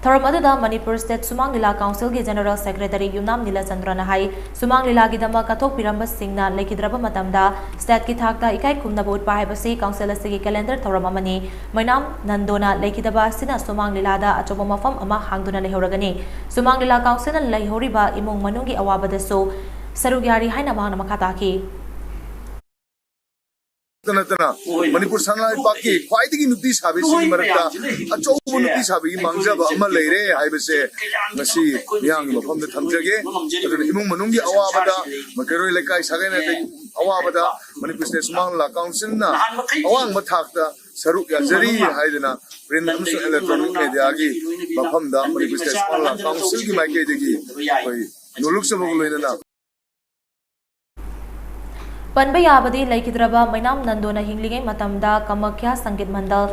ꯊꯧꯔꯝ ꯑꯗꯨꯗ ꯃꯅꯤꯄꯨꯔ state ꯁꯨꯃꯥꯡ ꯂꯤꯂꯥ ꯀꯥꯎꯟꯁꯤꯜꯒꯤ general secretary ꯌꯨꯝꯅꯥꯝ ꯅꯤꯂꯆꯟꯗ꯭ꯔꯅ ꯍꯥꯏ, ꯁꯨꯃꯥꯡ ꯂꯤꯂꯥꯒꯤꯗꯃꯛ ꯀꯠꯊꯣꯛꯄꯤꯔꯝꯕꯁꯤꯡꯅ ꯂꯩꯈꯤꯗ꯭ꯔꯕ ꯃꯇꯝꯗ stateꯀꯤ ꯊꯥꯛꯇ ꯏꯀꯥꯏ ꯈꯨꯝꯅꯕ ꯎꯠꯄ ꯍꯥꯏꯕꯁꯤ ꯀꯥꯎꯟꯁꯤꯜ ꯑꯁꯤꯒꯤ calendar ꯊꯧꯔꯝ ꯑꯃꯅꯤ꯫ ꯃꯩꯅꯥꯝ ꯅꯟꯗꯣꯅ ꯂꯩꯈꯤꯗꯕ ꯑꯁꯤꯅ ꯁꯨꯃꯥꯡ ꯂꯤꯂꯥꯗ ꯑꯆꯧꯕ ꯃꯐꯝ ꯑꯃ ꯍꯥꯡꯗꯨꯅ ꯂꯩꯍꯧꯔꯒꯅꯤ꯫ ꯁꯨꯃꯥꯡ ꯂꯤꯂꯥ ꯀꯥꯎꯟꯁꯤꯜꯅ ꯂꯩꯍꯧꯔꯤꯕ ꯏꯃꯨꯡ ꯃꯅꯨꯡꯒꯤ ꯑꯋꯥꯕꯗꯁꯨ ꯁꯔꯨꯛ ꯌꯥꯔꯤ ꯍꯥꯏꯅ ꯃꯍꯥꯛꯅ ꯃꯈꯥ ꯇꯥꯈꯤ꯫ ꯅꯠꯇꯅ ꯃꯅꯤꯄꯨꯔ ꯁꯅꯥ ꯂꯩꯕꯥꯛꯀꯤ ꯈ꯭ꯋꯥꯏꯗꯒꯤ ꯅꯨꯄꯤ ꯁꯥꯕꯤꯁꯤꯡꯒꯤ ꯃꯔꯛꯇ ꯑꯆꯧꯕ ꯅꯨꯄꯤ ꯁꯥꯕꯤꯒꯤ ꯃꯥꯡꯖꯕ ꯑꯃ ꯂꯩꯔꯦ ꯍꯥꯏꯕꯁꯦ ꯉꯁꯤ ꯃꯤꯌꯥꯝꯒꯤ ꯃꯐꯝꯗ ꯊꯝꯖꯒꯦ꯫ ꯑꯗꯨꯅ ꯏꯃꯨꯡ ꯃꯅꯨꯡꯒꯤ ꯑꯋꯥꯕꯗ, ꯃꯩꯀꯩꯔꯣꯏ ꯂꯩꯀꯥꯏ ꯁꯥꯒꯩ ꯅꯥꯇꯩꯒꯤ ꯑꯋꯥꯕꯗ ꯃꯅꯤꯄꯨꯔ state ꯁꯨꯃꯥꯡ ꯂꯤꯂꯥ ꯀꯥꯎꯟꯁꯤꯜꯅ ꯑꯋꯥꯡꯕ ꯊꯥꯛꯇ ꯁꯔꯨꯛ ꯌꯥꯖꯔꯤ ꯍꯥꯏꯗꯅ print ꯑꯃꯁꯨꯡ electronic mediaꯒꯤ ꯃꯐꯝꯗ ꯃꯅꯤꯄꯨꯔ state ꯁꯨꯃꯥꯡ ꯂꯤꯂꯥ ꯀꯥꯎꯟꯁꯤꯜꯒꯤ ꯃꯥꯏꯀꯩꯗꯒꯤ ꯑꯩꯈꯣꯏ ꯅꯣꯂꯨꯛꯆꯕꯒ ꯂꯣꯏꯅꯅ ꯄꯟꯕ ꯌꯥꯕꯗꯤ ꯂꯩꯈꯤꯗ꯭ꯔꯕ ꯃꯩꯅꯥꯝ ꯅꯟꯗꯣꯅ ꯍꯤꯡꯂꯤꯉꯩ ꯃꯇꯝꯗ ꯀꯃꯈ꯭ꯌꯥ ꯁꯪꯒꯤꯠ ꯃꯟꯗꯜ,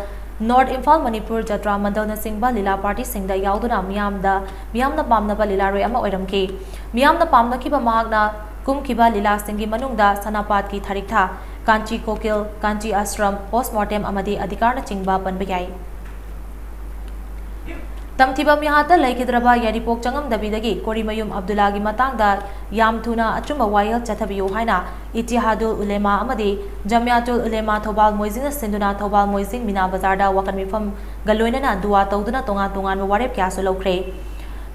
North Imphal ꯃꯅꯤꯄꯨꯔ ꯖꯇ꯭ꯔꯥ ꯃꯟꯗꯜꯅꯆꯤꯡꯕ ꯂꯤꯂꯥ partyꯁꯤꯡꯗ ꯌꯥꯎꯗꯨꯅ ꯃꯤꯌꯥꯝꯗ, ꯃꯤꯌꯥꯝꯅ ꯄꯥꯝꯅꯕ ꯂꯤꯂꯥꯔꯣꯏ ꯑꯃ ꯑꯣꯏꯔꯝꯈꯤ꯫ ꯃꯤꯌꯥꯝꯅ ꯄꯥꯝꯅꯈꯤꯕ ꯃꯍꯥꯛꯅ ꯀꯨꯝꯈꯤꯕ ꯂꯤꯂꯥꯁꯤꯡꯒꯤ ꯃꯅꯨꯡꯗ ꯁꯅꯥꯄꯥꯠꯀꯤ ꯊꯥꯔꯤꯛꯊꯥ, ꯀꯥꯟꯆꯤ ꯀꯣꯀꯤꯜ, ꯀꯥꯟꯆꯤ ꯑꯁ꯭ꯔꯝ, Post Mortem ꯑꯃꯗꯤ ꯑꯙꯤꯀꯥꯔꯅꯆꯤꯡꯕ ꯄꯟꯕ ꯌꯥꯏ꯫ ꯇꯝꯊꯤꯕ ꯃꯤꯍꯥꯠꯇ ꯂꯩꯈꯤꯗ꯭ꯔꯕ ꯌꯥꯏꯔꯤꯄꯣꯛ ꯆꯪꯉꯝꯗꯕꯤꯗꯒꯤ ꯀꯣꯔꯤꯃꯌꯨꯝ ꯑꯕꯗꯨꯜꯂꯥꯒꯤ ꯃꯇꯥꯡꯗ ꯌꯥꯝ ꯊꯨꯅ ꯑꯆꯨꯝꯕ ꯋꯥꯌꯦꯜ ꯆꯠꯊꯕꯤꯌꯨ ꯍꯥꯏꯅ ꯏꯇꯤꯍꯥꯗꯨꯜ ꯎꯂꯦꯃꯥ ꯑꯃꯗꯤ ꯖꯃꯤꯌꯥꯇꯨꯜ ꯎꯂꯦꯃꯥ ꯊꯧꯕꯥꯜ ꯃꯣꯏꯖꯤꯡꯅ ꯁꯤꯟꯗꯨꯅ ꯊꯧꯕꯥꯜ ꯃꯣꯏꯖꯤꯡ ꯃꯤꯅꯥ ꯕꯖꯥꯔꯗ ꯋꯥꯀꯠ ꯃꯤꯐꯝꯒ ꯂꯣꯏꯅꯅ ꯗꯨꯋꯥ ꯇꯧꯗꯨꯅ ꯇꯣꯉꯥꯟ ꯇꯣꯉꯥꯟꯕ ꯋꯥꯔꯦꯞ ꯀꯌꯥꯁꯨ ꯂꯧꯈ꯭ꯔꯦ꯫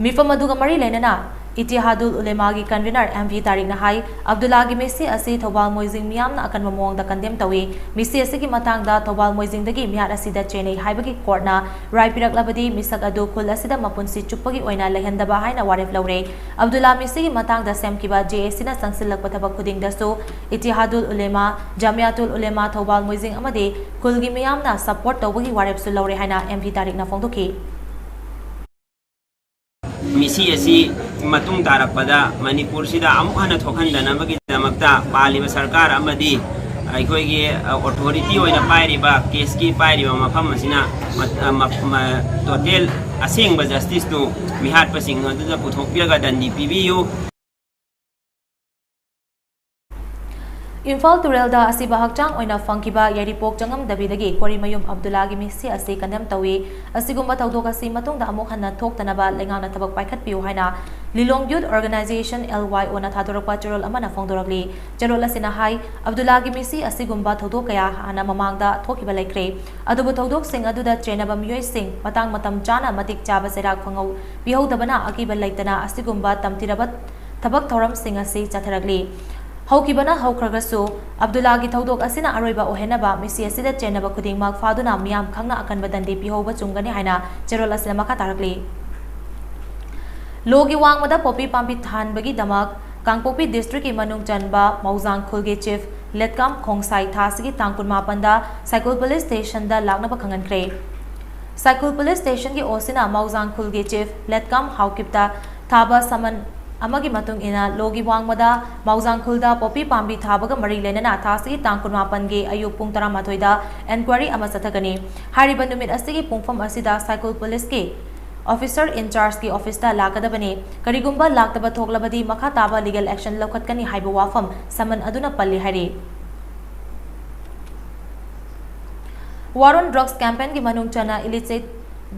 ꯃꯤꯐꯝ ꯑꯗꯨꯒ ꯃꯔꯤ ꯂꯩꯅꯅ ꯏꯇꯤꯍꯥꯗꯨꯜ ꯎꯂꯦꯃꯥꯒꯤ convener M V ꯇꯥꯔꯤꯛꯅ ꯍꯥꯏ, ꯑꯕꯗꯨꯜꯂꯥꯒꯤ ꯃꯤꯁꯤ ꯑꯁꯤ ꯊꯧꯕꯥꯜ ꯃꯣꯏꯖꯤꯡ ꯃꯤꯌꯥꯝꯅ ꯑꯀꯟꯕ ꯃꯑꯣꯡꯗ condemn ꯇꯧꯏ꯫ ꯃꯤꯁꯤ ꯑꯁꯤꯒꯤ ꯃꯇꯥꯡꯗ ꯊꯧꯕꯥꯜ ꯃꯣꯏꯖꯤꯡꯗꯒꯤ ꯃꯤꯍꯥꯠ ꯑꯁꯤꯗ ꯆꯦꯟꯅꯩ ꯍꯥꯏꯕꯒꯤ courtꯅ ꯔꯥꯏ ꯄꯤꯔꯛꯂꯕꯗꯤ ꯃꯤꯁꯛ ꯑꯗꯨ ꯈꯨꯜ ꯑꯁꯤꯗ ꯃꯄꯨꯟꯁꯤ ꯆꯨꯞꯄꯒꯤ ꯑꯣꯏꯅ ꯂꯩꯍꯟꯗꯕ ꯍꯥꯏꯅ ꯋꯥꯔꯦꯞ ꯂꯧꯔꯦ꯫ ꯑꯕꯗꯨꯜꯂꯥ ꯃꯤꯁꯤꯒꯤ ꯃꯇꯥꯡꯗ ꯁꯦꯝꯈꯤꯕ J A Cꯅ ꯆꯪꯁꯤꯜꯂꯛꯄ ꯊꯕꯛ ꯈꯨꯗꯤꯡꯗꯁꯨ ꯏꯇꯤꯍꯥꯗꯨꯜ ꯎꯂꯦꯃꯥ, ꯖꯥꯃꯤꯌꯥꯇꯨꯜ ꯎꯂꯦꯃꯥ ꯊꯧꯕꯥꯜ ꯃꯣꯏꯖꯤꯡ ꯑꯃꯗꯤ ꯈꯨꯜꯒꯤ ꯃꯤꯌꯥꯝꯅ support ꯇꯧꯕꯒꯤ ꯋꯥꯔꯦꯞꯁꯨ ꯂꯧꯔꯦ ꯍꯥꯏꯅ M V ꯇꯥꯔꯤꯛꯅ ꯐꯣꯡꯗꯣꯛꯈꯤ꯫ ꯃꯤꯁꯤ ꯑꯁꯤ ꯃꯇꯨꯡ ꯇꯥꯔꯛꯄꯗ ꯃꯅꯤꯄꯨꯔꯁꯤꯗ ꯑꯃꯨꯛ ꯍꯟꯅ ꯊꯣꯛꯍꯟꯗꯅꯕꯒꯤꯗꯃꯛꯇ ꯄꯥꯜꯂꯤꯕ ꯁꯔꯀꯥꯔ ꯑꯃꯗꯤ ꯑꯩꯈꯣꯏꯒꯤ ꯑ, authority ꯑꯣꯏꯅ ꯄꯥꯏꯔꯤꯕ, caseꯀꯤ ꯄꯥꯏꯔꯤꯕ ꯃꯐꯝ ꯑꯁꯤꯅ ꯃ-, ꯑ, ꯃ-, ꯃ-, total ꯑꯁꯦꯡꯕ justiceꯇꯨ ꯃꯤꯍꯥꯠꯄꯁꯤꯡ ꯑꯗꯨꯗ ꯄꯨꯊꯣꯛꯄꯤꯔꯒ ꯗꯟꯗꯤ ꯄꯤꯕꯤꯌꯨ꯫ ꯏꯝꯐꯥꯜ ꯇꯨꯔꯦꯜꯗ ꯑꯁꯤꯕ ꯍꯛꯆꯥꯡ ꯑꯣꯏꯅ ꯐꯪꯈꯤꯕ ꯌꯥꯏꯔꯤꯄꯣꯛ ꯆꯪꯉꯝꯗꯕꯤꯗꯒꯤ ꯀꯣꯔꯤꯃꯌꯨꯝ ꯑꯕꯗꯨꯜꯂꯥꯒꯤ ꯃꯤꯁꯤ ꯑꯁꯤ condemn ꯇꯧꯏ꯫ ꯑꯁꯤꯒꯨꯝꯕ ꯊꯧꯗꯣꯛ ꯑꯁꯤ ꯃꯇꯨꯡꯗ ꯑꯃꯨꯛ ꯍꯟꯅ ꯊꯣꯛꯇꯅꯕ ꯂꯩꯉꯥꯛꯅ ꯊꯕꯛ ꯄꯥꯏꯈꯠꯄꯤꯌꯨ ꯍꯥꯏꯅ ꯂꯤꯂꯣꯡ Youth Organisation, L Y Oꯅ ꯊꯥꯗꯣꯔꯛꯄ ꯆꯦꯔꯣꯜ ꯑꯃꯅ ꯐꯣꯡꯗꯣꯔꯛꯂꯤ꯫ ꯆꯦꯔꯣꯜ ꯑꯁꯤꯅ ꯍꯥꯏ, ꯑꯕꯗꯨꯜꯂꯥꯒꯤ ꯃꯤꯁꯤ ꯑꯁꯤꯒꯨꯝꯕ ꯊꯧꯗꯣꯛ ꯀꯌꯥ ꯍꯥꯟꯅ ꯃꯃꯥꯡꯗ ꯊꯣꯛꯈꯤꯕ ꯂꯩꯈ꯭ꯔꯦ꯫ ꯑꯗꯨꯕꯨ ꯊꯧꯗꯣꯛꯁꯤꯡ ꯑꯗꯨꯗ ꯆꯦꯟꯅꯕ ꯃꯤꯑꯣꯏꯁꯤꯡ ꯃꯇꯥꯡ ꯃꯇꯝ ꯆꯥꯅ ꯃꯇꯤꯛ ꯆꯥꯕ ꯆꯩꯔꯥꯛ ꯐꯪꯍꯧ-, ꯄꯤꯍꯧꯗꯕꯅ ꯑꯀꯤꯕ ꯂꯩꯇꯅ ꯑꯁꯤꯒꯨꯝꯕ ꯇꯝꯊꯤꯔꯕ ꯊꯕꯛ ꯊꯧꯔꯝꯁꯤꯡ ꯑꯁꯤ ꯆꯠꯊꯔꯛꯂꯤ꯫ ꯍꯧꯈꯤꯕꯅ ꯍꯧꯈ꯭ꯔꯒꯁꯨ, ꯑꯕꯗꯨꯜꯂꯥꯒꯤ ꯊꯧꯗꯣꯛ ꯑꯁꯤꯅ ꯑꯔꯣꯏꯕ ꯑꯣꯏꯍꯟꯅꯕ ꯃꯤꯁꯤ ꯑꯁꯤꯗ ꯆꯦꯟꯅꯕ ꯈꯨꯗꯤꯡꯃꯛ ꯐꯥꯗꯨꯅ ꯃꯤꯌꯥꯝ ꯈꯪꯅ ꯑꯀꯟꯕ ꯗꯟꯗꯤ ꯄꯤꯍꯧꯕ ꯆꯨꯝꯒꯅꯤ ꯍꯥꯏꯅ ꯆꯦꯔꯣꯜ ꯑꯁꯤꯅ ꯃꯈꯥ ꯇꯥꯔꯛꯂꯤ꯫ ꯂꯣꯒꯤ ꯋꯥꯡꯃꯗ ꯄꯣꯄꯤ ꯄꯥꯝꯕꯤ ꯊꯥꯍꯟꯕꯒꯤꯗꯃꯛ ꯀꯥꯡꯄꯣꯛꯄꯤ districtꯀꯤ ꯃꯅꯨꯡ ꯆꯟꯕ ꯃꯧꯖꯥꯡ ꯈꯨꯜꯒꯤ chief ꯂꯦꯠꯀꯥꯝ ꯈꯣꯡꯁꯥꯏ ꯊꯥ ꯑꯁꯤꯒꯤ ꯇꯥꯡ ꯀꯨꯟꯃꯥꯄꯟꯗ ꯁꯥꯏꯀꯨꯜ police stationꯗ ꯂꯥꯛꯅꯕ ꯈꯪꯍꯟꯈ꯭ꯔꯦ꯫ ꯁꯥꯏꯀꯨꯜ police stationꯒꯤ OCꯅ ꯃꯧꯖꯥꯡ ꯈꯨꯜꯒꯤ chief ꯂꯦꯠꯀꯥꯝ ꯍꯥꯎꯀꯤꯞꯇ ꯊꯥꯕ summon ꯑꯃꯒꯤ ꯃꯇꯨꯡ ꯏꯟꯅ ꯂꯣꯒꯤ ꯋꯥꯡꯃꯗ ꯃꯧꯖꯥꯡ ꯈꯨꯜꯗ ꯄꯣꯄꯤ ꯄꯥꯝꯕꯤ ꯊꯥꯕꯒ ꯃꯔꯤ ꯂꯩꯅꯅ ꯊꯥ ꯑꯁꯤꯒꯤ ꯇꯥꯡ ꯀꯨꯟꯃꯥꯄꯟꯒꯤ ꯑꯌꯨꯛ ꯄꯨꯡ ꯇꯔꯥꯃꯥꯊꯣꯏꯗ enquiry ꯑꯃ ꯆꯠꯊꯒꯅꯤ꯫ ꯍꯥꯏꯔꯤꯕ ꯅꯨꯃꯤꯠ ꯑꯁꯤꯒꯤ ꯄꯨꯡꯐꯝ ꯑꯁꯤꯗ ꯁꯥꯏꯀꯨꯜ policeꯀꯤ officer in-chargeꯀꯤ officeꯇ ꯂꯥꯛꯀꯗꯕꯅꯤ꯫ ꯀꯔꯤꯒꯨꯝꯕ ꯂꯥꯛꯇꯕ ꯊꯣꯛꯂꯕꯗꯤ ꯃꯈꯥ ꯇꯥꯕ legal action ꯂꯧꯈꯠꯀꯅꯤ ꯍꯥꯏꯕ ꯋꯥꯐꯝ summon ꯑꯗꯨꯅ ꯄꯜꯂꯤ ꯍꯥꯏꯔꯤ꯫ War on Drugs campaignꯒꯤ ꯃꯅꯨꯡ ꯆꯟꯅ illicit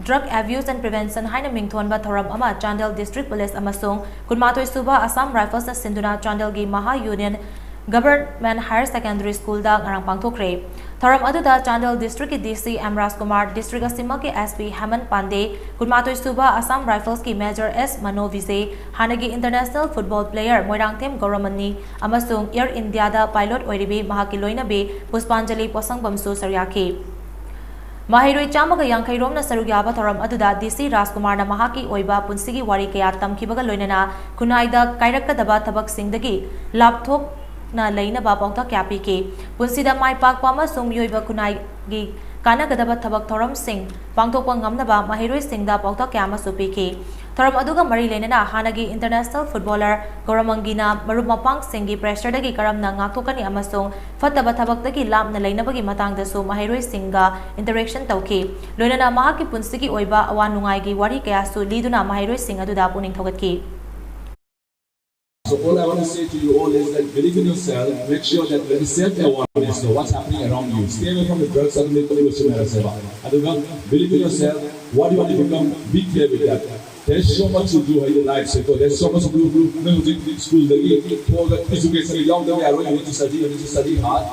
drug abuse and prevention ꯍꯥꯏꯅ ꯃꯤꯡꯊꯣꯟꯕ ꯊꯧꯔꯝ ꯑꯃ ꯆꯥꯟꯗꯦꯜ district police ꯑꯃꯁꯨꯡ ꯀꯨꯟꯃꯥꯊꯣꯏ ꯁꯨꯕ Assam Riflesꯅ ꯁꯤꯟꯗꯨꯅ ꯆꯥꯟꯗꯦꯜꯒꯤ ꯃꯍꯥ union Government Higher Secondary Schoolꯗ ꯉꯔꯥꯡ ꯄꯥꯡꯊꯣꯛꯈ꯭ꯔꯦ꯫ ꯊꯧꯔꯝ ꯑꯗꯨꯗ ꯆꯥꯟꯗꯦꯜ ꯗꯤꯁꯇ꯭ꯔꯤꯛꯀꯤ ꯗꯤ ꯁꯤ ꯑꯦꯝ ꯔꯥꯖꯀꯨꯃꯥꯔ, ꯗꯤꯁꯇ꯭ꯔꯤꯛ ꯑꯁꯤꯃꯛꯀꯤ ꯑꯦꯁ ꯄꯤ ꯍꯦꯃꯟ ꯄꯥꯟꯗꯦ, ꯀꯨꯟꯃꯥꯊꯣꯏ ꯁꯨꯕ ꯑꯁꯥꯝ ꯔꯥꯏꯐꯜꯁꯀꯤ ꯃꯦꯖꯔ ꯑꯦꯁ ꯃꯅꯣ ꯚꯤꯖꯦ, ꯍꯥꯟꯅꯒꯤ ꯏꯟꯇꯔꯅꯦꯁꯅꯦꯜ ꯐꯨꯠꯕꯣꯜ ꯄ꯭ꯂꯦꯌꯔ ꯃꯣꯏꯔꯥꯡꯊꯦꯝ ꯒꯧꯔꯃꯅꯤ ꯑꯃꯁꯨꯡ ꯑꯦꯌꯔ ꯏꯟꯗꯤꯌꯥꯗ ꯄꯥꯏꯂꯣꯠ ꯑꯣꯏꯔꯤꯕꯤ ꯃꯍꯥꯛꯀꯤ ꯂꯣꯏꯅꯕꯤ ꯄꯨꯁꯄꯥꯟꯖꯂꯤ ꯄꯣꯠꯁꯪꯕꯝꯁꯨ ꯁꯔꯨꯛ ꯌꯥꯈꯤ꯫ ꯃꯍꯩꯔꯣꯏ ꯆꯥꯝꯃꯒ ꯌꯥꯡꯈꯩ ꯔꯣꯝꯅ ꯁꯔꯨꯛ ꯌꯥꯕ ꯊꯧꯔꯝ ꯑꯗꯨꯗ ꯗꯤ ꯁꯤ ꯔꯥꯖꯀꯨꯃꯥꯔꯅ ꯃꯍꯥꯛꯀꯤ ꯑꯣꯏꯕ ꯄꯨꯟꯁꯤꯒꯤ ꯋꯥꯔꯤ ꯀꯌꯥ ꯇꯝꯈꯤꯕꯒ ꯂꯣꯏꯅꯅ ꯈꯨꯟꯅꯥꯏꯗ ꯀꯥꯏꯔꯛꯀꯗꯕ ꯊꯕꯛꯁꯤꯡꯗꯒꯤ ꯂꯥꯞꯊꯣꯛꯅ ꯂꯩꯅꯕ ꯄꯥꯎꯇꯥꯛ ꯀꯌꯥ ꯄꯤꯈꯤ꯫ ꯄꯨꯟꯁꯤꯗ ꯃꯥꯏ ꯄꯥꯛꯄ ꯑꯃꯁꯨꯡ ꯃꯤꯑꯣꯏꯕ ꯈꯨꯟꯅꯥꯏꯒꯤ ꯀꯥꯟꯅꯒꯗꯕ ꯊꯕꯛ ꯊꯧꯔꯝꯁꯤꯡ ꯄꯥꯡꯊꯣꯛꯄ ꯉꯝꯅꯕ ꯃꯍꯩꯔꯣꯏꯁꯤꯡꯗ ꯄꯥꯎꯇꯥꯛ ꯀꯌꯥ ꯑꯃꯁꯨ ꯄꯤꯈꯤ꯫ ꯊꯧꯔꯝ ꯑꯗꯨꯒ ꯃꯔꯤ ꯂꯩꯅꯅ ꯍꯥꯟꯅꯒꯤ ꯏꯟꯇꯔꯅꯦꯁꯅꯦꯜ ꯐꯨꯠꯕꯣꯂꯔ ꯒꯧꯔꯃꯪꯒꯤꯅ ꯃꯔꯨꯞ ꯃꯄꯥꯡꯁꯤꯡꯒꯤ ꯄ꯭ꯔꯦꯁꯔꯗꯒꯤ ꯀꯔꯝꯅ ꯉꯥꯛꯊꯣꯛꯀꯅꯤ ꯑꯃꯁꯨꯡ ꯐꯠꯇꯕ ꯊꯕꯛꯇꯒꯤ ꯂꯥꯞꯅ ꯂꯩꯅꯕꯒꯤ ꯃꯇꯥꯡꯗꯁꯨ ꯃꯍꯩꯔꯣꯏꯁꯤꯡꯒ ꯏꯟꯇꯔꯦꯛꯁꯟ ꯇꯧꯈꯤ꯫ ꯂꯣꯏꯅꯅ ꯃꯍꯥꯛꯀꯤ ꯄꯨꯟꯁꯤꯒꯤ ꯑꯣꯏꯕ ꯑꯋꯥ ꯅꯨꯡꯉꯥꯏꯒꯤ ꯋꯥꯔꯤ ꯀꯌꯥꯁꯨ ꯂꯤꯗꯨꯅ ꯃꯍꯩꯔꯣꯏꯁꯤꯡ ꯑꯗꯨꯗ ꯄꯨꯛꯅꯤꯡ ꯊꯧꯒꯠꯈꯤ꯫ So all I want to say to you all is that believe in yourself, make sure that there is self awareness of what's happening around you. Stay away from the drugs and the pollution, ꯃꯌꯥꯝꯁꯦꯕ꯫ ꯑꯗꯨꯒ believe in yourself, what you want to become, be clear with that. There's so much to do in the life, so there's so much to do. ꯅꯣꯏ ꯍꯧꯖꯤꯛ ꯁ꯭ꯀꯨꯜꯗꯒꯤ ꯊꯣꯛꯑꯒ education ꯌꯥꯎꯗꯕ ꯌꯥꯔꯣꯏ, you need to study, you need to study hard.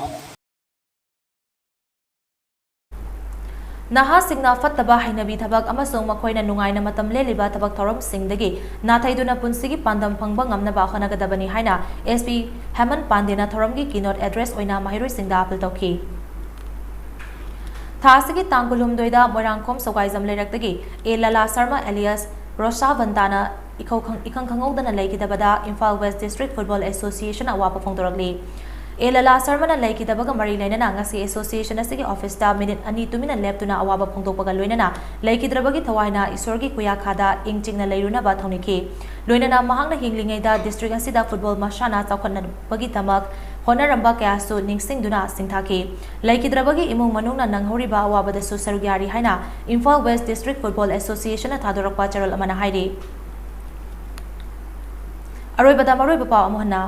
ꯅꯍꯥꯁꯤꯡꯅ ꯐꯠꯇꯕ ꯍꯩꯅꯕꯤ ꯊꯕꯛ ꯑꯃꯁꯨꯡ ꯃꯈꯣꯏꯅ ꯅꯨꯡꯉꯥꯏꯅ ꯃꯇꯝ ꯂꯦꯜꯂꯤꯕ ꯊꯕꯛ ꯊꯧꯔꯝꯁꯤꯡꯗꯒꯤ ꯅꯥꯊꯩꯗꯨꯅ ꯄꯨꯟꯁꯤꯒꯤ ꯄꯥꯟꯗꯝ ꯐꯪꯕ ꯉꯝꯅꯕ ꯍꯣꯠꯅꯒꯗꯕꯅꯤ ꯍꯥꯏꯅ ꯑꯦꯁ ꯄꯤ ꯍꯦꯃꯟ ꯄꯥꯟꯗꯦꯅ ꯊꯧꯔꯝꯒꯤ keynote address ꯑꯣꯏꯅ ꯃꯍꯩꯔꯣꯏꯁꯤꯡꯗ ꯑꯥꯄꯤꯜ ꯇꯧꯈꯤ꯫ ꯊꯥ ꯑꯁꯤꯒꯤ ꯇꯥꯡ ꯀꯨꯟꯍꯨꯝꯗꯣꯏꯗ ꯃꯣꯏꯔꯥꯡꯈꯣꯝ ꯁꯧꯒꯥꯏꯖꯝ ꯂꯩꯔꯛꯇꯒꯤ ꯑꯦ ꯂꯂꯥ ꯁꯔꯃ alias ꯔꯣꯁꯥ ꯕꯟꯇꯥꯅ ꯏꯈꯧ ꯈꯪ-, ꯏꯈꯪ ꯈꯪꯍꯧꯗꯅ ꯂꯩꯈꯤꯗꯕꯗ Imphal west district football association ꯑꯋꯥꯕ ꯐꯣꯡꯗꯣꯔꯛꯂꯤ꯫ ꯑꯦ ꯂꯂꯥ ꯁꯔꯃꯅ ꯂꯩꯈꯤꯗꯕꯒ ꯃꯔꯤ ꯂꯩꯅꯅ ꯉꯁꯤ ꯑꯦꯁꯣꯁꯤꯌꯦꯁꯟ ꯑꯁꯤꯒꯤ ꯑꯣꯐꯤꯁꯇ ꯃꯤꯅꯤꯠ ꯑꯅꯤ ꯇꯨꯃꯤꯟꯅ ꯂꯦꯞꯇꯨꯅ ꯑꯋꯥꯕ ꯐꯣꯡꯗꯣꯛꯄꯒ ꯂꯣꯏꯅꯅ ꯂꯩꯈꯤꯗ꯭ꯔꯕꯒꯤ ꯊꯋꯥꯏꯅ ꯏꯁꯣꯔꯒꯤ ꯈꯨꯌꯥꯈꯥꯗ ꯏꯪ ꯆꯤꯛꯅ ꯂꯩꯔꯨꯅꯕ ꯊꯧꯅꯤꯈꯤ꯫ ꯂꯣꯏꯅꯅ ꯃꯍꯥꯛꯅ ꯍꯤꯡꯂꯤꯉꯩꯗ ꯗꯤꯁꯇ꯭ꯔꯤꯛ ꯑꯁꯤꯗ ꯐꯨꯠꯕꯣꯜ ꯃꯁꯥꯟꯅ ꯆꯥꯎꯈꯠꯅꯕꯒꯤꯗꯃꯛ ꯍꯣꯠꯅꯔꯝꯕ ꯀꯌꯥꯁꯨ ꯅꯤꯡꯁꯤꯡꯗꯨꯅ ꯁꯤꯡꯊꯥꯈꯤ꯫ ꯂꯩꯈꯤꯗ꯭ꯔꯕꯒꯤ ꯏꯃꯨꯡ ꯃꯅꯨꯡꯅ ꯅꯪꯍꯧꯔꯤꯕ ꯑꯋꯥꯕꯗꯁꯨ ꯁꯔꯨꯛ ꯌꯥꯔꯤ ꯍꯥꯏꯅ ꯏꯝꯐꯥꯜ ꯋꯦꯁ ꯗꯤꯁꯇ꯭ꯔꯤꯛ ꯐꯨꯠꯕꯣꯜ ꯑꯦꯁꯣꯁꯤꯌꯦꯁꯟꯅ ꯊꯥꯗꯣꯔꯛꯄ ꯆꯦꯔꯣꯜ ꯑꯃꯅ ꯍꯥꯏꯔꯤ꯫ ꯑꯔꯣꯏꯕꯗ ꯃꯔꯨꯑꯣꯏꯕ ꯄꯥꯎ ꯑꯃꯨꯛ ꯍꯟꯅ꯫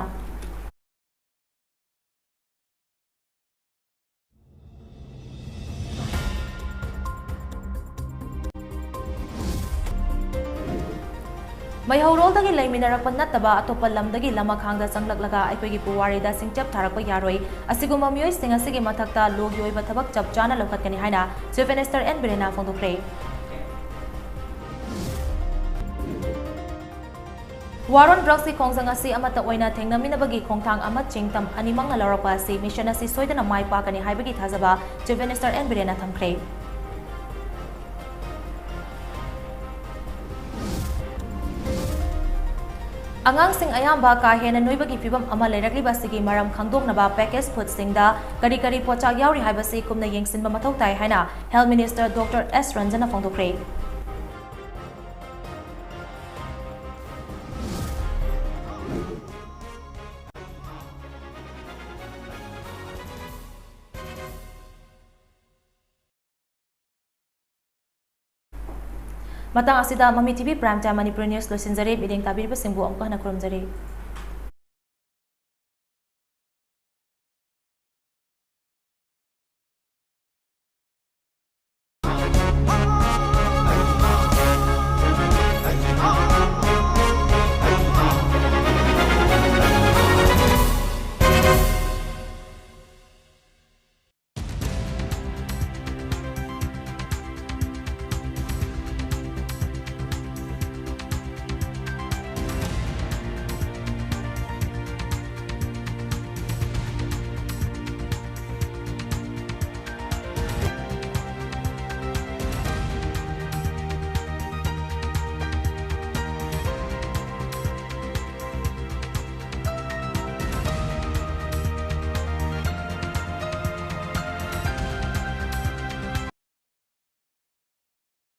ꯃꯩꯍꯧꯔꯣꯜꯗꯒꯤ ꯂꯩꯃꯤꯟꯅꯔꯛꯄ ꯅꯠꯇꯕ ꯑꯇꯣꯞꯄ ꯂꯝꯗꯒꯤ ꯂꯃꯈꯥꯡꯗ ꯆꯪꯂꯛꯂꯒ ꯑꯩꯈꯣꯏꯒꯤ ꯄꯨꯋꯥꯔꯤꯗ ꯁꯤꯡꯆꯞ ꯊꯥꯔꯛꯄ ꯌꯥꯔꯣꯏ꯫ ꯑꯁꯤꯒꯨꯝꯕ ꯃꯤꯑꯣꯏꯁꯤꯡ ꯑꯁꯤꯒꯤ ꯃꯊꯛꯇ ꯂꯣꯒꯤ ꯑꯣꯏꯕ ꯊꯕꯛ ꯆꯞ ꯆꯥꯅ ꯂꯧꯈꯠꯀꯅꯤ ꯍꯥꯏꯅ Chief Minister ꯑꯦꯟ ꯕꯤꯔꯦꯟꯅ ꯐꯣꯡꯗꯣꯛꯈ꯭ꯔꯦ꯫ War on Drugsꯀꯤ ꯈꯣꯡꯖꯪ ꯑꯁꯤ ꯑꯃꯠꯇ ꯑꯣꯏꯅ ꯊꯦꯡꯅꯃꯤꯟꯅꯕꯒꯤ ꯈꯣꯡꯊꯥꯡ ꯑꯃ ꯆꯤꯡꯇꯝ ꯑꯅꯤꯃꯛꯅ ꯂꯧꯔꯛꯄ ꯑꯁꯤ mission ꯑꯁꯤ ꯁꯣꯏꯗꯅ ꯃꯥꯏ ꯄꯥꯛꯀꯅꯤ ꯍꯥꯏꯕꯒꯤ ꯊꯥꯖꯕ Chief Minister ꯑꯦꯟ ꯕꯤꯔꯦꯟꯅ ꯊꯝꯈ꯭ꯔꯦ꯫ ꯑꯉꯥꯡꯁꯤꯡ ꯑꯌꯥꯝꯕ ꯀꯥ ꯍꯦꯟꯅ ꯅꯣꯏꯕꯒꯤ ꯐꯤꯚꯝ ꯑꯃ ꯂꯩꯔꯛꯂꯤꯕ ꯑꯁꯤꯒꯤ ꯃꯔꯝ ꯈꯪꯗꯣꯛꯅꯕ packaged foodꯁꯤꯡꯗ ꯀꯔꯤ ꯀꯔꯤ ꯄꯣꯠꯆꯥꯛ ꯌꯥꯎꯔꯤ ꯍꯥꯏꯕꯁꯤ ꯀꯨꯞꯅ ꯌꯦꯡꯁꯤꯟꯕ ꯃꯊꯧ ꯇꯥꯏ ꯍꯥꯏꯅ Health Minister Doctor ꯑꯦꯁ ꯔꯟꯖꯟꯅ ꯐꯣꯡꯗꯣꯛꯈ꯭ꯔꯦ꯫ ꯃꯇꯥꯡ ꯑꯁꯤꯗ ꯃꯃꯤ TV Prime Time Manipuri News ꯂꯣꯏꯁꯤꯟꯖꯔꯦ꯫ ꯃꯤꯠꯌꯦꯡ ꯇꯥꯕꯤꯔꯤꯕꯁꯤꯡꯕꯨ ꯑꯃꯨꯛꯀ ꯍꯟꯅ ꯈꯨꯔꯨꯝꯖꯔꯤ꯫